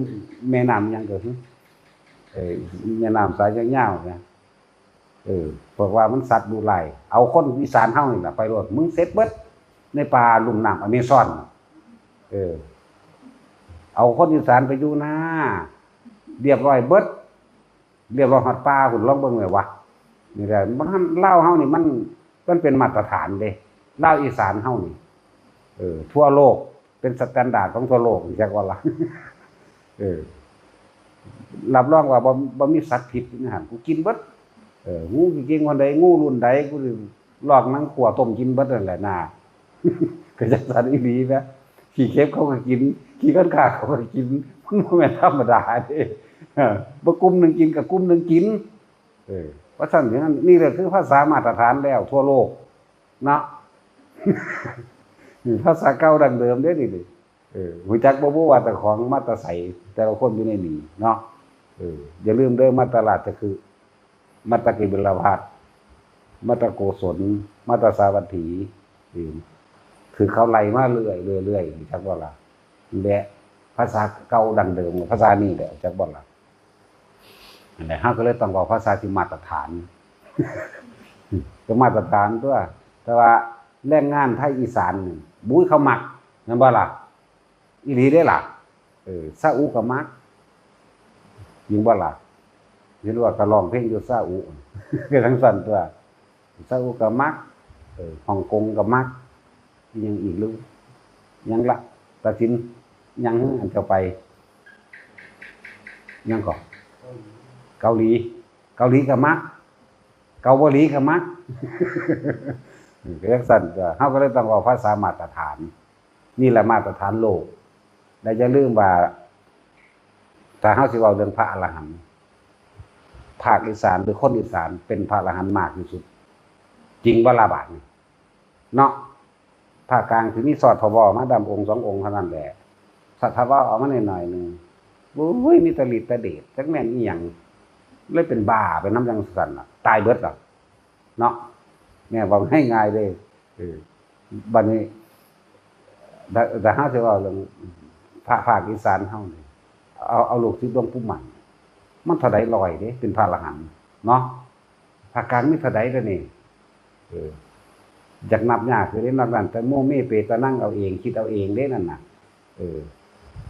แม่น้ำยังก็ เออ แม่น้ำสายยาวๆนะ เออ เพราะว่ามันสัตว์ดุร้าย เอาคนอีสานเฮานี่ล่ะไปโลด มึงเสร็จเบิด ในป่าลุ่มน้ำอเมซอน เออ เอาคนอีสานไปอยู่นา เรียบร้อยเบิด เรียบร้อยฮอดป่าพุ้น ลองเบิ่งแหมวะ นี่แหละ มัน ลาวเฮานี่มัน มันเป็นมาตรฐานเด้ ลาวอีสานเฮานี่ เออ ทั่วโลก เป็น standard ของทั่วโลก จักว่าล่ะ เออ รับรองว่าบ่ บ่มีสัตว์พิษอยู่ในหั่น กูกินเบิด เออ งูขี้เก่งคนใด งูรุ่นใด กูสิลอกหนังคั่วต้มกินเบิดนั่นแหละนา ก็จังซั่นอีหลีนะ ขี้เข็บเขาก็กิน ขี้ข้านข่าเขาก็กิน มันบ่แม่นธรรมดาเด้ เออ บ่กลุ่มหนึ่งกินก็กลุ่มหนึ่งกิน เออ เพราะฉะนั้นนี่แหละคือภาษามาตรฐานแล้วทั่วโลกเนาะ ภาษาเก่าดั้งเดิมเด้นี่ เออ รู้จักบ่ บ่ว่าแต่ของมาแตาไส แต่ละคนอยู่ในนี้เนาะ เออ อย่าลืมเด้อ มาแตาราชคฤห์ มาแตากิบิลพัสดุ มาแตาโกศล มาแตาสาวัตถี เออ คือเขาไล่มาเรื่อยๆ เรื่อยๆ รู้จักบ่ล่ะ และภาษาเก่าดั้งเดิม ภาษานี่แหละ รู้จักบ่ล่ะ นั่นแหละ เฮาก็เลยต้องเว้าภาษาที่มาตรฐาน ก็มาตรฐานตั๊ว แต่ว่าแรงงานไทยอีสานนี่ บุ้ย เขามัก แม่นบ่ล่ะ อีหลีเด้ล่ะ เออ ซาอุก็มัก ยิงบ่ล่ะ เห็นว่าก็ร้องเพลงอยู่ซาอุ ก็จังซั่นตั๊ว ซาอุก็มัก เออ ฮ่องกงก็มัก อิหยังอีกลูก ยังละ ตัดสิน ยังอันเจ้าไป ยังก่อน เกาหลี เกาหลีก็มัก เกาหลีก็มัก ก็จังซั่นตั๊ว เฮาก็เลยต้องเว้าภาษามาตรฐาน นี่แหละมาตรฐานโลก และอย่าลืมว่า ถ้าเฮาสิเว้าเรื่องพระอรหันต์ ภาคอีสานหรือคนอีสานเป็นพระอรหันต์มากที่สุด จริงบ่ล่ะบาดนี้ เนาะ ภาคกลางสิมีซอดพะวอมาดำองค์สององค์เท่านั้นแหละ ซอดพะวอออกมาหน่อยๆหนึ่ง โอ้ย มีแต่ฤทธิ์แต่เดช จักแม่นอีหยัง เลยเป็นบ้าไปนำจังซั่นน่ะ ตายเบิดล่ะ เนาะ แม่เว้าง่ายๆเด้ เออ บัดนี้ ถ้า ถ้าเฮาสิเว้าเรื่องพระภาคอีสานเฮานี่ เอา เอาลูกศิษย์หลวงปู่มั่น มันเท่าใดร้อยเด้ เป็นพระอรหันต์เนาะ ภาคกลางมีเท่าใดเด้อนี่ เออ อยากนับยากอยู่เด้ นอกนั้นแต่โมเมเปตะนังเอาเอง คิดเอาเองเด้นั่นน่ะ เออ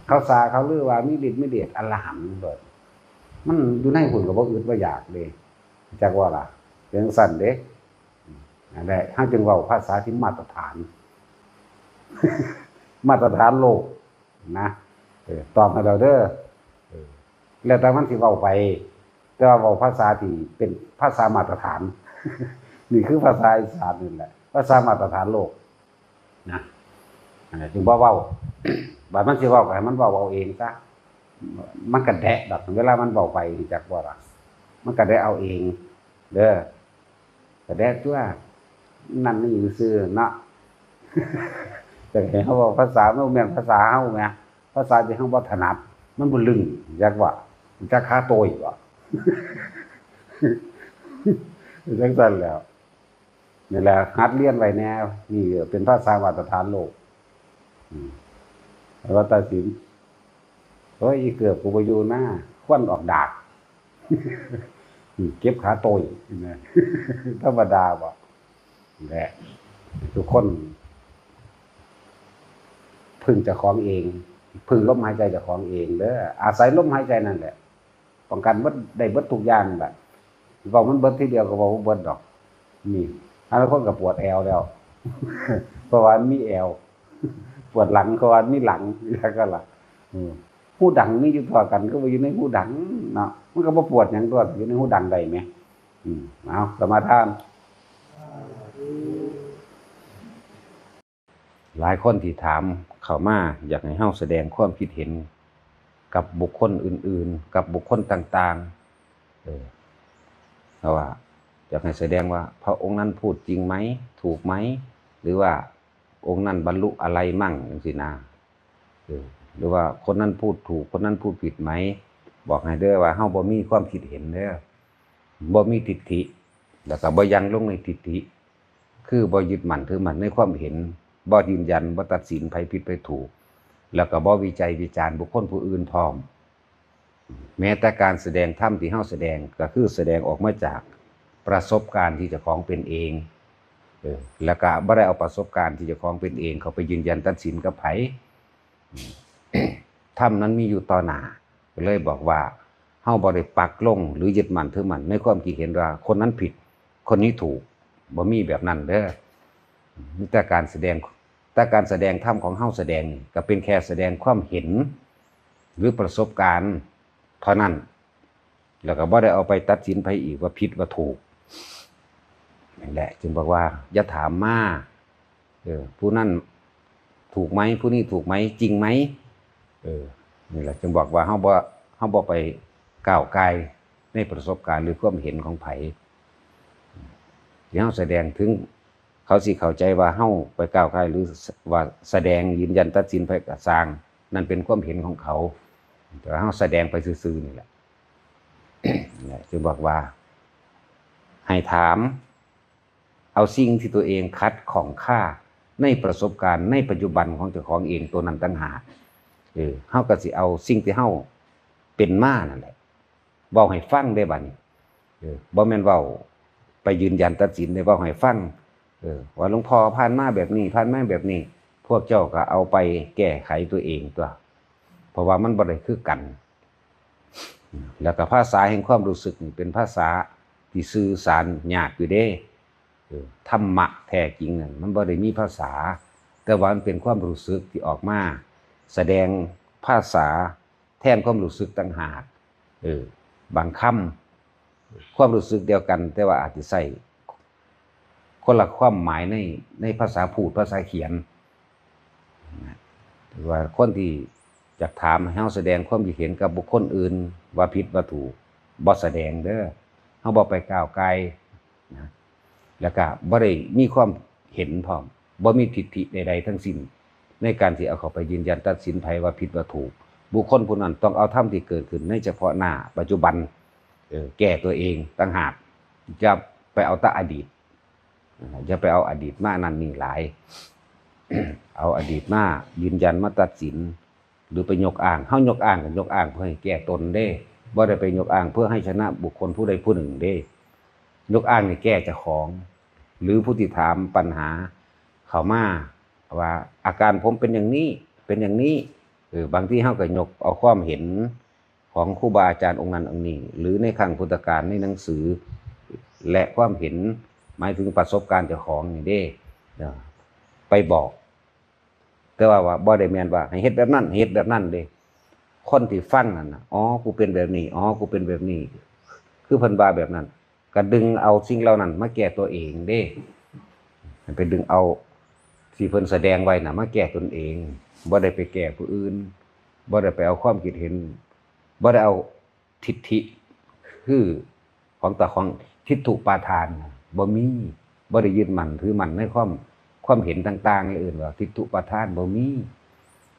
เขาสาเขาลือว่ามีฤทธิ์มีเดชอรหันต์โลด มันอยู่ในพุ้นก็บ่อึดบ่อยากเด้ จักว่าล่ะ เป็นจั่งซั้นเด้ นั่นแหละ เฮาจึงเว้าภาษาที่มาตรฐาน มาตรฐานโลกนะ เออ ตอบให้แล้วเด้อ เออ แล้วแต่มันสิเว้าไป แต่ว่าเว้าภาษาที่เป็นภาษามาตรฐาน นี่คือภาษาอีสานนี่แหละ ภาษามาตรฐานโลกนะ อันนี้จึงบ่เว้า บาดมันสิเว้าก็ให้มันเว้าเอาเองซะ มันกะแดะดอก เวลามันเว้าไป จักบ่ล่ะ มันกะแดะเอาเอง เด้อ กะแดะตั๊ว นั่นนี่ซื่อเนาะ แต่ให้เฮาเว้าภาษา มันบ่แม่นภาษาเฮาแหม ภาษาที่เฮาบ่ถนัด มันบ่ลึง จักว่า จักขาโตยบ่ จังซั่นแหล้ว นี่แหละ หัดเรียนไว้แหน่ นี่เป็นภาษามาตรฐานโลก อืม ว่าตัดสิน โอ้ย อีเกือบกูบ่อยู่นะ ควันออกดาก อืม เก็บขาโตยนะ ธรรมดาบ่ แหละ ทุกคน พึ่งเจ้าของเอง พึ่งลมหายใจเจ้าของเองเด้อ อาศัยลมหายใจนั่นแหละ ป้องกันเบิด ได้เบิดทุกอย่างแหละ เว้ามันเบิดทีเดียวก็เว้าบ่เบิดดอก นี่ อันนั้นคนก็ปวดแอวแล้ว เพราะว่ามีแอว ปวดหลัง เพราะว่ามีหลัง แล้วก็ล่ะ อืม ฮูดังมีอยู่ทั่วกัน ก็บ่อยู่ในฮูดังเนาะ มันก็บ่ปวดหยังตัว อยู่ในฮูดังได้แหม อืม เอา สมาทาน หลายคนที่ถามเข้ามา อยากให้เฮาแสดงความคิดเห็นกับบุคคลอื่นๆ กับบุคคลต่างๆ เออ เพราะว่าอยากให้แสดงว่าพระองค์นั้นพูดจริงไหม ถูกไหม หรือว่าองค์นั้นบรรลุอะไรมั่ง จังซี้นะ เออ หรือว่าคนนั้นพูดถูก คนนั้นพูดผิดไหม บอกให้เด้อว่าเฮาบ่มีความคิดเห็นเด้อ บ่มีทิฏฐิ แล้วก็บ่ยังลงในทิฏฐิ คือบ่ยึดมั่นถือมั่นในความเห็น บ่ยืนยัน บ่ตัดสินไผผิดไผถูก แล้วก็บ่วิจัยวิจารณ์บุคคลผู้อื่นพร้อม แม้แต่การแสดงธรรมที่เฮาแสดง ก็คือแสดงออกมาจากประสบการณ์ที่เจ้าของเป็นเอง เออ แล้วก็บ่ได้เอาประสบการณ์ที่เจ้าของเป็นเอง เข้าไปยืนยันตัดสินกับไผ ธรรมนั้นมีอยู่ต่อหน้า ก็เลยบอกว่า เฮาบ่ได้ปักลงหรือยึดมั่นถือมั่นในความคิดเห็นว่าคนนั้นผิด คนนี้ถูก บ่มีแบบนั้นเด้อ มีแต่การแสดง แต่การแสดงธรรมของเฮาแสดงนี่ ก็เป็นแค่แสดงความเห็น หรือประสบการณ์เท่านั้น แล้วก็บ่ได้เอาไปตัดสินไผอีกว่าผิดว่าถูก นั่นแหละ จึงบอกว่า อย่าถามมา เออ ผู้นั้นถูกไหม ผู้นี้ถูกไหม จริงไหม เออ นี่แหละ จึงบอกว่าเฮาบ่ เฮาบ่ไปก้าวก่ายในประสบการณ์หรือความเห็นของไผ ที่เฮาแสดงถึง เขาสิเข้าใจว่าเฮาไปก้าวก่ายหรือว่าแสดงยืนยันตัดสินไผก็ซ่าง นั่นเป็นความเห็นของเขา แต่ว่าเฮาแสดงไปซื่อๆ นี่แหละ นั่นแหละ จึงบอกว่า ให้ถาม เอาสิ่งที่ตัวเองขัดข้องคาในประสบการณ์ในปัจจุบันของเจ้าของเองตัวนั้นต่างหาก เออ เฮาก็สิเอาสิ่งที่เฮาเป็นมานั่นแหละ เว้าให้ฟังได้บัดนี้ เออ บ่แม่นเว้าไปยืนยันตัดสินได้ เว้าให้ฟัง เออ ว่าหลวงพ่อผ่านมาแบบนี้ ผ่านมาแบบนี้ พวกเจ้าก็เอาไปแก้ไขตัวเองตัว เพราะว่ามันบ่ได้คือกัน แล้วก็ภาษาแห่งความรู้สึกนี่เป็นภาษาที่สื่อสารยากอยู่เด้ เออ ธรรมะแท้จริงนั่นมันบ่ได้มีภาษา แต่ว่ามันเป็นความรู้สึกที่ออกมา แสดงภาษาแทนความรู้สึกต่างหาก เออ บางคำ ความรู้สึกเดียวกัน แต่ว่าอาจจะใช้คนละความหมายใน ในภาษาพูด ภาษาเขียน นะ หรือว่าคนที่อยากถามให้เฮาแสดงความคิดเห็นกับบุคคลอื่น ว่าผิดว่าถูก บ่แสดงเด้อ เฮาบ่ไปก้าวก่ายนะ แล้วก็บ่ได้มีความเห็นพร้อม บ่มีทิฏฐิใดๆ ทั้งสิ้น ในการที่เอาเข้าไปยืนยันตัดสินไผว่าผิดว่าถูก บุคคลผู้นั้นต้องเอาธรรมที่เกิดขึ้นในเฉพาะหน้าปัจจุบัน เออ แก้ตัวเองต่างหาก อย่าไปเอาแต่อดีต อย่าไปเอาอดีตมานั่นนี่หลาย เอาอดีตมายืนยันมาตัดสิน หรือไปยกอ้าง เฮายกอ้างก็ยกอ้างเพื่อให้แก้ตนเด้ บ่ได้ไปยกอ้างเพื่อให้ชนะบุคคลผู้ใดผู้หนึ่งเด้ ยกอ้างนี่แก้เจ้าของ หรือผู้ที่ถามปัญหาเข้ามาว่าอาการผมเป็นอย่างนี้ เป็นอย่างนี้ เออ บางทีเฮาก็ยกเอาความเห็นของครูบาอาจารย์องค์นั้นองค์นี้ หรือในครั้งพุทธกาลในหนังสือ และความเห็นหมายถึงประสบการณ์เจ้าของนี่เด้ เออ ไปบอก แต่ว่า ว่าบ่ได้แม่นว่าให้เฮ็ดแบบนั้น ให้เฮ็ดแบบนั้นเด้ คนที่ฟังนั่นน่ะ อ๋อ กูเป็นแบบนี้ อ๋อ กูเป็นแบบนี้ คือเพิ่นว่าแบบนั้น ก็ดึงเอาสิ่งเหล่านั้นมาแก้ตัวเองเด้ ให้ไปดึงเอาที่เพิ่นแสดงไว้น่ะมาแก้ตนเอง บ่ได้ไปแก้ผู้อื่น บ่ได้ไปเอาความคิดเห็น บ่ได้เอาทิฏฐิ คือของตาของ ทิฏฐุปาทานน่ะบ่มี บ่ได้ยึดมั่นถือมั่นในความ ความเห็นต่างๆ อย่างอื่นว่าทิฏฐุปาทานบ่มี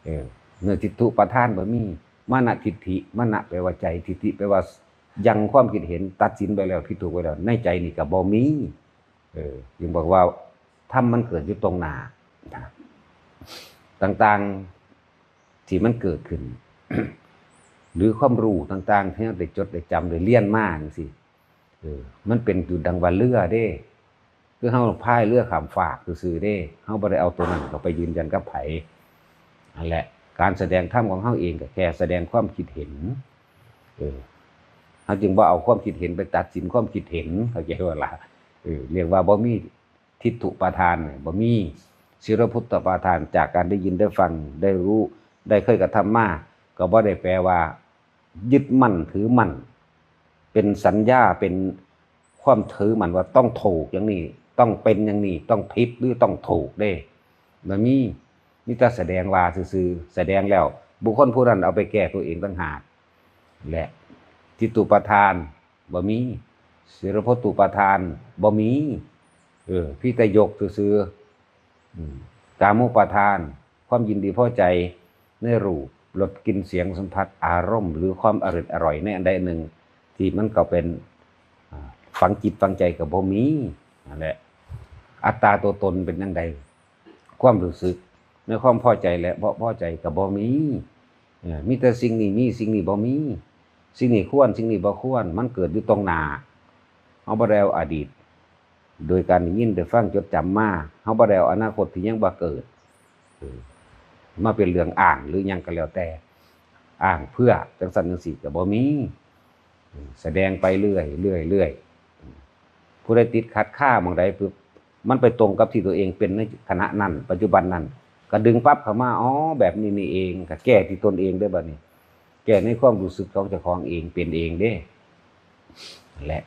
เออ เมื่อทิฏฐุปาทานบ่มี มานะทิฏฐิ มานะแปลว่าใจ ทิฏฐิแปลว่ายังความคิดเห็น ตัดสินไปแล้ว ผิดถูกไปแล้ว ในใจนี่ก็บ่มี เออ จึงบอกว่าธรรมมันเกิดอยู่ตรงหน้า ต่างๆ ที่มันเกิดขึ้น หรือความรู้ต่างๆ ที่เราได้จดได้จำได้เรียนมาจังซี้ เออ มันเป็นอยู่ดังว่าเรือเด้ คือเฮาพายเรือข้ามฟากซื่อๆ เด้ เฮาบ่ได้เอาตัวนั้นเข้าไปยืนยันกับไผ นั่นแหละ การแสดงธรรมของเฮาเองก็แค่แสดงความคิดเห็น เออ เฮาจึงบ่เอาความคิดเห็นไปตัดสินความคิดเห็น เข้าใจบ่ล่ะ เออ เรียกว่าบ่มีทิฏฐุปาทานเนี่ย บ่มี ศีลพุตตปาทาน จากการได้ยินได้ฟัง ได้รู้ ได้เคยกระทำมา ก็บ่ได้แปลว่า ยึดมั่นถือมั่น เป็นสัญญา เป็นความถือมั่นว่าต้องถูกอย่างนี้ ต้องเป็นอย่างนี้ ต้องผิดหรือต้องถูกเด้ บ่มี มีแต่แสดงว่าซื่อๆ แสดงแล้ว บุคคลผู้นั้นเอาไปแก้ตัวเองต่างหาก และทิฏฐุปาทาน บ่มี ศีลพตตุปาทาน บ่มี เออ พีแต่ยกซื่อๆ อืม กามุปาทาน ความยินดีพอใจในรูป รส กลิ่น เสียง สัมผัส อารมณ์ หรือความอร่อยอร่อยในอันใดอันหนึ่ง ที่มันก็เป็น อ่า ฝังจิตฝังใจก็บ่มี นั่นแหละ อัตตาตัวตนเป็นจั่งใด ความรู้สึก ในความพอใจและบ่พอใจก็บ่มี เออ มีแต่สิ่งนี้มี สิ่งนี้บ่มี สิ่งนี้ควร สิ่งนี้บ่ควร มันเกิดอยู่ตรงหน้า เฮาบ่ได้เอาอดีต โดยการได้ยินได้ฟังจดจำมา เฮาบ่ได้เอาอนาคตที่ยังบ่เกิด เออ มาเป็นเรื่องอ้างหรือหยังก็แล้วแต่ อ้างเพื่อจั่งซั้นจั่งซี้ก็บ่มี เออ แสดงไปเรื่อย เรื่อย เรื่อย ผู้ใดติดขัดคาหม่องใดปุ๊บ มันไปตรงกับที่ตัวเองเป็นในขณะนั้น ปัจจุบันนั้น ก็ดึงปั๊บเข้ามา อ๋อ แบบนี้นี่เอง ก็แก้ที่ตนเองเด้อบัดนี้ แก้ในความรู้สึกของเจ้าของเอง เป็นเองเด้ นั่นแหละ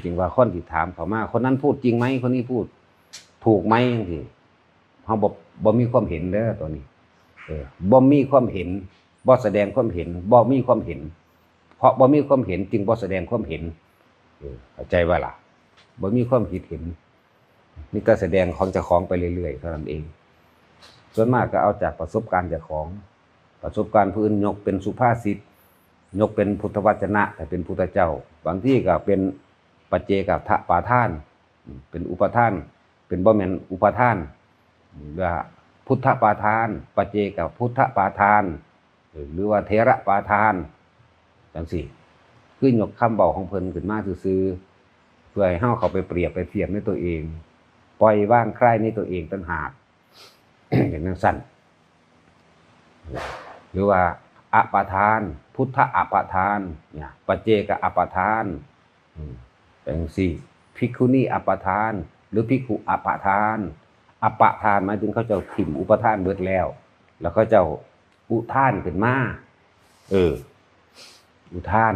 จึงว่าคนที่ถามเข้ามา คนนั้นพูดจริงไหม คนนี้พูดถูกไหมจั่งซี้ เฮาบ่ บ่มีความเห็นเด้อตัวนี้ เออ บ่มีความเห็น บ่แสดงความเห็น บ่มีความเห็น เพราะบ่มีความเห็นจึงบ่แสดงความเห็น เออ เข้าใจบ่ล่ะ บ่มีความคิดเห็น มีแต่แสดงของเจ้าของไปเรื่อยๆ เท่านั้นเอง ส่วนมากก็เอาจากประสบการณ์เจ้าของ ประสบการณ์ผู้อื่นยกเป็นสุภาษิต ยกเป็นพุทธวจนะ ถ้าเป็นพุทธเจ้า บางทีก็เป็นปัจเจกปาทาน เป็นอุปาทาน เป็นบ่แม่นอุปาทาน ว่าพุทธปาทาน ปัจเจกพุทธปาทาน หรือว่าเถระปาทาน จั่งซี้ คือยกคำเว้าของเพิ่นขึ้นมาซื่อๆ เพื่อให้เฮาเข้าไปเปรียบไปเทียบในตัวเอง ปล่อยวางคลายในตัวเองต่างหาก เป็นจั่งซั้น หรือว่าอปาทาน พุทธอปาทาน เนี่ย ปัจเจกอปาทาน อืม เป็นจั่งซี้ ภิกขุณีอปาทาน หรือภิกขุอปาทาน อปาทานหมายถึงเขาเจ้าถิ่มอุปาทานเบิดแล้ว แล้วเขาเจ้าอุทานขึ้นมา เออ อุทาน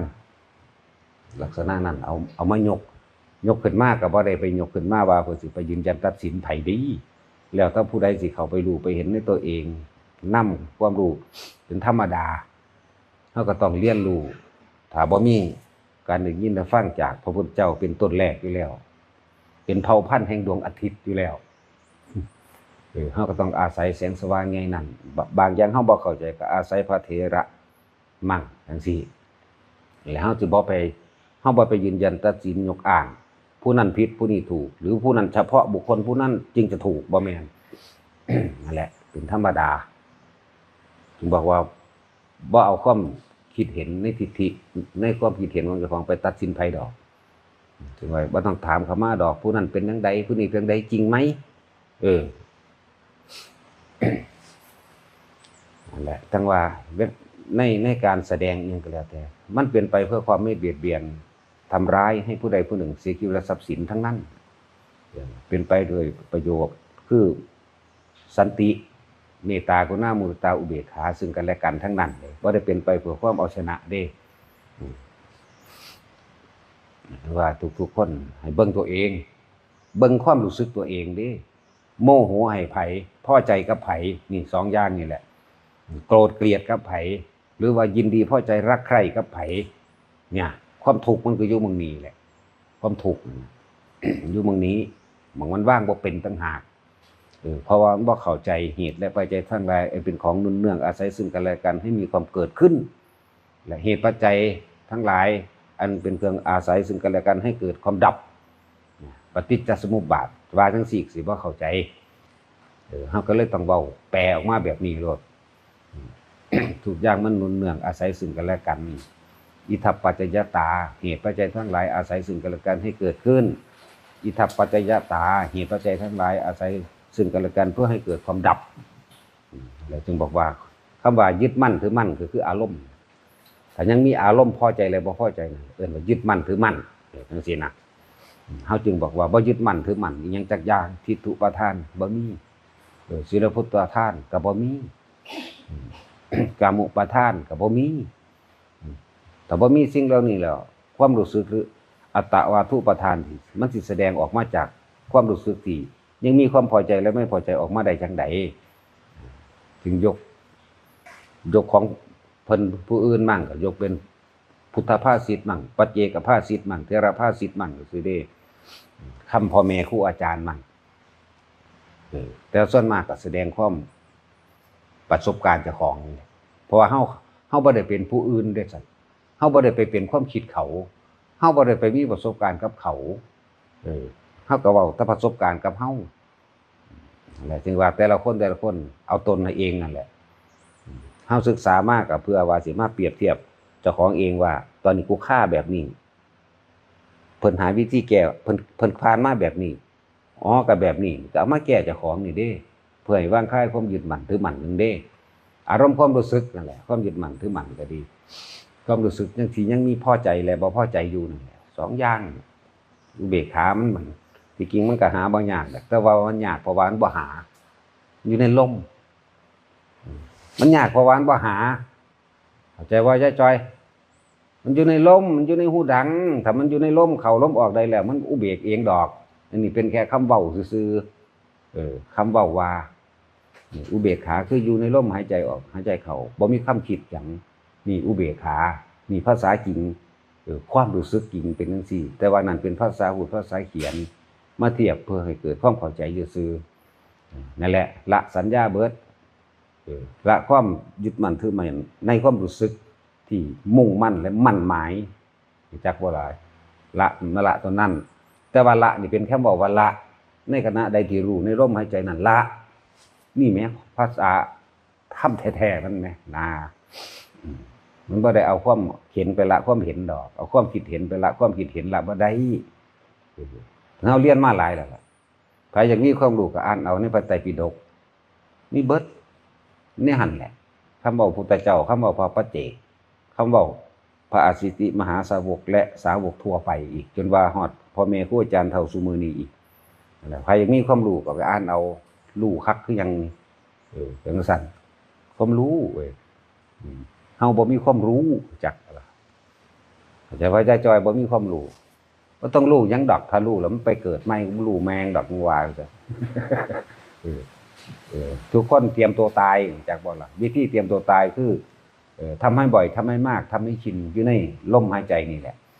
ลักษณะนั้น เอา เอามายก ยกขึ้นมาก็บ่ได้ไปยกขึ้นมาว่าเพิ่นสิไปยืนยันตัดสินไผเด้ แล้วแต่ผู้ใดสิเข้าไปรู้ไปเห็นในตัวเอง นำความรู้เป็นธรรมดา เฮาก็ต้องเรียนรู้ ถ้าบ่มีการได้ยินได้ฟังจากพระพุทธเจ้าเป็นต้นแรกอยู่แล้ว เป็นเผ่าพันธุ์แห่งดวงอาทิตย์อยู่แล้ว เออ เฮาก็ต้องอาศัยแสงสว่างไงนั่น บ- บางอย่างเฮาบ่เข้าใจก็อาศัยพระเถระมั่งจั่งซี้ แล้วเฮาสิบ่ไป เฮาบ่ไปยืนยันตัดสินยกอ้าง ผู้นั้นผิดผู้นี้ถูก หรือผู้นั้นเฉพาะบุคคลผู้นั้นจึงจะถูก บ่แม่น นั่นแหละ เป็นธรรมดา จึงบอกว่า บ่เอาความคิดเห็นในทิฏฐิ ในความคิดเห็นของเจ้าของไปตัดสินไผดอก จึงว่าบ่ต้องถามเขามาดอก ผู้นั้นเป็นจั่งใด ผู้นี้เป็นจั่งใด จริงไหม เออ นั่นแหละ ทั้งว่าเว็บ ใน ในการแสดงอิหยังก็แล้วแต่ มันเป็นไปเพื่อความไม่เบียดเบียน ทำร้ายให้ผู้ใดผู้หนึ่งเสียชีวิตและทรัพย์สินทั้งนั้น เป็นไปโดยประโยชน์ คือสันติ เมตตา กรุณา มุทิตา อุเบกขา ซึ่งกันและกันทั้งนั้นเลย บ่ได้เป็นไปเพื่อความเอาชนะเด้ อืม ว่าทุกๆคนให้เบิ่งตัวเอง เบิ่งความรู้สึกตัวเองเด้ โมโหให้ไผ พอใจกับไผ นี่สองอย่างนี่แหละ โกรธเกลียดกับไผ หรือว่ายินดีพอใจรักใคร่กับไผ เนี่ย ความทุกข์มันก็อยู่หม่องนี้แหละ ความทุกข์นั่นน่ะ อยู่หม่องนี้ หม่องมันวางบ่เป็นต่างหาก เออ เพราะว่ามันบ่เข้าใจเหตุและปัจจัยทั้งหลาย อันเป็นของเนื่องอาศัยซึ่งกันและกันให้มีความเกิดขึ้น และเหตุปัจจัยทั้งหลาย อันเป็นเครื่องอาศัยซึ่งกันและกันให้เกิดความดับ ปฏิจจสมุปบาท ว่าจั่งซี้สิบ่เข้าใจ เออ เฮาก็เลยต้องเว้าแปลออกมาแบบนี้โลด ทุกอย่างมันหนุนเนื่องอาศัยซึ่งกันและกัน อิทัปปัจจยตา เหตุปัจจัยทั้งหลายอาศัยซึ่งกันและกันให้เกิดขึ้น อิทัปปัจจยตา เหตุปัจจัยทั้งหลายอาศัยซึ่งกันและกันเพื่อให้เกิดความดับ อืม แล้วจึงบอกว่า คำว่ายึดมั่นถือมั่นก็คืออารมณ์ ถ้ายังมีอารมณ์พอใจและบ่พอใจนะ เอิ้นว่ายึดมั่นถือมั่น เออ จั่งซี้นะ เฮาจึงบอกว่าบ่ยึดมั่นถือมั่นอิหยังจักอย่าง ทิฏฐุปาทานบ่มี เออ ศีลพุตตาทานก็บ่มี อืม กามุปาทานก็บ่มี อืม ถ้าบ่มีสิ่งเหล่านี้แล้ว ความรู้สึกหรืออัตตวาทุปาทานที่มันสิแสดงออกมาจากความรู้สึกที่ยังมีความพอใจและไม่พอใจออกมาได้จังใด จึงยก ยกของเพิ่นผู้อื่นมั่งก็ยกเป็นพุทธภาษิตมั่ง ปัจเจกภาษิตมั่ง เถรภาษิตมั่งก็คือเด้ คำพ่อแม่ครูอาจารย์มั่ง เออ แต่ส่วนมากก็แสดงความประสบการณ์เจ้าของนี่แหละ เพราะว่าเฮา เฮาบ่ได้เป็นผู้อื่นเด้ซั่น เฮาบ่ได้ไปเป็นความคิดเขา เฮาบ่ได้ไปมีประสบการณ์กับเขา เออ เฮาก็เว้าแต่ประสบการณ์กับเฮา นั่นแหละ จึงว่าแต่ละคนแต่ละคนเอาตนให้เองนั่นแหละ เฮาศึกษามาก็เพื่อว่าสิมาเปรียบเทียบเจ้าของเองว่า ตอนนี้กูคาแบบนี้ เพิ่นหาวิธีแก้ เพิ่น เพิ่นผ่านมาแบบนี้ อ๋อ ก็แบบนี้ ก็เอามาแก้เจ้าของนี่เด้ เพื่อให้วางคลายความยึดมั่นถือมั่นนั่นเด้ อารมณ์ความรู้สึกนั่นแหละ ความยึดมั่นถือมั่นก็ดี ความรู้สึกยังที่ยังมีพอใจและบ่พอใจอยู่นั่นแหละ สองอย่าง อุเบกขามัน มัน ที่จริงมันก็หาบ่ยากดอก แต่ว่ามันยากเพราะว่ามันบ่หา อยู่ในลม มันยากเพราะว่ามันบ่หา เข้าใจว่ายายจอย มันอยู่ในลม มันอยู่ในฮูดัง ถ้ามันอยู่ในลมเข้าลมออกได้แล้ว มันอุเบกเองดอก อันนี้เป็นแค่คำเว้าซื่อๆ เออ คำเว้าว่า นี่อุเบกขาคืออยู่ในลมหายใจออก หายใจเข้า บ่มีความคิดหยัง นี่อุเบกขา นี่ภาษาจริง เออ ความรู้สึกจริงเป็นจั่งซี้ แต่ว่านั่นเป็นภาษาพูด ภาษาเขียน มาเทียบเพื่อให้เกิดความเข้าใจซื่อๆ นั่นแหละ ละสัญญาเบิด เออ ละความยึดมั่นถือมั่นในความรู้สึกที่มุ่งมั่นและมั่นหมาย รู้จักบ่ล่ะ ละ นั่นละตัวนั้น แต่ว่าละนี่เป็นคำเว้าว่าละ ในขณะใดที่รู้ในลมหายใจนั่นละ นี่แหม ภาษาธรรมแท้ๆ มันแหม นะ อืม มันบ่ได้เอาความเห็นไปละความเห็นดอก เอาความคิดเห็นไปละความคิดเห็นละบ่ได้ เออ เฮาเรียนมาหลายแล้วล่ะ ใครอยากมีความรู้ก็อ่านเอาในพระไตรปิฎก มีเบิด ในหั่นแหละ คำเว้าพุทธเจ้า คำเว้าพระปัจเจก คำเว้าพระอัสสิติมหาสาวกและสาวกทั่วไปอีก จนว่าฮอดพ่อแม่ครูอาจารย์เฒ่าซุมื้อนี้อีก นั่นแหละ ใครอยากมีความรู้ก็ไปอ่านเอา รู้คักคือหยังนี่ เออ จั่งซั่น ความรู้เว้ย อืม เฮาบ่มีความรู้จักล่ะ เข้าใจว่ายายจอยบ่มีความรู้ บ่ต้องรู้หยังดอก ถ้ารู้แล้วมันไปเกิดใหม่ บ่รู้แม่งดอก มึงว่าจั่งซั่น เออ เออ ทุกคนเตรียมตัวตาย รู้จักบ่ล่ะ วิธีเตรียมตัวตายคือ เออ ทำให้บ่อย ทำให้มาก ทำให้ชิน อยู่ในลมหายใจนี่แหละ